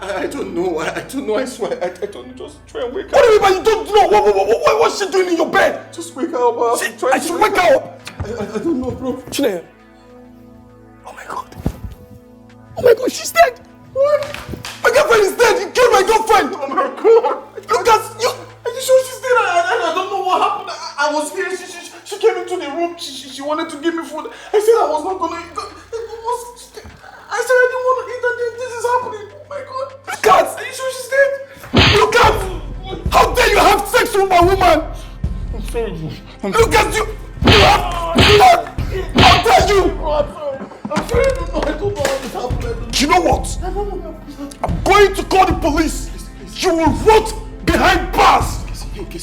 I, I don't know. I, I don't know. I swear. I, I don't know. Just try and wake her up. What do you mean by you don't know? What, what, what, what, what's she doing in your bed? Just wake her up. She, I should wake her up. I, I, I don't know, bro. Chineye. Oh my God. Oh my God, she's dead. What? My girlfriend is dead. You killed my girlfriend. Oh my God. Look at you. Are you sure she's dead? I, I, I don't know what happened. I, I was here. She, she, she came into the room. She, she, she wanted to give me food. I said I was not gonna eat. It was, I said I didn't want to eat, and then this is happening. Oh my God. Look at. Are you sure she's dead? Look at. How dare you have sex with my woman? I'm sorry, bro. Look at you. You have. You have. How dare you? Bro, I'm sorry. I'm sorry. I don't know. I don't know how this happened. I don't know. You know what? I don't know. I'm going to call the police. You will rot behind bars. Okay, okay,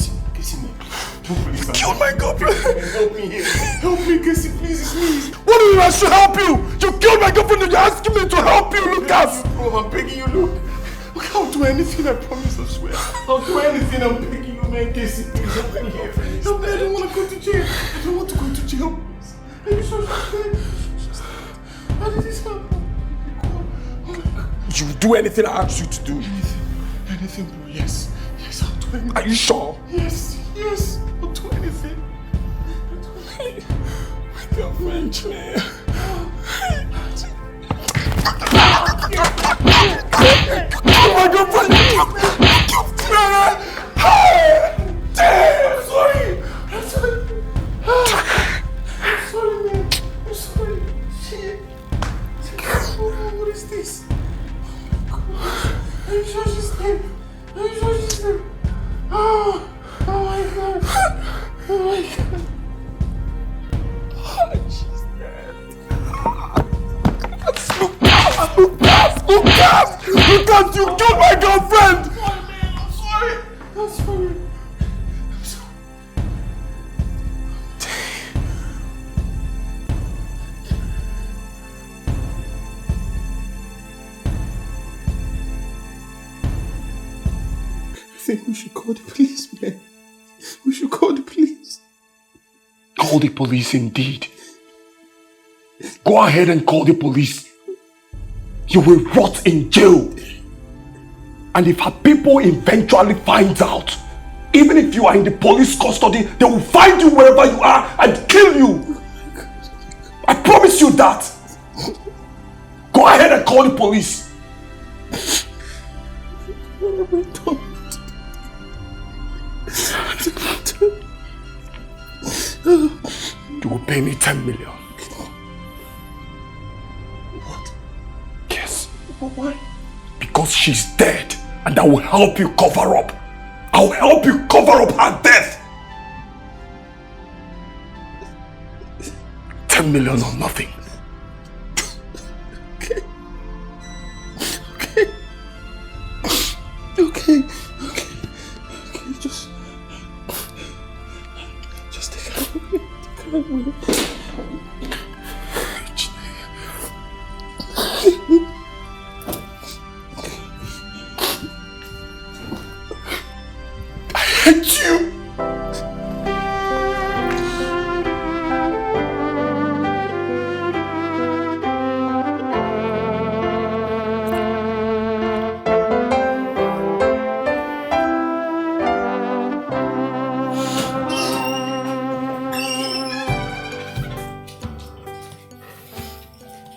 Oh my God, bro. Help me here. Help me, Casey, please, it's me. What do you mean I should help you? You killed my girlfriend and you're asking me to help you, Lucas. Bro, I'm begging you, look. Look, I'll do anything, I promise, I swear. I'll do anything, I'm begging you, man, Casey, please help me here. Help me, I don't want to go to jail. I don't want to go to jail. Are you sure she's dead? How did this happen? Oh my God. You do anything I ask you to do. Anything, anything, bro. Yes, yes, I'll do anything. Are you sure? Yes, yes, I'll do anything. My girlfriend, man. Oh my God, my girlfriend. Hey! Damn! I'm sorry. I'm sorry. I'm sorry, man. I'm sorry. Shit. What is this? Oh my God. Are you sure she's dead? Are you sure she's dead? Oh, oh my God. Oh my God. Oh, she's dead. Lucas! Lucas! Lucas! Lucas, you killed my girlfriend! I'm sorry, man. I'm sorry. I'm sorry. I'm sorry. I think we should call the police, man. We should call the police. Call the police indeed. Go ahead and call the police. You will rot in jail. And if her people eventually finds out, even if you are in the police custody, they will find you wherever you are and kill you. I promise you that. Go ahead and call the police. What have I done? You will pay me ten million. What? Yes. But why? Because she's dead, and I will help you cover up. I will help you cover up her death. Ten million or nothing. Okay. Okay. Okay. Okay. Okay. Just, just take her away. Take her away. I hate you.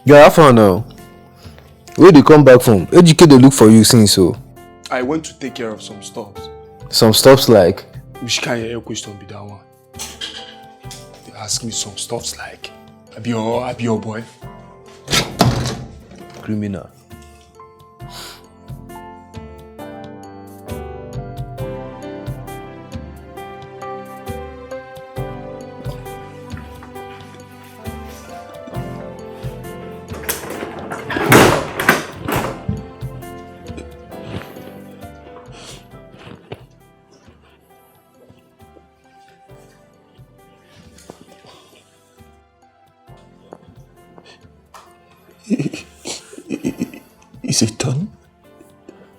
Guy, how far now? Where you come back from? Ejike dey look for you since o. I went to take care of some stuffs. Some stuffs like? Which kind of question be that one? They ask me some stuffs like, I be your, I be your boy. Criminal. Is it done?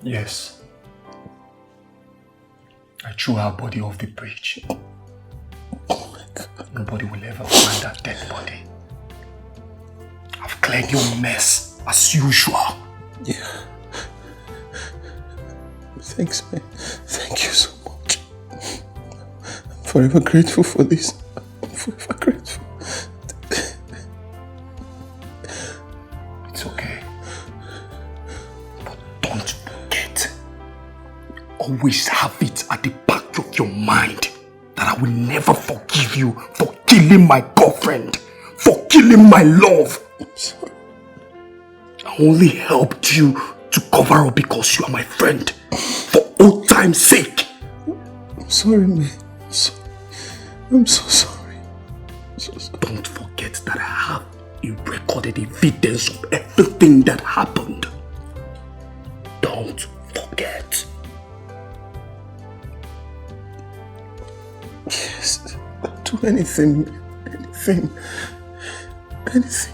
Yes. I threw her body off the bridge. Oh my God. Nobody will ever find that dead body. I've cleared your mess as usual. Yeah. Thanks, man. Thank you so much. I'm forever grateful for this. I'm forever grateful. It's okay. But don't forget. Always have it at the back of your mind that I will never forgive you for killing my girlfriend, for killing my love. I'm sorry. I only helped you to cover up because you are my friend. For old time's sake. I'm sorry, man. I'm so, I'm so sorry. I'm so sorry. Don't forget that I have a recorded evidence of everything that happened. Don't forget. Yes. Anything, anything, anything.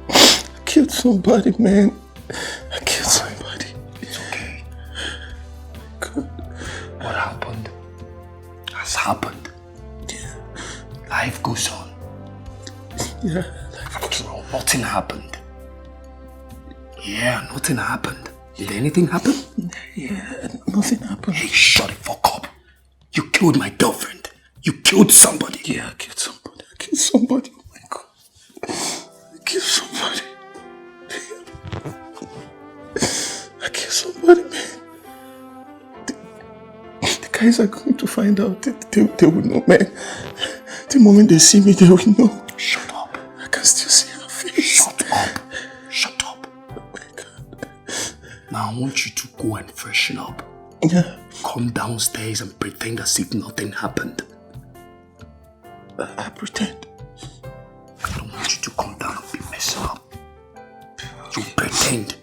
I killed somebody, man. I killed somebody. It's okay. God. What happened has happened. Yeah. Life goes on. Yeah. After all, nothing happened. Yeah, nothing happened. Did anything happen? Yeah, nothing happened. Hey, shut the fuck up. You killed my girlfriend. You killed somebody. Yeah, I killed somebody. I killed somebody. Oh my God. I killed somebody. I killed somebody, man. The, the guys are going to find out. They, they, they will know, man. The moment they see me, they will know. Shut up. I can still see her face. Shut up. Shut up. Oh my God. Now I want you to go and freshen up. Yeah. Come downstairs and pretend as if nothing happened. I, I pretend. I don't want you to come down and be messing up. You pretend.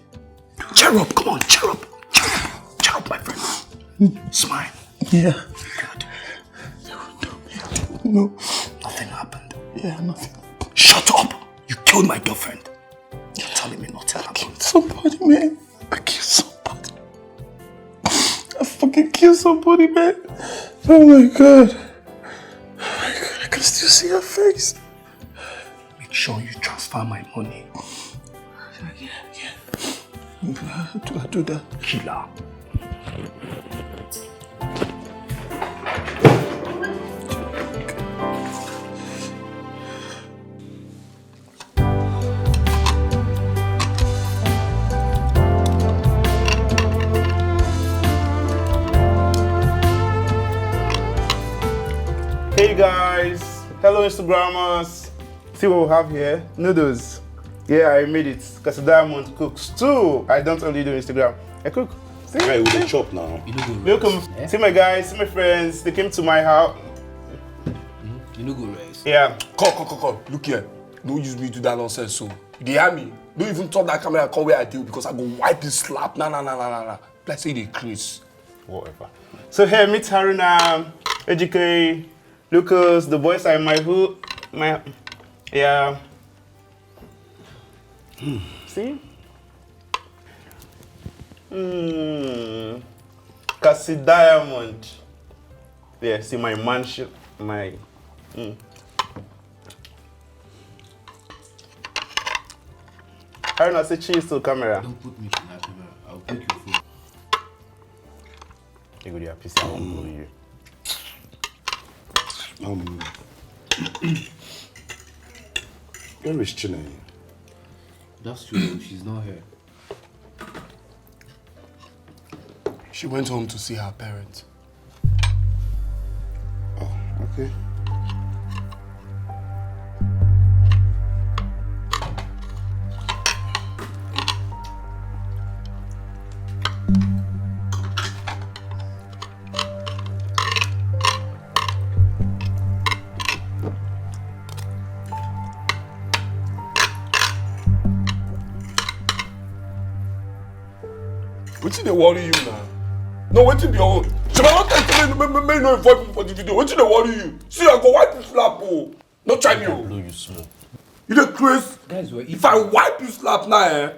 Cheer up, come on, cheer up. Cheer up, cheer up, my friend. Smile. Yeah. Good. No. Nothing happened. Yeah, nothing. Shut up! You killed my girlfriend. You're telling me nothing happened. Somebody, man. I killed somebody. I fucking killed somebody, man. Oh my God. Oh my God, I can still see her face. Make sure you transfer my money. Yeah, yeah. I'll do, I'll do that. Killer. Hey guys, hello Instagrammers. See what we have here, noodles. Yeah, I made it. Kasi Diamond cooks too. I don't only do Instagram. I cook. See? Guy, we dey chop now. You no go rest. Welcome. Eh? See my guys, see my friends. They came to my house. Hmm? You no go rest. Yeah. Come, come, come, come. Look here. No use me do that nonsense. So, you dey hear me? Don't even turn that camera come where I do because I go wipe this slap. Nah, nah, nah, nah, nah, nah. Like say you dey craze. Whatever. So here, meet Haruna, A G K, Lucas, the boys are in my hood. My, yeah. See? Mm. Kasi Diamond. Yeah, see my mansion, my. Mm. Haruna, say cheese to camera. Don't put me to that camera. I'll take your phone. You go there, P C, I won't blow you. Um, where is Chinenye? That's true. She's not here. She went home to see her parents. Oh, okay. Wetin dey worry you now? No, wetin be your own? Sheba, no tell me, make, make, make you no involve me for the video. Wetin dey worry you? See, I go wipe you slap, oh. No try me, oh. Blow you small. You dey craze? Guys, we're eating. If I wipe you slap now, eh?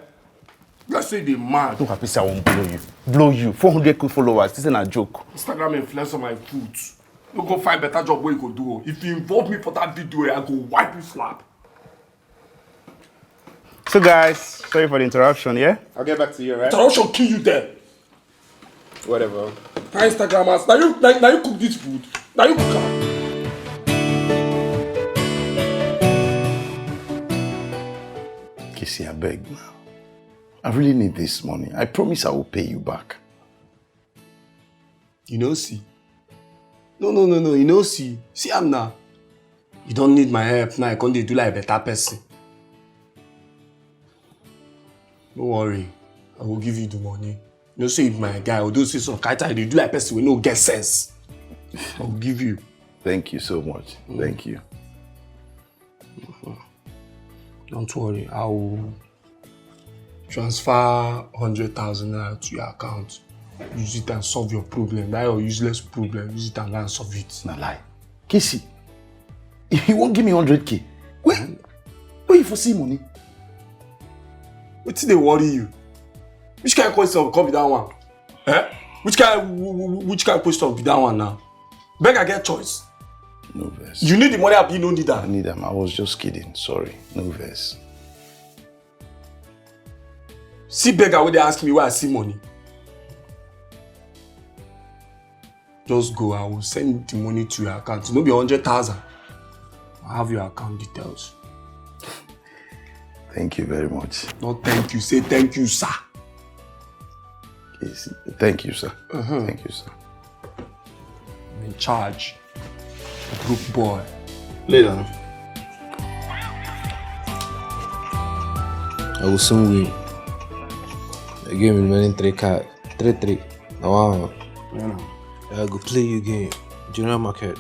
Let's say they mad. Look, happy say I won't blow you. Blow you. Four hundred K followers. This is a joke. Instagram influencer my foot. You go find better job where you go do. If you involve me for that video, eh, I go wipe you slap. So guys, sorry for the interruption, yeah? I'll get back to you, right? Interruption kill you there. Whatever. Hi, Instagrammers. Now you, now, now you cook this food. Now you cook am. Kissy, I beg now. I really need this money. I promise I will pay you back. You know, see. No, no, no, no. You know, see. See, I'm now. You don't need my help now. I can't do like better person. No worry. I will give you the money. You know, say if my guy, although say some kind time, they do like person, we no get sense. I will give you. Thank you so much. Mm. Thank you. Don't worry. I will transfer hundred thousand naira to your account. Use it and solve your problem. That your useless problem, use it and go and solve it. Na lie. Casey, if you wan give me hundred K, where, where you for see money? Wetin dey worry you? Which kind of question come be that one? Eh? Which kind, wh- wh- which kind of question be that one now? Beggar get choice. No vex. You need the money, abi you no need I am? Need am. I was just kidding. Sorry. No vex. See beggar wey dey ask me where I see money. Just go, I will send the money to your account. No be hundred thousand. I have your account details. Thank you very much. No thank you, say thank you, sir. Casey, thank you, sir. Thank you, sir. I'm in charge. Broke boy. Later. I will soon win. The game remaining three card. Three three. Now wow. Yeah. I go play you game. General market.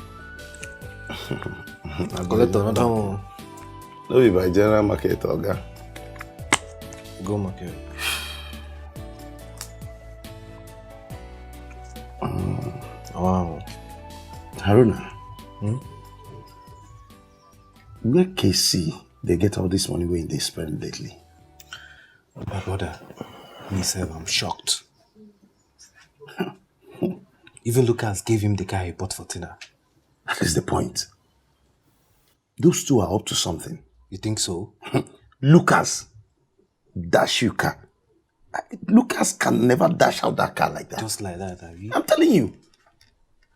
I collect another one. No be by general market, oga. Go market. Wow. Haruna. Hmm? Where Casey dey get all this money wey he dey spend lately? My brother, me sef, I'm shocked. Even Lucas gave him the car he bought for Tina. That is the point. Those two are up to something. You think so? Lucas dash you car. Lucas can never dash out that car like that. Just like that, abi? I'm telling you.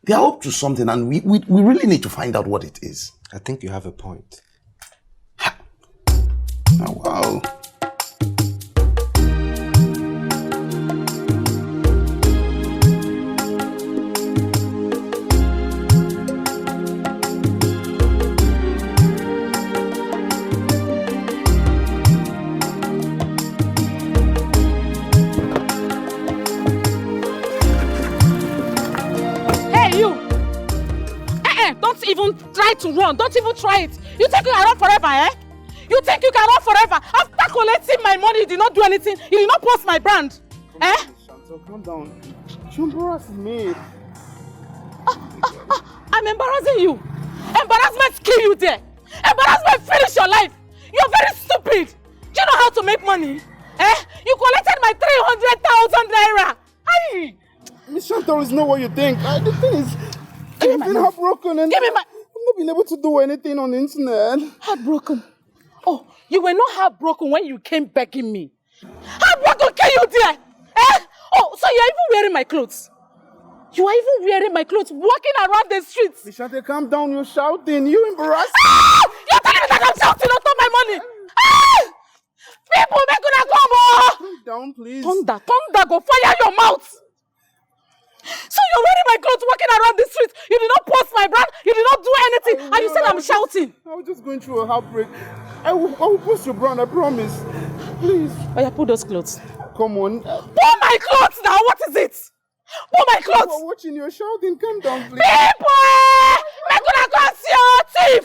They are up to something, and we, we, we really need to find out what it is. I think you have a point. Oh, wow. Hey, you! Eh, eh, don't even try to run. Don't even try it. You think you can run forever, eh? You think you can run forever? After collecting my money, you did not do anything. You did not post my brand. Eh? Chantal, calm down. You embarrass me. I'm embarrassing you. Embarrassment kill you there. Embarrassment finish your life. You're very stupid. Do you know how to make money? Eh? You collected my three hundred thousand naira. Aye! Miss Chantal, it's not what you think. Uh, the thing is, Give me I've my been money. Heartbroken and Give me my I've not been able to do anything on the internet. Heartbroken. Oh, you were not heartbroken when you came begging me. Heartbroken kill you there. Eh? Oh, so you're even wearing my clothes. You are even wearing my clothes, walking around the streets. Miss Chantal, calm down. You're shouting. You embarrass me. Ah! You're telling me that I'm shouting on top my money. Ah! People, make una come, oh! Calm down, please. Thunder, thunder, go fire your mouth. So you're wearing my clothes, walking around the street. You did not post my brand. You did not do anything, and you said I'm shouting. I was just going through a heartbreak. I will, I will post your brand, I promise. Please, Oh yeah, put those clothes. Come on. Put my clothes now. What is it? Put my clothes. We're watching you shouting. Calm down, please. People, make una come see, oh, thief,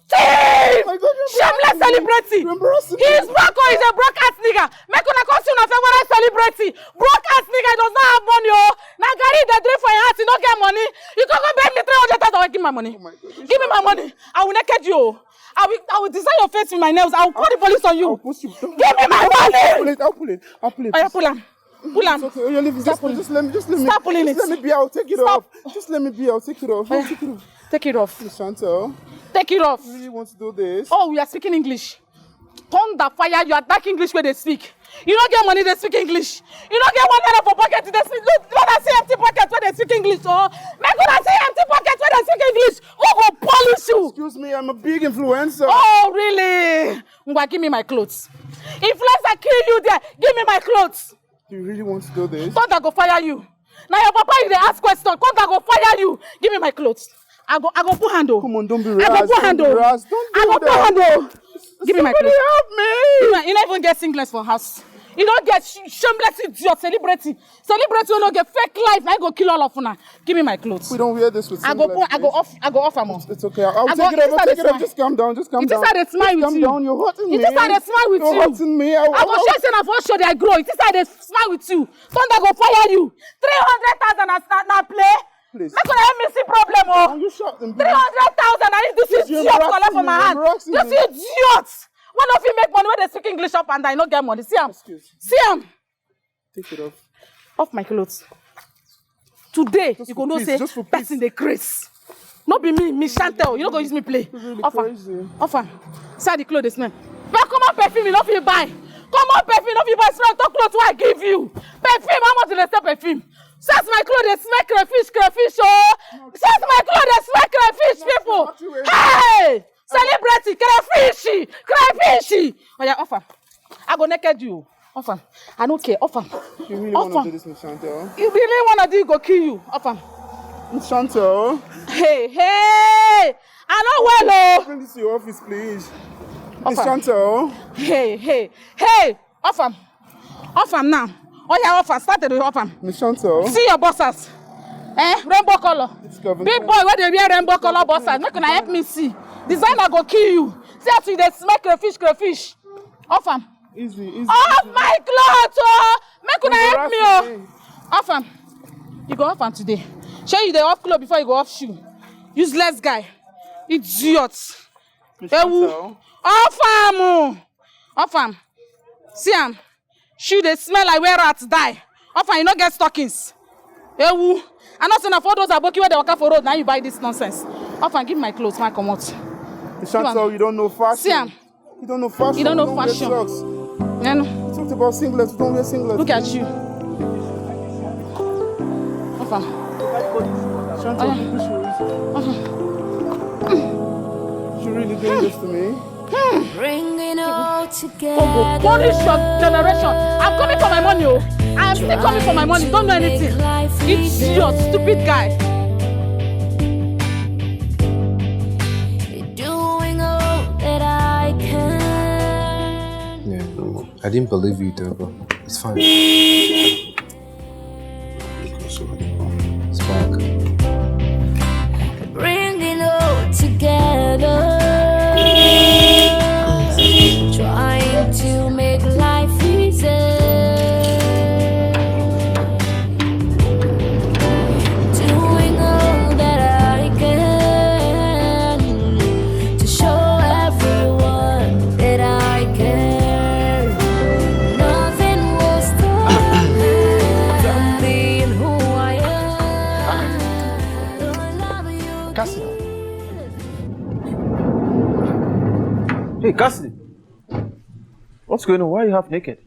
thief, My God, you're shameless embarrassing me. Celebrity. You're embarrassing me. He is broke, oh, he's a broke ass nigga. Make una come see una favorite celebrity. Broke ass nigga, he does not have money, oh. Na garri dey drink for your house, he no get money. You go go beg me three hundred thousand, give me my money. Oh my God, Give me my money. I will naked you, oh. I will, I will design your face with my nails. I will call the police on you. I'll push you. Don't Give me my I'll pull money. it. I'll pull it. I'll pull it. Oh yeah, pull am. Pull am. It's okay. Oh, you leave. Stop Just, pulling. just let me. Just let me. Stop pulling Just it. let me be. I'll take it Stop. Off. Just let me be. I'll take it off. I'll take it off. Take it off. Miss Chantal, Take it off. you really want to do this? Oh, we are speaking English. Thunder fire, you attack English where they speak. You don't get money, they speak English. You don't get one naira for pocket, they speak. Look, look, I see empty pocket where they speak English. Oh, make una see empty pocket where they speak English. Who go polish you? Excuse me, I'm a big influencer. Oh, really? Ngwa, give me my clothes. Influencer kill you there. Give me my clothes. You really want to do this? Thunder go fire you. Now your papa, you dey ask question. Thunder go fire you. Give me my clothes. I go, I go put hand, oh. Come on, don't be I go rash. put hand, Don't be oh. rash. Don't do I go put that. Hand, oh. Give me my Somebody clothes. Help me. You know, you not even get singlet for house. You don't get sh- shameless idiot, celebrity. Celebrity will not get fake life. I go kill all of una. Give me my clothes. We don't wear this with I go singlet, put, I go please. Off, I go off am. It's, it's okay. I'll I take go, it off. I'll take it off. Just calm down. Just calm down. It is how they smile with you. Just calm down. You're hurting me. It is how they smile with you. You're hurting me. I, I go show you say na for show they grow. It is how they smile with you. Thunder go fire you. Three hundred thousand as na, na play. Please. Make una help me see problem o. Can you shut them, please? Three hundred thousand and this idiot collect for my hand. This idiot. One of you make money when they speak English up and I no get money. See am. Excuse. See am. Take it off. Off my clothes. Today, just you go know say person dey craze. No be me, me Chantel. You no go use me play. Offer. Offer. See the clothes dey smell. But come on, perfume, you no fit buy. Come on, perfume, you no fit buy. Smell, talk clothes wey I give you. Perfume, how much dey sell perfume? See as my clothes dey smell crayfish, crayfish, oh. See as my clothes dey smell crayfish, people. Hey! Celebrity, crayfish, crayfish. Oh yeah, offer. I go naked you. Offer. I don't care. Offer. You really want to do this, Miss Chantel? You really want to do it, go kill you. Offer. Miss Chantel? Hey, hey. I know well, oh. Bring this to your office, please. Miss Chantel? Hey, hey, hey. Offer. Offer now. Oh yeah, offer. Start to offer. Miss Chantel? See your bossers. Eh? Rainbow color. Big boy, where they wear rainbow color bossers. Make una help me see. Designer go kill you. See as you dey smell crayfish, crayfish. Off am. Easy, easy. Off my cloth, oh! Make una help me, oh! Off am. You go off am today. Shey you dey off cloth before you go off shoe? Useless guy. Idiot. Ewu. Off am, oh! Off am. See am. Shoe dey smell like where rats die. Off am, you no get stockings. Ewu. I know say na for those aboki wey dey waka for road, na you buy this nonsense. Off am, give my clothes, my comot. Chantel, you don't know fashion. See am. You don't know fashion. You don't know fashion. Then we talked about singlets. We don't wear singlets. Look at you. Off am. Chantel, off am. You really doing this to me? Bring it all together. Punish your generation. I'm coming for my money, oh. I'm still coming for my money. Don't know anything. Idiot, stupid guy. Doing all that I can. Yeah, I didn't believe you, Temple. It's fine. It's back. Bring it all together. Trying to make life easy. Doing all that I can to show everyone that I care. Nothing will stop me from being who I am. Cassie. Hey, Cassie. What's going on? Why are you half naked?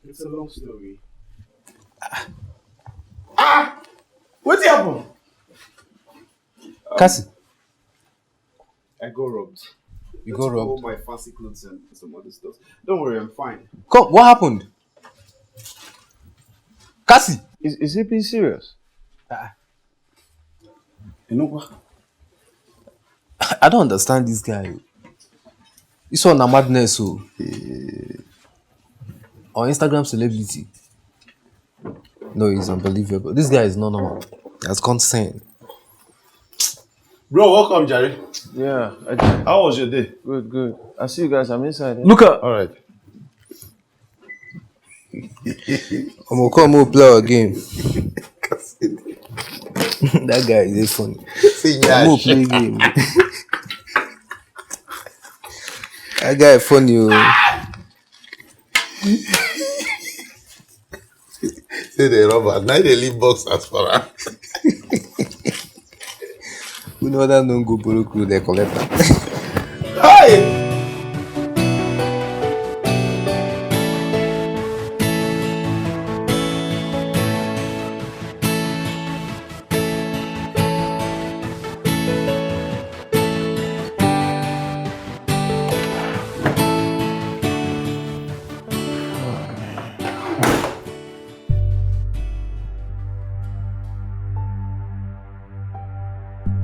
It's a long story. Ah! What happened? Cassie. I got robbed. You got robbed? All my fancy clothes and some other stuff. Don't worry, I'm fine. Come, what happened? Cassie! Is, is he being serious? Ah. You know what? I don't understand this guy. This one na madness, oh. Eh, on Instagram celebrity. No, it's unbelievable. This guy is not normal. That's consent. Bro, welcome, Jerry. Yeah, I did. How was your day? Good, good. I see you guys. I'm inside. Eh? Look at. All right. I'm gonna come and play our game. That guy is funny. See, I'm gonna play game. That guy funny, oh. Say the rubber. Now they leave boxers for her. We know that no go borrow crew, they collect am. Hey!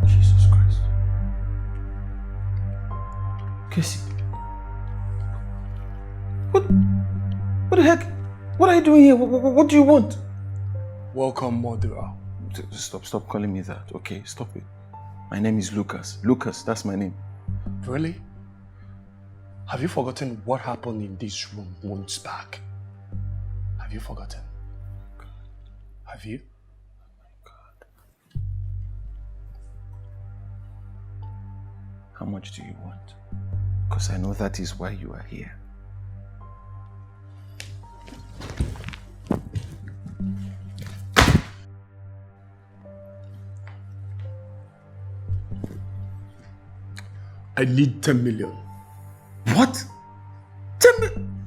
Jesus Christ. Cassie. What? What the heck? What are you doing here? What, what, what do you want? Welcome, murderer. Stop, stop calling me that, okay? Stop it. My name is Lucas. Lucas, that's my name. Really? Have you forgotten what happened in this room months back? Have you forgotten? Have you? How much do you want? Because I know that is why you are here. I need ten million. What? ten million?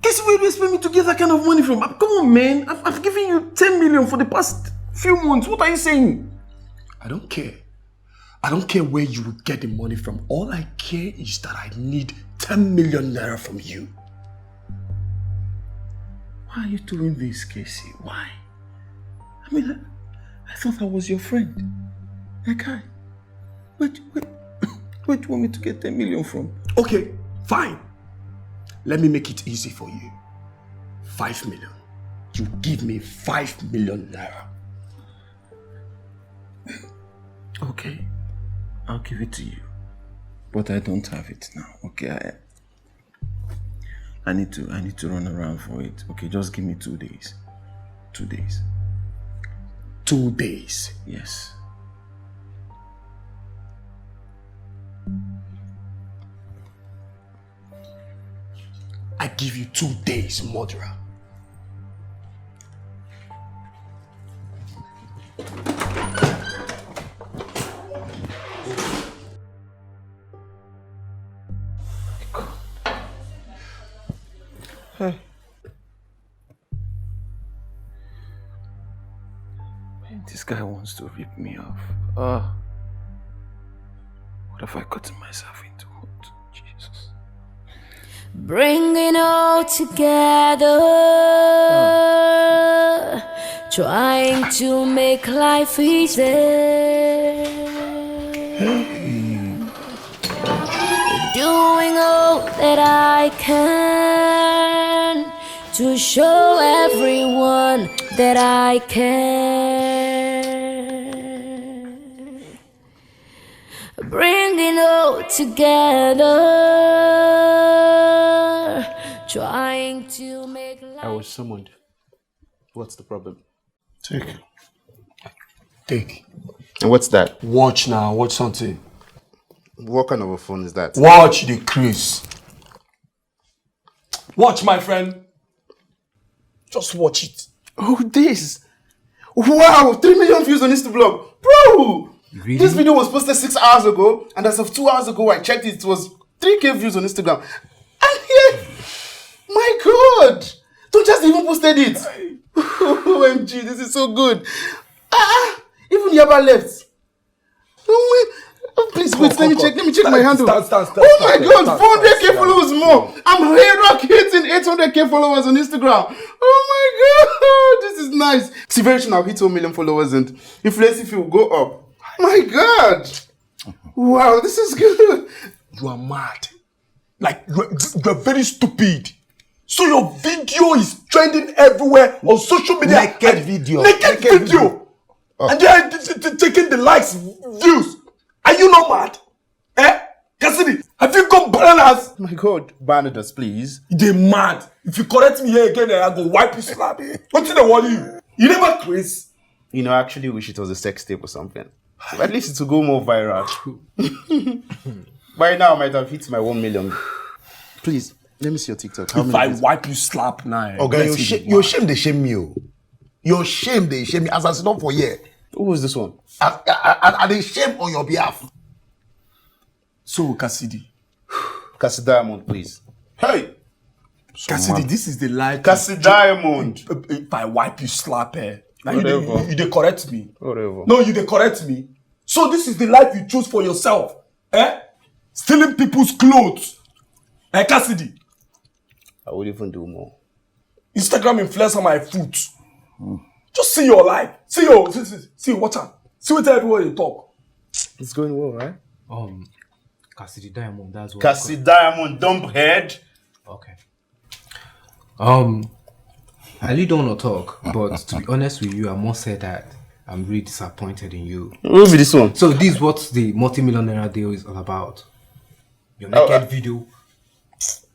Casey, where do you expect me to get that kind of money from? Ah, come on, man. I've, I've given you ten million for the past few months. What are you saying? I don't care. I don't care where you will get the money from. All I care is that I need ten million naira from you. Why are you doing this, Casey? Why? I mean, I, I thought I was your friend. Like, I, where, where, where do you want me to get ten million from? Okay, fine. Let me make it easy for you. Five million. You give me five million naira. Okay, I'll give it to you. But I don't have it now, okay? I, I need to, I need to run around for it. Okay, just give me two days. Two days. Two days. Yes. I give you two days, murderer. Hey. Man, this guy wants to rip me off. Ah. What have I gotten myself into? Jesus. Bring it all together, trying to make life easy. Doing all that I can to show everyone that I care. Bringing all together, trying to make life. I was summoned. What's the problem? Take. Take. And what's that? Watch now. Watch something. What kind of a phone is that? Watch the Chris. Watch, my friend. Just watch it. Oh, this. Wow, three million views on Instablog. Bro! Really? This video was posted six hours ago, and as of two hours ago, I checked it, it was three K views on Instagram. And here, my God! Don't just even posted it. O M G, this is so good. Ah, even Yaba left. Oh, wait. Oh, please wait, let me check, let me check my handle. Stand, stand, stand, oh my God, four hundred K followers more. I'm here rock hitting eight hundred K followers on Instagram. Oh my God, this is nice. See, very soon I'll hit one million followers and influence if you go up. My God. Wow, this is good. You are mad. Like, you're, you're very stupid. So your video is trending everywhere on social media. Naked video. Naked, naked video. video. Oh. And you're taking the likes, views. Are you not mad? Eh? Cassidy, have you gone bananas? My God, bananas, please. They mad. If you correct me here again, eh, I go wipe you slap. What did I want you? You never craze. You know, I actually wish it was a sex tape or something. At least it will go more viral. By now, I might have hit my one million. Please, let me see your TikTok. How if I wipe you slap now. Okay, your, sh- your shame they shame me. Oh. Your shame they shame me as I sit up for here. Who was this one? I, I, I, I they shame on your behalf. So, Cassidy. Cassidy Diamond, please. Hey! Cassidy, this is the life. Cassidy Diamond. If I wipe you slap, eh? Now you, you, you, you correct me. Whatever. No, you they correct me. So this is the life you choose for yourself. Eh? Stealing people's clothes. Eh, Cassidy? I would even do more. Instagram influencer my foot. Mm. Just see your life. See your see, see, see watch out. See what everyone you talk. It's going well, right? Um, Cassidy Diamond, that's what Cassidy Diamond, dumb head. Okay. Um, I really don't want to talk, but to be honest with you, I must say that I'm really disappointed in you. Who be this one? So this is what the multi-million naira deal is all about. Your naked video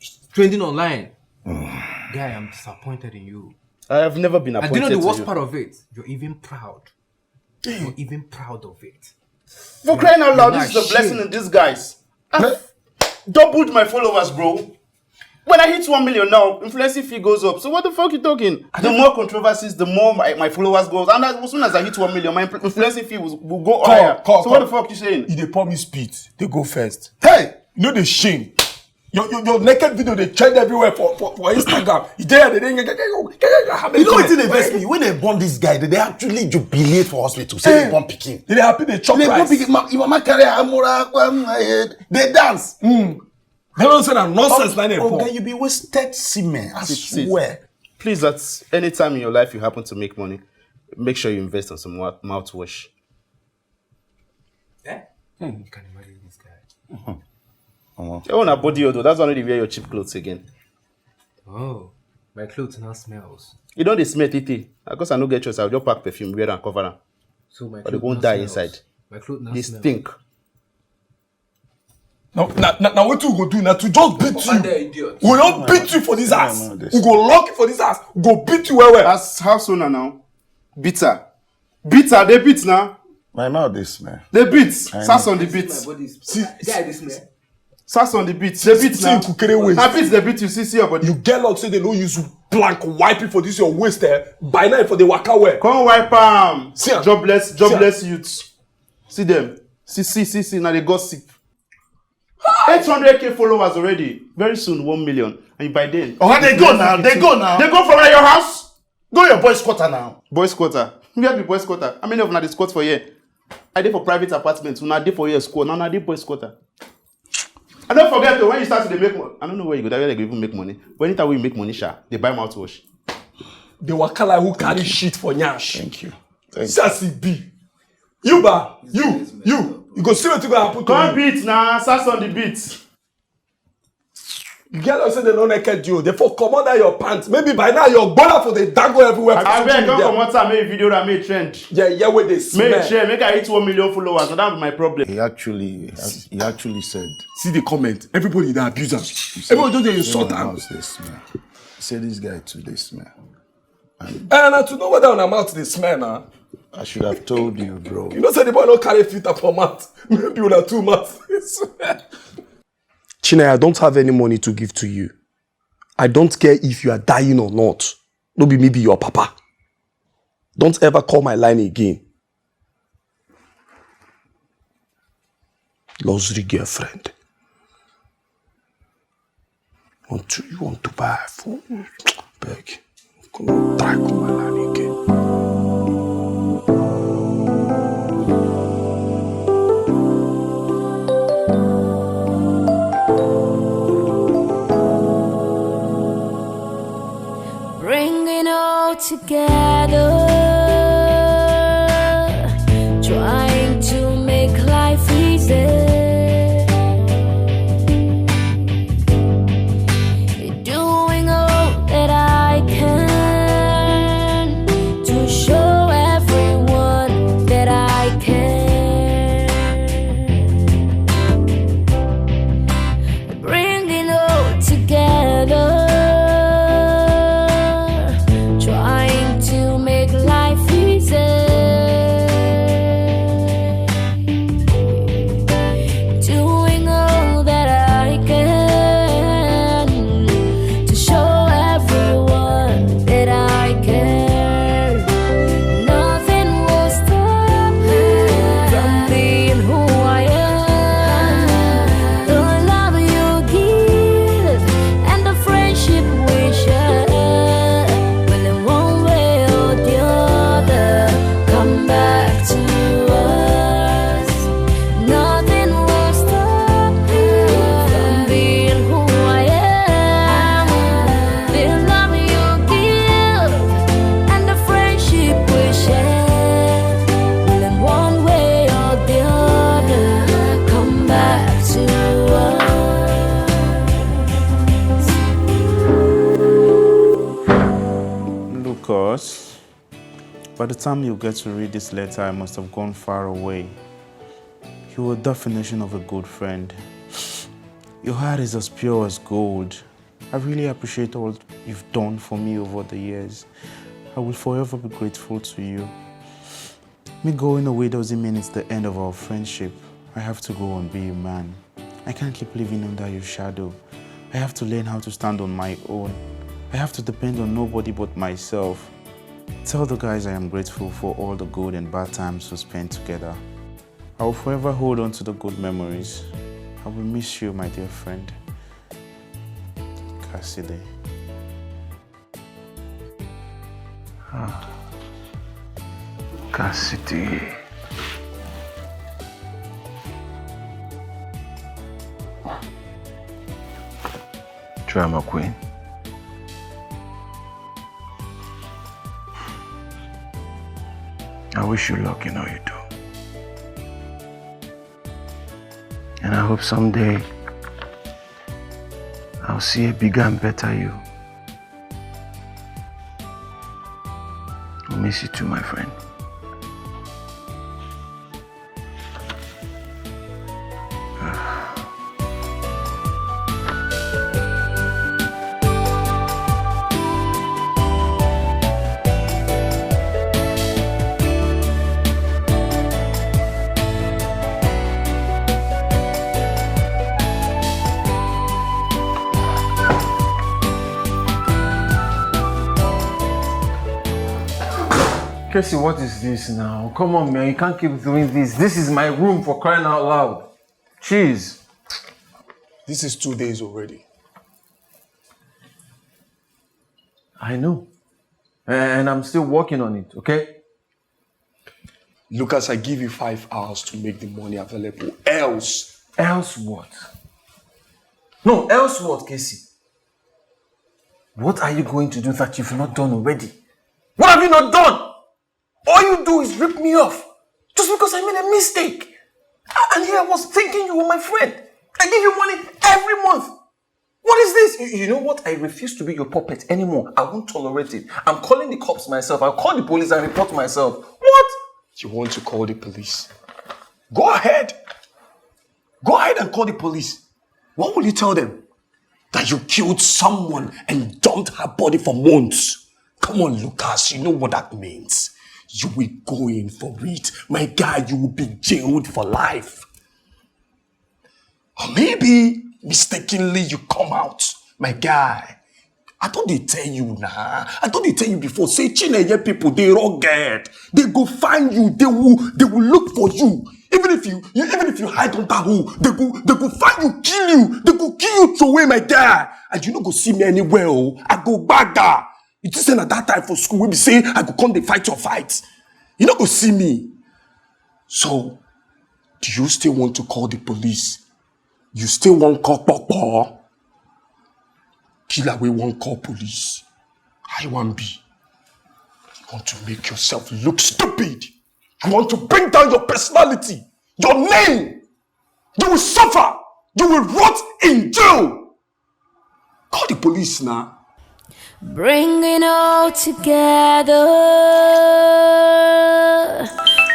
is trending online. Guy, I'm disappointed in you. I have never been And appointed do you know the to worst you. Part of it? You're even proud. You're even proud of it. For crying out loud, You're this is a not blessing ashamed. In disguise. I've doubled my followers, bro. When I hit one million now, influencing fee goes up. So what the fuck you talking? The more controversies, the more my, my followers goes. And as soon as I hit one million, my influ- influencing fee will, will go Call, higher. call, So what call. The fuck you saying? You dey pour me spit. They go first. Hey, You know the shame. Your, your, your naked video they trend everywhere for, for, for Instagram. You there, they didn't get how many you know wetin people- dey vex me? When they born this guy, they, they actually jubilate for hospital. Say Eh, they born pikin. They dey happy they chop They born rice. pikin. Ma, Mama carry Amura, um, eh, they dance. They don't say that nonsense like they Oh, pour. Oga, you be wasted semen. I See, see. Swear. Please, that's anytime in your life you happen to make money, make sure you invest on some mouth- mouthwash. Eh? You can imagine this guy. Oh, na body odor. That's why I no dey wear your cheap clothes again. Oh, my clothes now smells. You don't dey smell titi. Because I no get choice, I'll just pack perfume, wear and cover am. So my But they clothes won't now die smells. Inside. My clothes now They smells. Stink. Now, now, now, now what we go do now to just beat you? Under idiot. We don't beat you for this ass. No, this- We go lock you for this ass. We go beat you well well. As house owner now, bitter, bitter. They beat now. My mouth this man. They beat. Sass on the beat. My body is. See, Guy, this man. Sass on the beat. They beat see now. Kukere waist. I beat. They beat you. See, see your body. You get luck say they no use blank wipe it for this your waist eh. By now for the waka well. Come wipe am. See am. Jobless, See am. Jobless youths. See them. See, see, see, see. Now they gossip. Eight hundred K followers already. Very soon, one million. And by then, Oh, they go now. They go now. They go from your house. Go your boys' quarter now. Boys quarter. Where be boys quarter? How many of una dey squat for here? I dey for private apartment. Una dey for here squat. Now una dey boys quarter. I don't forget though, when you start to dey make money. I don't know where you go. That where they go even make money. When anytime we make money, sha, they buy mouthwash. The waka like who carry shit for nyash. Thank you. Thank you. Sassy B. You ba, you, you, you go see what you go happen to Come you. Beat now, Sass on the beat. You get luck say they no naked you. They for comot that your pants. Maybe by now your gbona for the dango everywhere. For I social beg, don't media. Come out and make video that make trend. Yeah, yeah, where they smell. Make trend, make I hit one million followers. So that be my problem. He actually, he actually said, See the comment. Everybody that abuse am. Everybody just dey insult "Say my am. Mouth this man. Say this guy to this man." And uh, to know whether on mouth they smell now. I should have told you, bro. You know say the boy no carry filter for mouth. Maybe una two mouth. Chinai, I don't have any money to give to you. I don't care if you are dying or not. No be me be your papa. Don't ever call my line again. Luxury girlfriend. Want to, you want to buy iPhone? Beg. Come on, try call my line again. Bringing all together, trying to make life easy. Doing all that I can to show everyone that I care. Bringing all together, trying to make Because by the time you get to read this letter, I must have gone far away. You are a definition of a good friend. Your heart is as pure as gold. I really appreciate all you've done for me over the years. I will forever be grateful to you. Me going away doesn't mean it's the end of our friendship. I have to go and be a man. I can't keep living under your shadow. I have to learn how to stand on my own. I have to depend on nobody but myself. Tell the guys I am grateful for all the good and bad times we spent together. I will forever hold on to the good memories. I will miss you, my dear friend. Cassidy. Ah. Cassidy. Drama queen. I wish you luck in all you do. And I hope someday I'll see a bigger and better you. I'll miss you too, my friend. Casey, what is this now? Come on, man. You can't keep doing this. This is my room, for crying out loud. Jeez. This is two days already. I know. And I'm still working on it, okay? Lucas, I give you five hours to make the money available. Else. Else what? No, else what, Casey? What are you going to do that you've not done already? What have you not done? All you do is rip me off. Just because I made a mistake. A-, and here I was thinking you were my friend. I give you money every month. What is this? You, you know what? I refuse to be your puppet anymore. I won't tolerate it. I'm calling the cops myself. I'll call the police and report myself. What? You want to call the police? Go ahead. Go ahead and call the police. What will you tell them? That you killed someone and dumped her body for months? Come on, Lucas, you know what that means. You will go in for it. My guy, you will be jailed for life. Or maybe, mistakenly, you come out. My guy, I thought they tell you now. I thought they tell you before. Say, Chineye people, they rugged. They go find you. They will, they will look for you. Even if you, you, even if you hide under who, they go, they go find you, kill you. They go kill you, throw away, my guy. And you no go see me anywhere. Oh. I go back there. You think say na that time for school, we be say, I go come dey fight your fight. You no go see me. So, do you still want to call the police? You still wan call popo? Killer wey wan call police. How you wan be? You want to make yourself look stupid. You want to bring down your personality, your name. You will suffer. You will rot in jail. Call the police now. Bring it all together,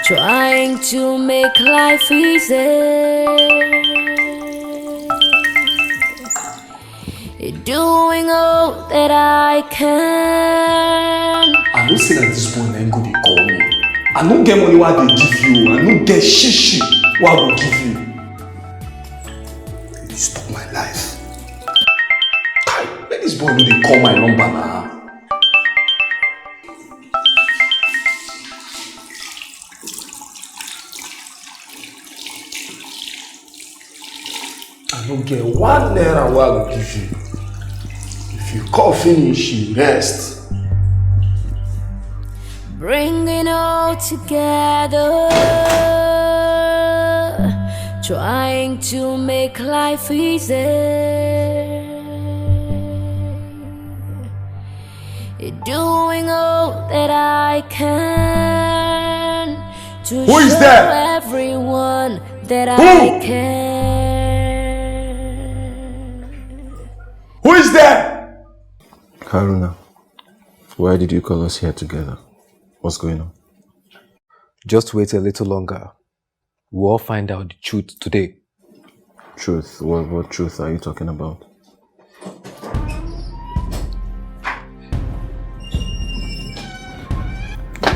trying to make life easy. Doing all that I can. I know say that this boy na him go dey call me. I no get money wey I dey give you. I no get shishi wey I go give you. You disturb my life. Kai, make this boy no dey call my number na. I no get one naira wey I go give you. If you call finish, you rest. Bring it all together, trying to make life easy. Doing all that I can to Who is show there? Everyone that Who? I care. Who is there? Haruna. Why did you call us here together? What's going on? Just wait a little longer. We'll all find out the truth today. Truth? What, what truth are you talking about?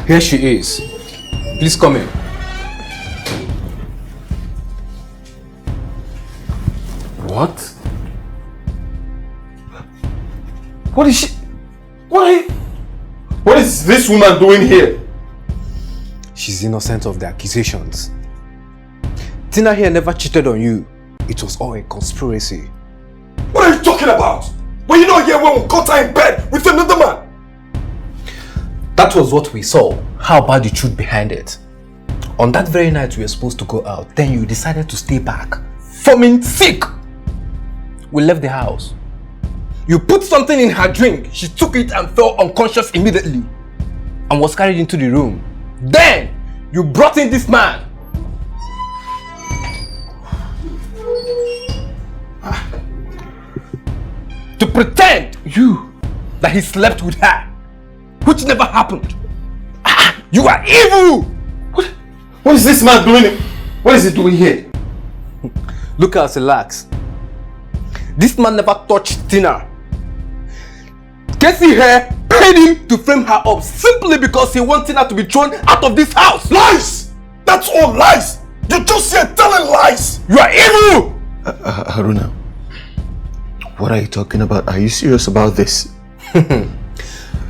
Here she is. Please come in. What? What is she? What are you, what is this woman doing here? She's innocent of the accusations. Tina here never cheated on you. It was all a conspiracy. What are you talking about? Were you not here when we caught her in bed with another man? That was what we saw. How about the truth behind it? On that very night we were supposed to go out, then you decided to stay back, forming sick. We left the house. You put something in her drink. She took it and fell unconscious immediately and was carried into the room. Then you brought in this man to pretend you that he slept with her, which never happened. Ah, you are evil! What, what is this man doing? What is he doing here? Look how he lacks. This man never touched Tina. Casey here paid him to frame her up simply because he wanted her to be thrown out of this house. Lies! That's all lies! You're just here telling lies! You are evil! Uh, uh, Haruna, what are you talking about? Are you serious about this?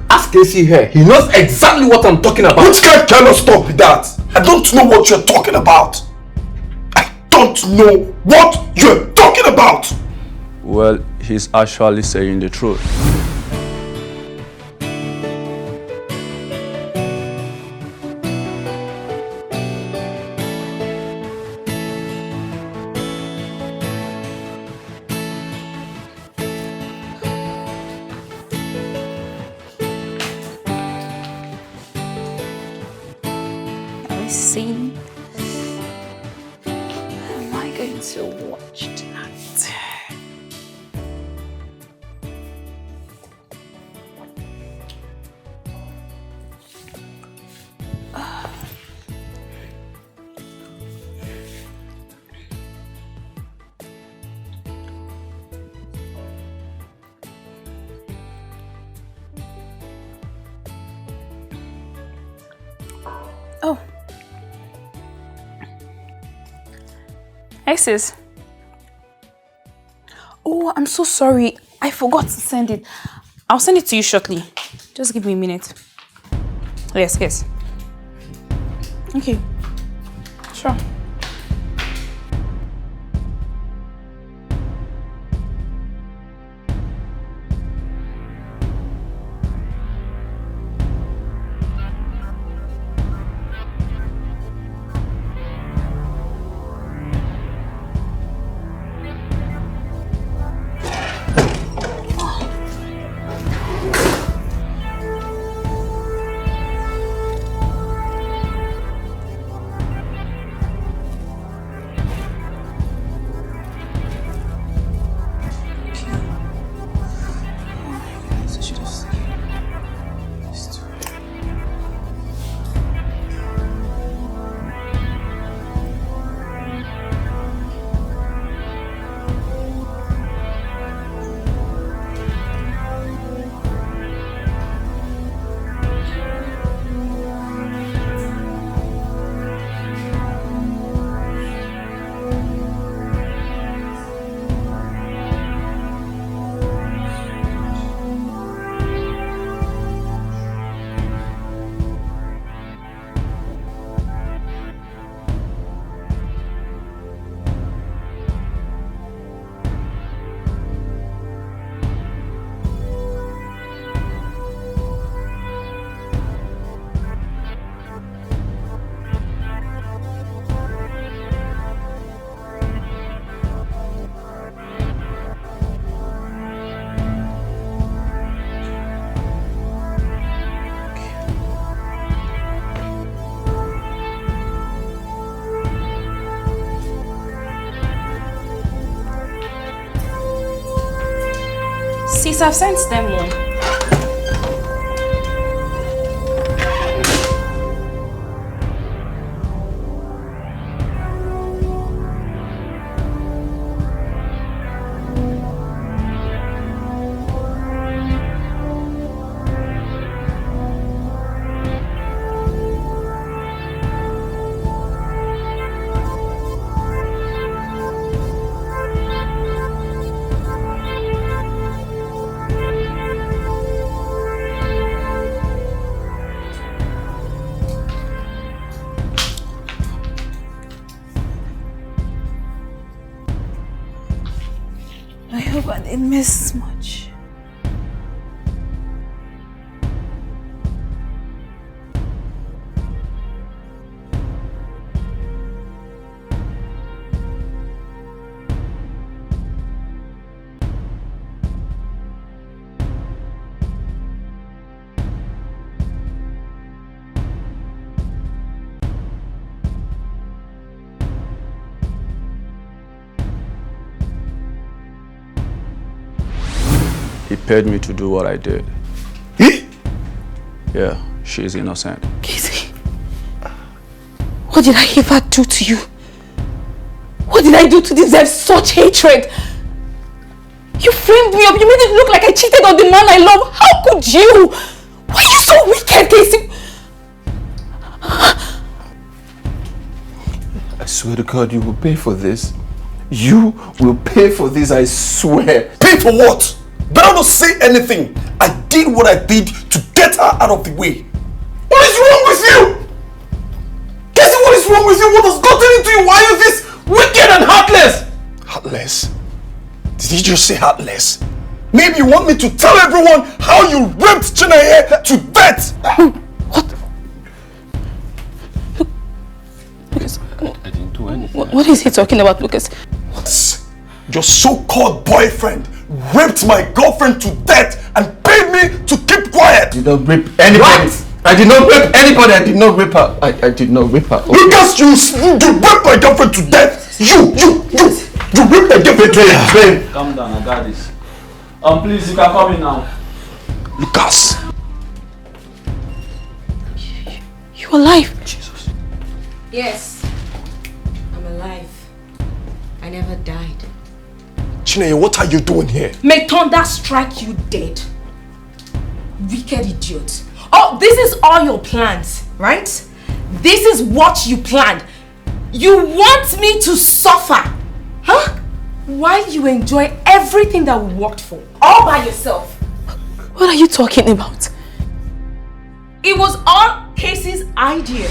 Ask Casey here. He knows exactly what I'm talking about. Which kind of careless talk be that? I don't know what you're talking about. I don't know what you're talking about. Well, he's actually saying the truth. Have you seen? Am I going to watch tonight? Oh. Hey, sis. Oh, I'm so sorry. I forgot to send it. I'll send it to you shortly. Just give me a minute. Yes, yes. Okay. Sure. Sis, I've sent them one. It means much. He paid me to do what I did. Yeah, she's innocent. Casey, what did I ever do to you? What did I do to deserve such hatred? You framed me up. You made it look like I cheated on the man I love. How could you? Why are you so wicked, Casey? I swear to God, you will pay for this. You will pay for this, I swear. Pay for what? Better not say anything. I did what I did to get her out of the way. What is wrong with you? Casey, what is wrong with you? What has gotten into you? Why are you this wicked and heartless? Heartless? Did he just say heartless? Maybe you want me to tell everyone how you raped Chineye to death? What? Lucas, I, I didn't do anything. What, what is he talking about, Lucas? What? Your so-called boyfriend raped my girlfriend to death and paid me to keep quiet. I did not rape anybody. What? I did not rape anybody. I did not rape her. I, I did not rape her. Okay. Lucas, you, you raped my girlfriend to death. You, you, you, you raped my girlfriend to death. Calm down, I got this. Um, please, you can come in now. Lucas. You're alive. Jesus. Yes, I'm alive. I never died. Chineye, what are you doing here? May thunder strike you dead. Wicked idiot. Oh, this is all your plans, right? This is what you planned. You want me to suffer, huh? While you enjoy everything that we worked for, all by yourself. What are you talking about? It was all Casey's idea.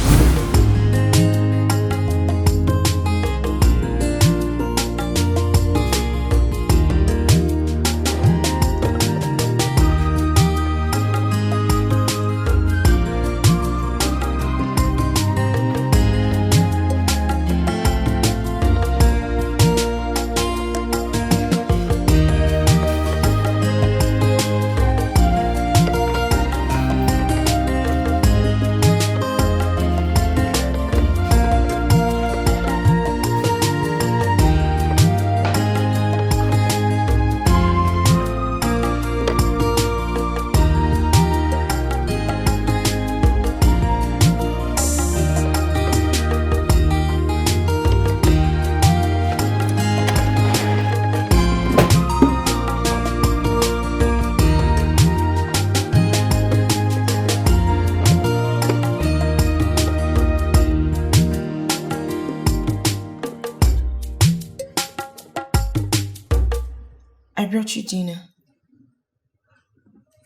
I brought you dinner.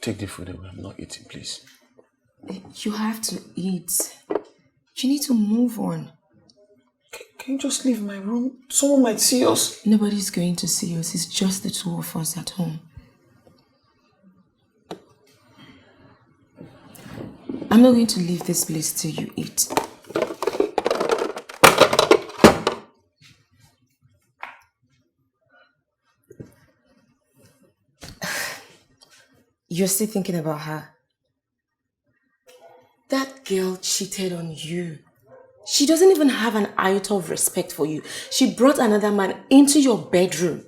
Take the food away. I'm not eating, please. You have to eat. You need to move on. Can, can you just leave my room? Someone might see us. Nobody's going to see us. It's just the two of us at home. I'm not going to leave this place till you eat. You're still thinking about her. That girl cheated on you. She doesn't even have an iota of respect for you. She brought another man into your bedroom.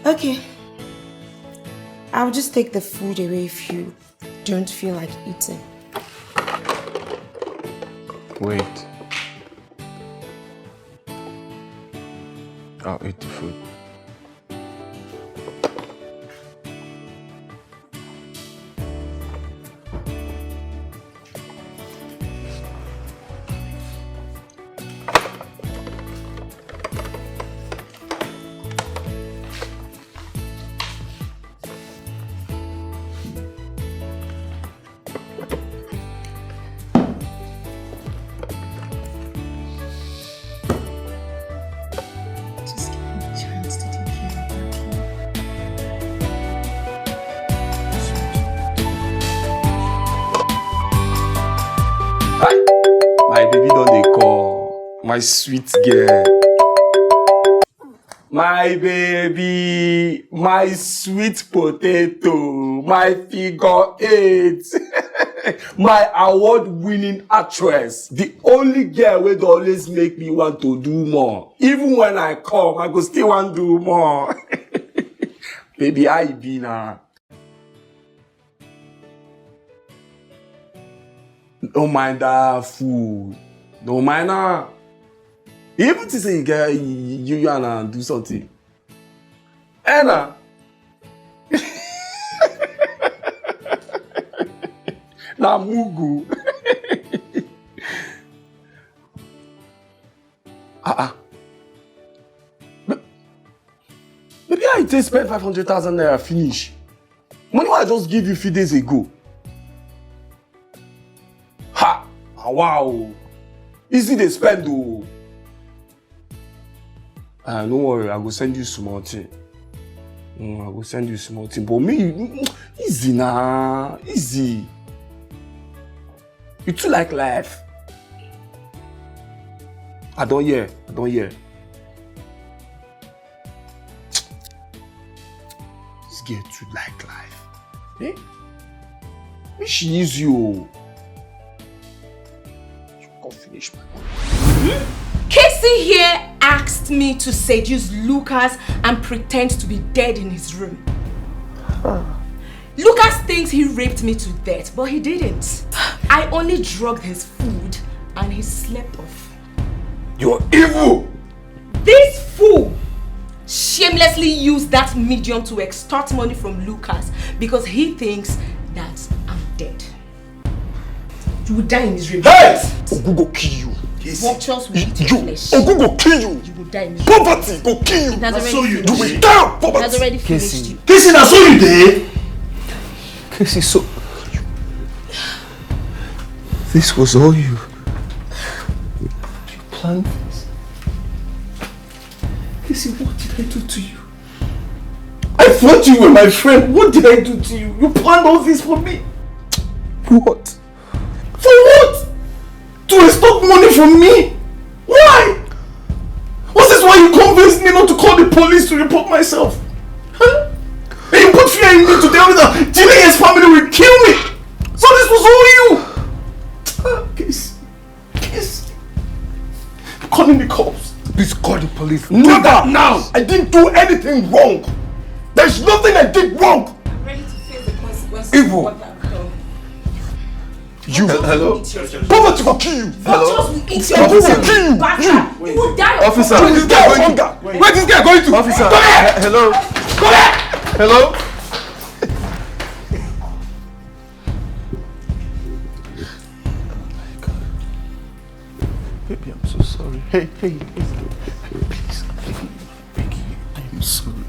Okay. I'll just take the food away if you don't feel like eating. Wait. I'll eat the food. My sweet girl. My baby, my sweet potato, my figure eight, my award-winning actress, the only girl wey dey always make me want to do more. Even when I come, I go still want do more. Baby, how you be now? Don't mind that fool. Don't mind her. Even to say you get you, you and her do something. Anna. Na mugu. Ah ah. Ba- Baby, how you take spend five hundred thousand naira finish? Money wey I just give you few days ago. Ha! Ah, wow. Easy dey spend o. Ah, no worry, I go send you small thing. Mm, I go send you small thing. But me, mm, easy na, easy. You too like life. I don hear, I don hear. This girl too like life. Eh? Make she use you o. You come finish my money. Casey here asked me to seduce Lucas and pretend to be dead in his room. Lucas thinks he raped me to death, but he didn't. I only drugged his food and he slept off. You're evil! This fool shamelessly used that medium to extort money from Lucas because he thinks that I'm dead. You will die in his room. Hey! Ogun go kill you. Vultures will eat your You, flesh. Ogun go kill you. You will die in his room. Poverty go kill you. It has Na so already you finished. You will You. die of It has poverty. Already finished Casey. You. Casey, na so you dey? Casey, so this was all you. You planned this? Casey, what did I do to you? I thought you were my friend. What did I do to you? You planned all this for me. What? For what? To extort money from me? Why? Was this why you convinced me not to call the police to report myself? Huh? And you put fear in me to tell me that G L A's family will kill me. So this was all you. Ah, Casey. Casey. I'm calling the cops. Please call the police. Never now. I didn't do anything wrong. There's nothing I did wrong. I'm ready to face the consequences Evil. Of what I've done. You. Hello? Eat your Poverty will kill you. Vultures will eat your Poverty will food. Kill you. Bastard, you will die. Officer. Where this guy going? Where this guy going to? Officer. Come here. Hello. Come here. Hello. Baby, I'm so sorry. Hey, hey, hey. Please, I'm begging you. I'm begging you. I'm sorry.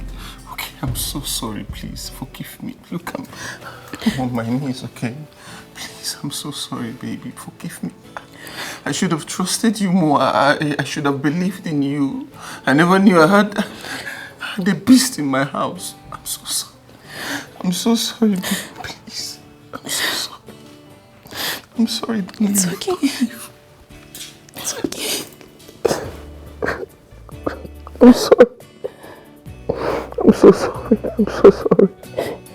Okay, I'm so sorry. Please forgive me. Look, I'm, I'm on my knees, okay? Please, I'm so sorry, baby. Forgive me. I should have trusted you more. I, I, I should have believed in you. I never knew I had, I had a beast in my house. I'm so sorry. I'm so sorry, baby. Please. I'm so sorry. I'm sorry, darling. It's okay. It's okay. I'm sorry. I'm so sorry. I'm so sorry.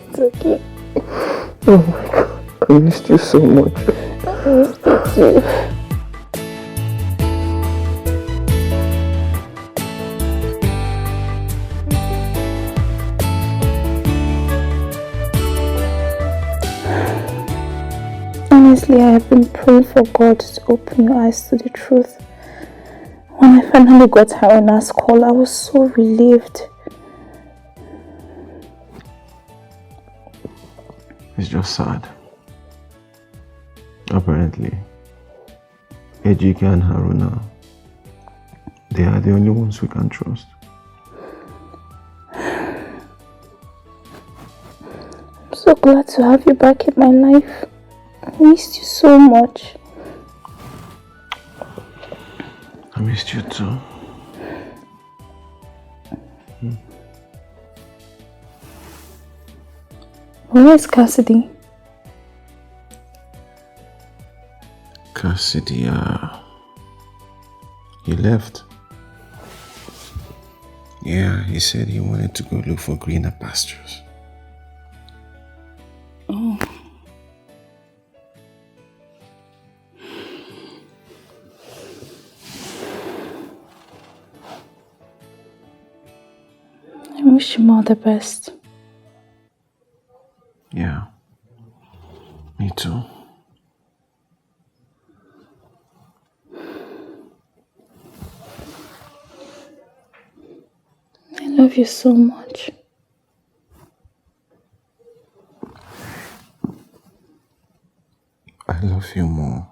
It's okay. Oh my God. I missed you so much. I missed you too. Honestly, I have been praying for God to open your eyes to the truth. When I finally got her on last call, I was so relieved. It's just sad. Apparently, Ejike and Haruna, they are the only ones we can trust. I'm so glad to have you back in my life. I missed you so much. I missed you too. Where's Cassidy? Cassidy, uh, He left. Yeah, he said he wanted to go look for greener pastures. Oh. I wish him all the best. Yeah. Me too. I love you so much. I love you more.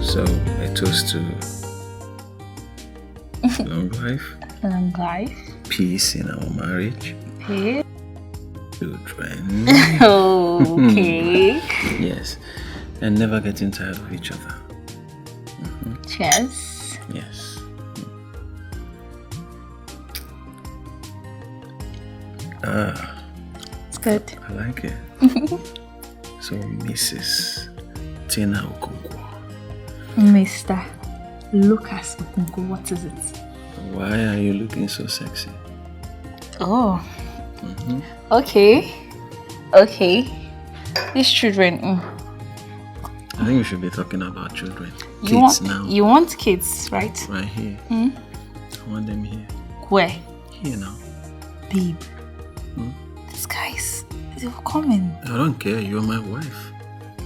So, a toast to long life, Long life. Peace in our marriage, Hey. Children. Okay. Yes. And never getting tired of each other. Cheers. Yes. Ah, It's good. I like it. So, Missus Tina Okonkwo. Mister Lucas Okonkwo, what is it? Why are you looking so sexy? Oh. Okay. Okay. These children. Mm. I think we should be talking about children. You Kids want now. You want kids, right? Right here. Mm. I want them here. Where? Here now. Babe. Hmm? These guys, they're coming. I don't care. You're my wife.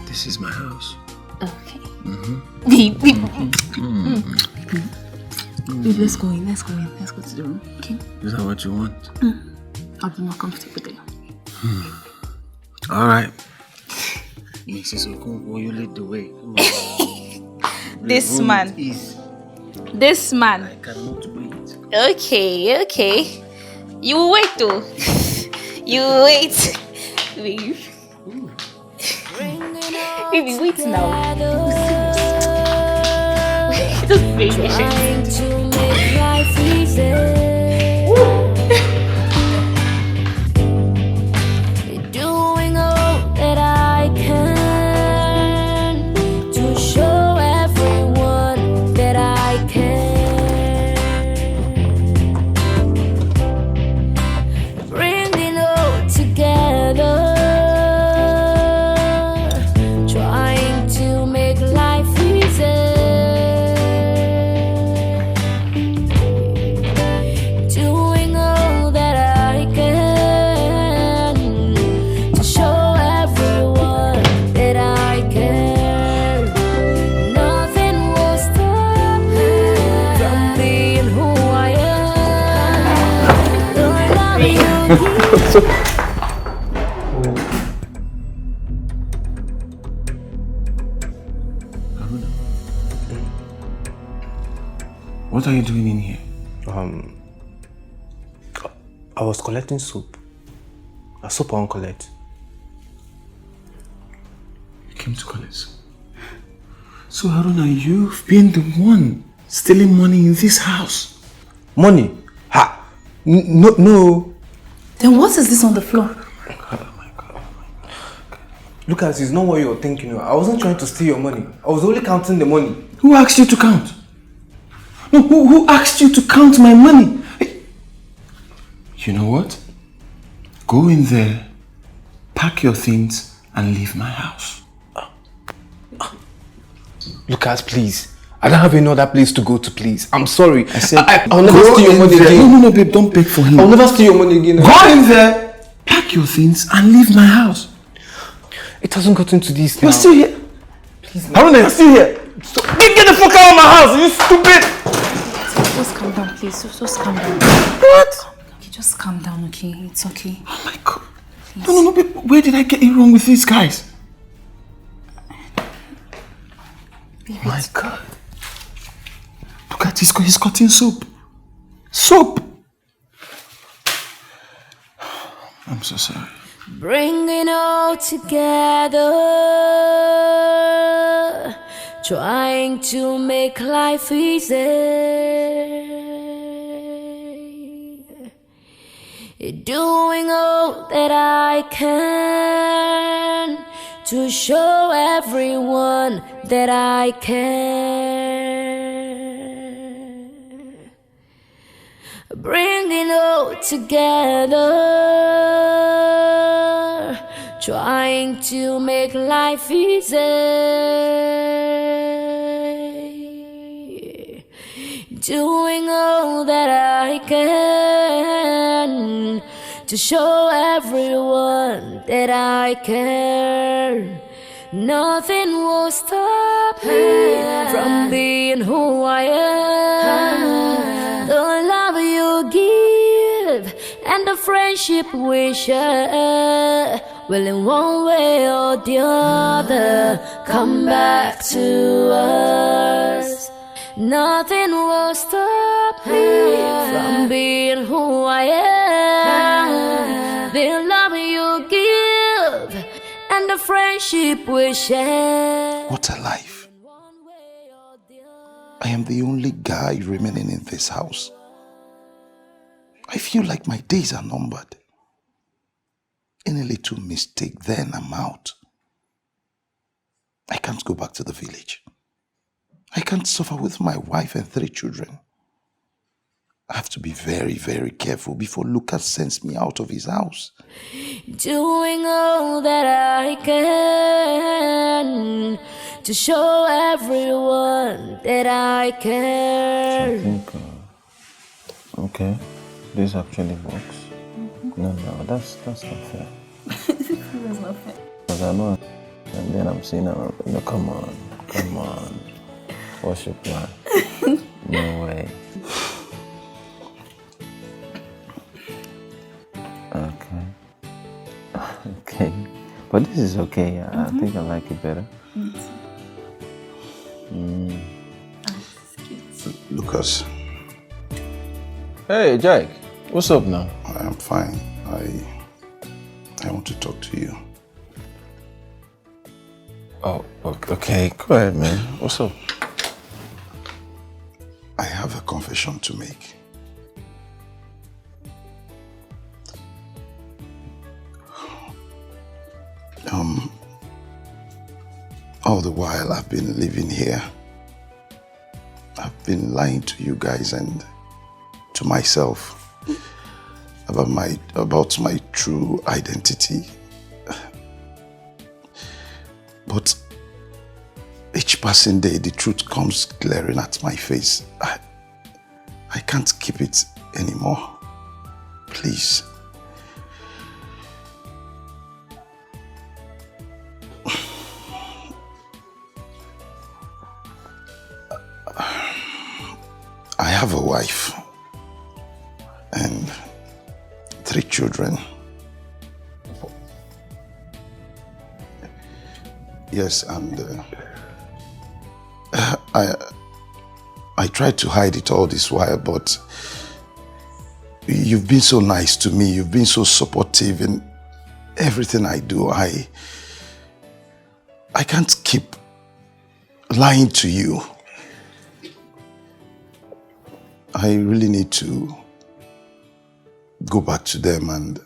This is my house. Okay. Mm-hmm. Babe. Babe, let's go in. Let's go in. Let's go to the room. Okay. Is that what you want? I'll be more comfortable there. All right. Missus Okonkwo, you lead the way. Come on. This Room man. Is This man. I cannot wait. Okay, okay. You wait though. You wait. Babe. Baby, wait now. Just baby. Trying to make life easy. Doing all that I can to show everyone that I care. Haruna, what are you doing in here? Um, I was collecting soap. A soap I wan collect. You came to collect soap. So Haruna, you've been the one stealing money in this house. Money? Ha! N- no, no. Then what is this on the floor? Lucas, it's not what you're thinking. I wasn't trying to steal your money. I was only counting the money. Who asked you to count? No, who, who asked you to count my money? You know what? Go in there, pack your things, and leave my house. Lucas, please. I don't have any other place to go to, please. I'm sorry. I said, I, I'll never steal your money again. No, no, no, babe, don't beg for him. I'll never steal your money again. Go in there, pack your things, and leave my house. It hasn't gotten to this. You're still here. Please, Haruna, you're still here. So, get, get the fuck out of my house, you stupid! Just calm down, please. Just, just calm down. What? Okay, just calm down, okay? It's okay. Oh my God. Please. No, no, no, babe, where did I get it wrong with these guys? Baby, my God. Look at this, he's cutting soap. Soap! I'm so sorry. Bring it all together, trying to make life easy. Doing all that I can to show everyone that I care. Bring it all together, trying to make life easy. Doing all that I can to show everyone that I care. Nothing will stop me from being who I am. The love you give and the friendship we share will, in one way or the other, come back to us. Nothing will stop me from being who I am. The love you give and the friendship we share. What a life. I am the only guy remaining in this house. I feel like my days are numbered. Any little mistake, then I'm out. I can't go back to the village. I can't suffer with my wife and three children. I have to be very, very careful before Lucas sends me out of his house. Doing all that I can to show everyone that I care. I think, uh, okay, this actually works. No, no, that's, that's not fair. That's not fair. Because I know, and then I'm saying, uh, no, come on, come on. What's your plan? No way. Okay. Okay. But this is okay. I think I like it better. Me too. Mm. Lucas. Hey, Jake. What's up now? I'm fine. I I want to talk to you. Oh, o- okay. Go ahead, man. What's up? I have a confession to make. Um, all the while I've been living here, I've been lying to you guys and to myself about my about my true identity. But each passing day, the truth comes glaring at my face. I, I can't keep it anymore. Please. I have a wife, and three children. Yes, and uh, I I tried to hide it all this while, but you've been so nice to me. You've been so supportive in everything I do. I I can't keep lying to you. I really need to go back to them and,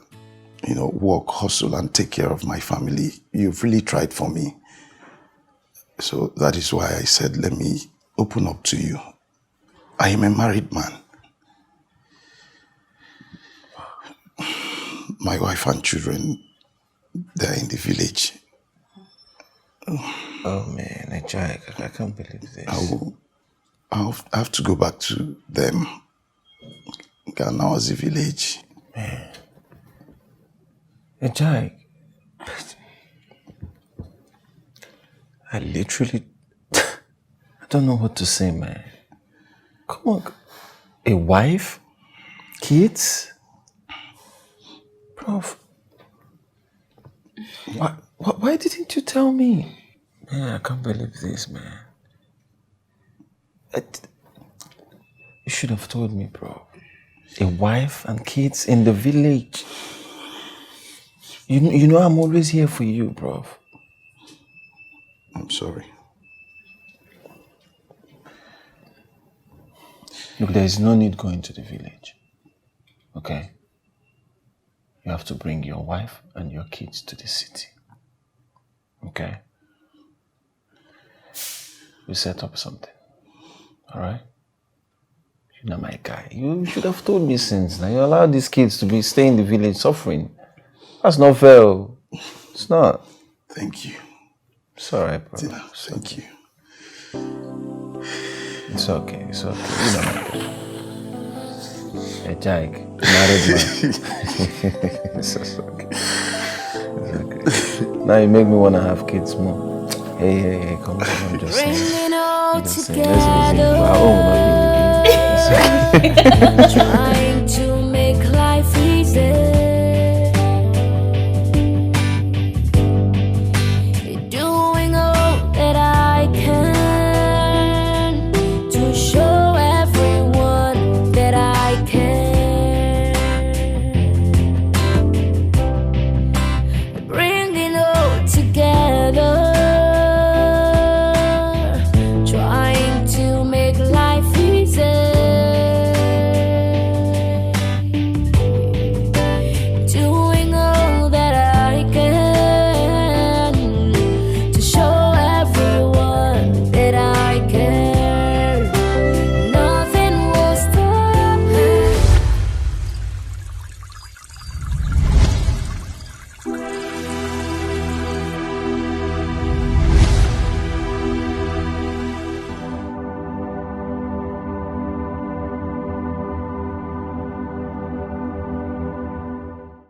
you know, work, hustle, and take care of my family. You've really tried for me. So that is why I said, let me open up to you. I am a married man. My wife and children, they're in the village. Oh man, I try. I can't believe this. I will, I'll have to go back to them. Ghana was the village. Ajay, I literally, I don't know what to say, man. Come on, a wife, kids, prof. Why, why, why didn't you tell me? Man, I can't believe this, man. I, you should have told me, bro. A wife and kids in the village. You, you know I'm always here for you, bro. I'm sorry. Look, there is no need going to the village. Okay? You have to bring your wife and your kids to the city. Okay? We set up something. All right? You're not my guy. You should have told me since. Now you allow these kids to be staying in the village suffering. That's not fair. It's not. Thank you. It's all right, bro. Tina, thank you. It's okay. It's okay. You know my guy. A Jack, married man. It's just okay. It's okay. Now you make me wanna have kids more. Hey, hey, hey, come on, I'm just saying. Bring it all I'm just saying. Let's together. Our own, not you. It's okay. Try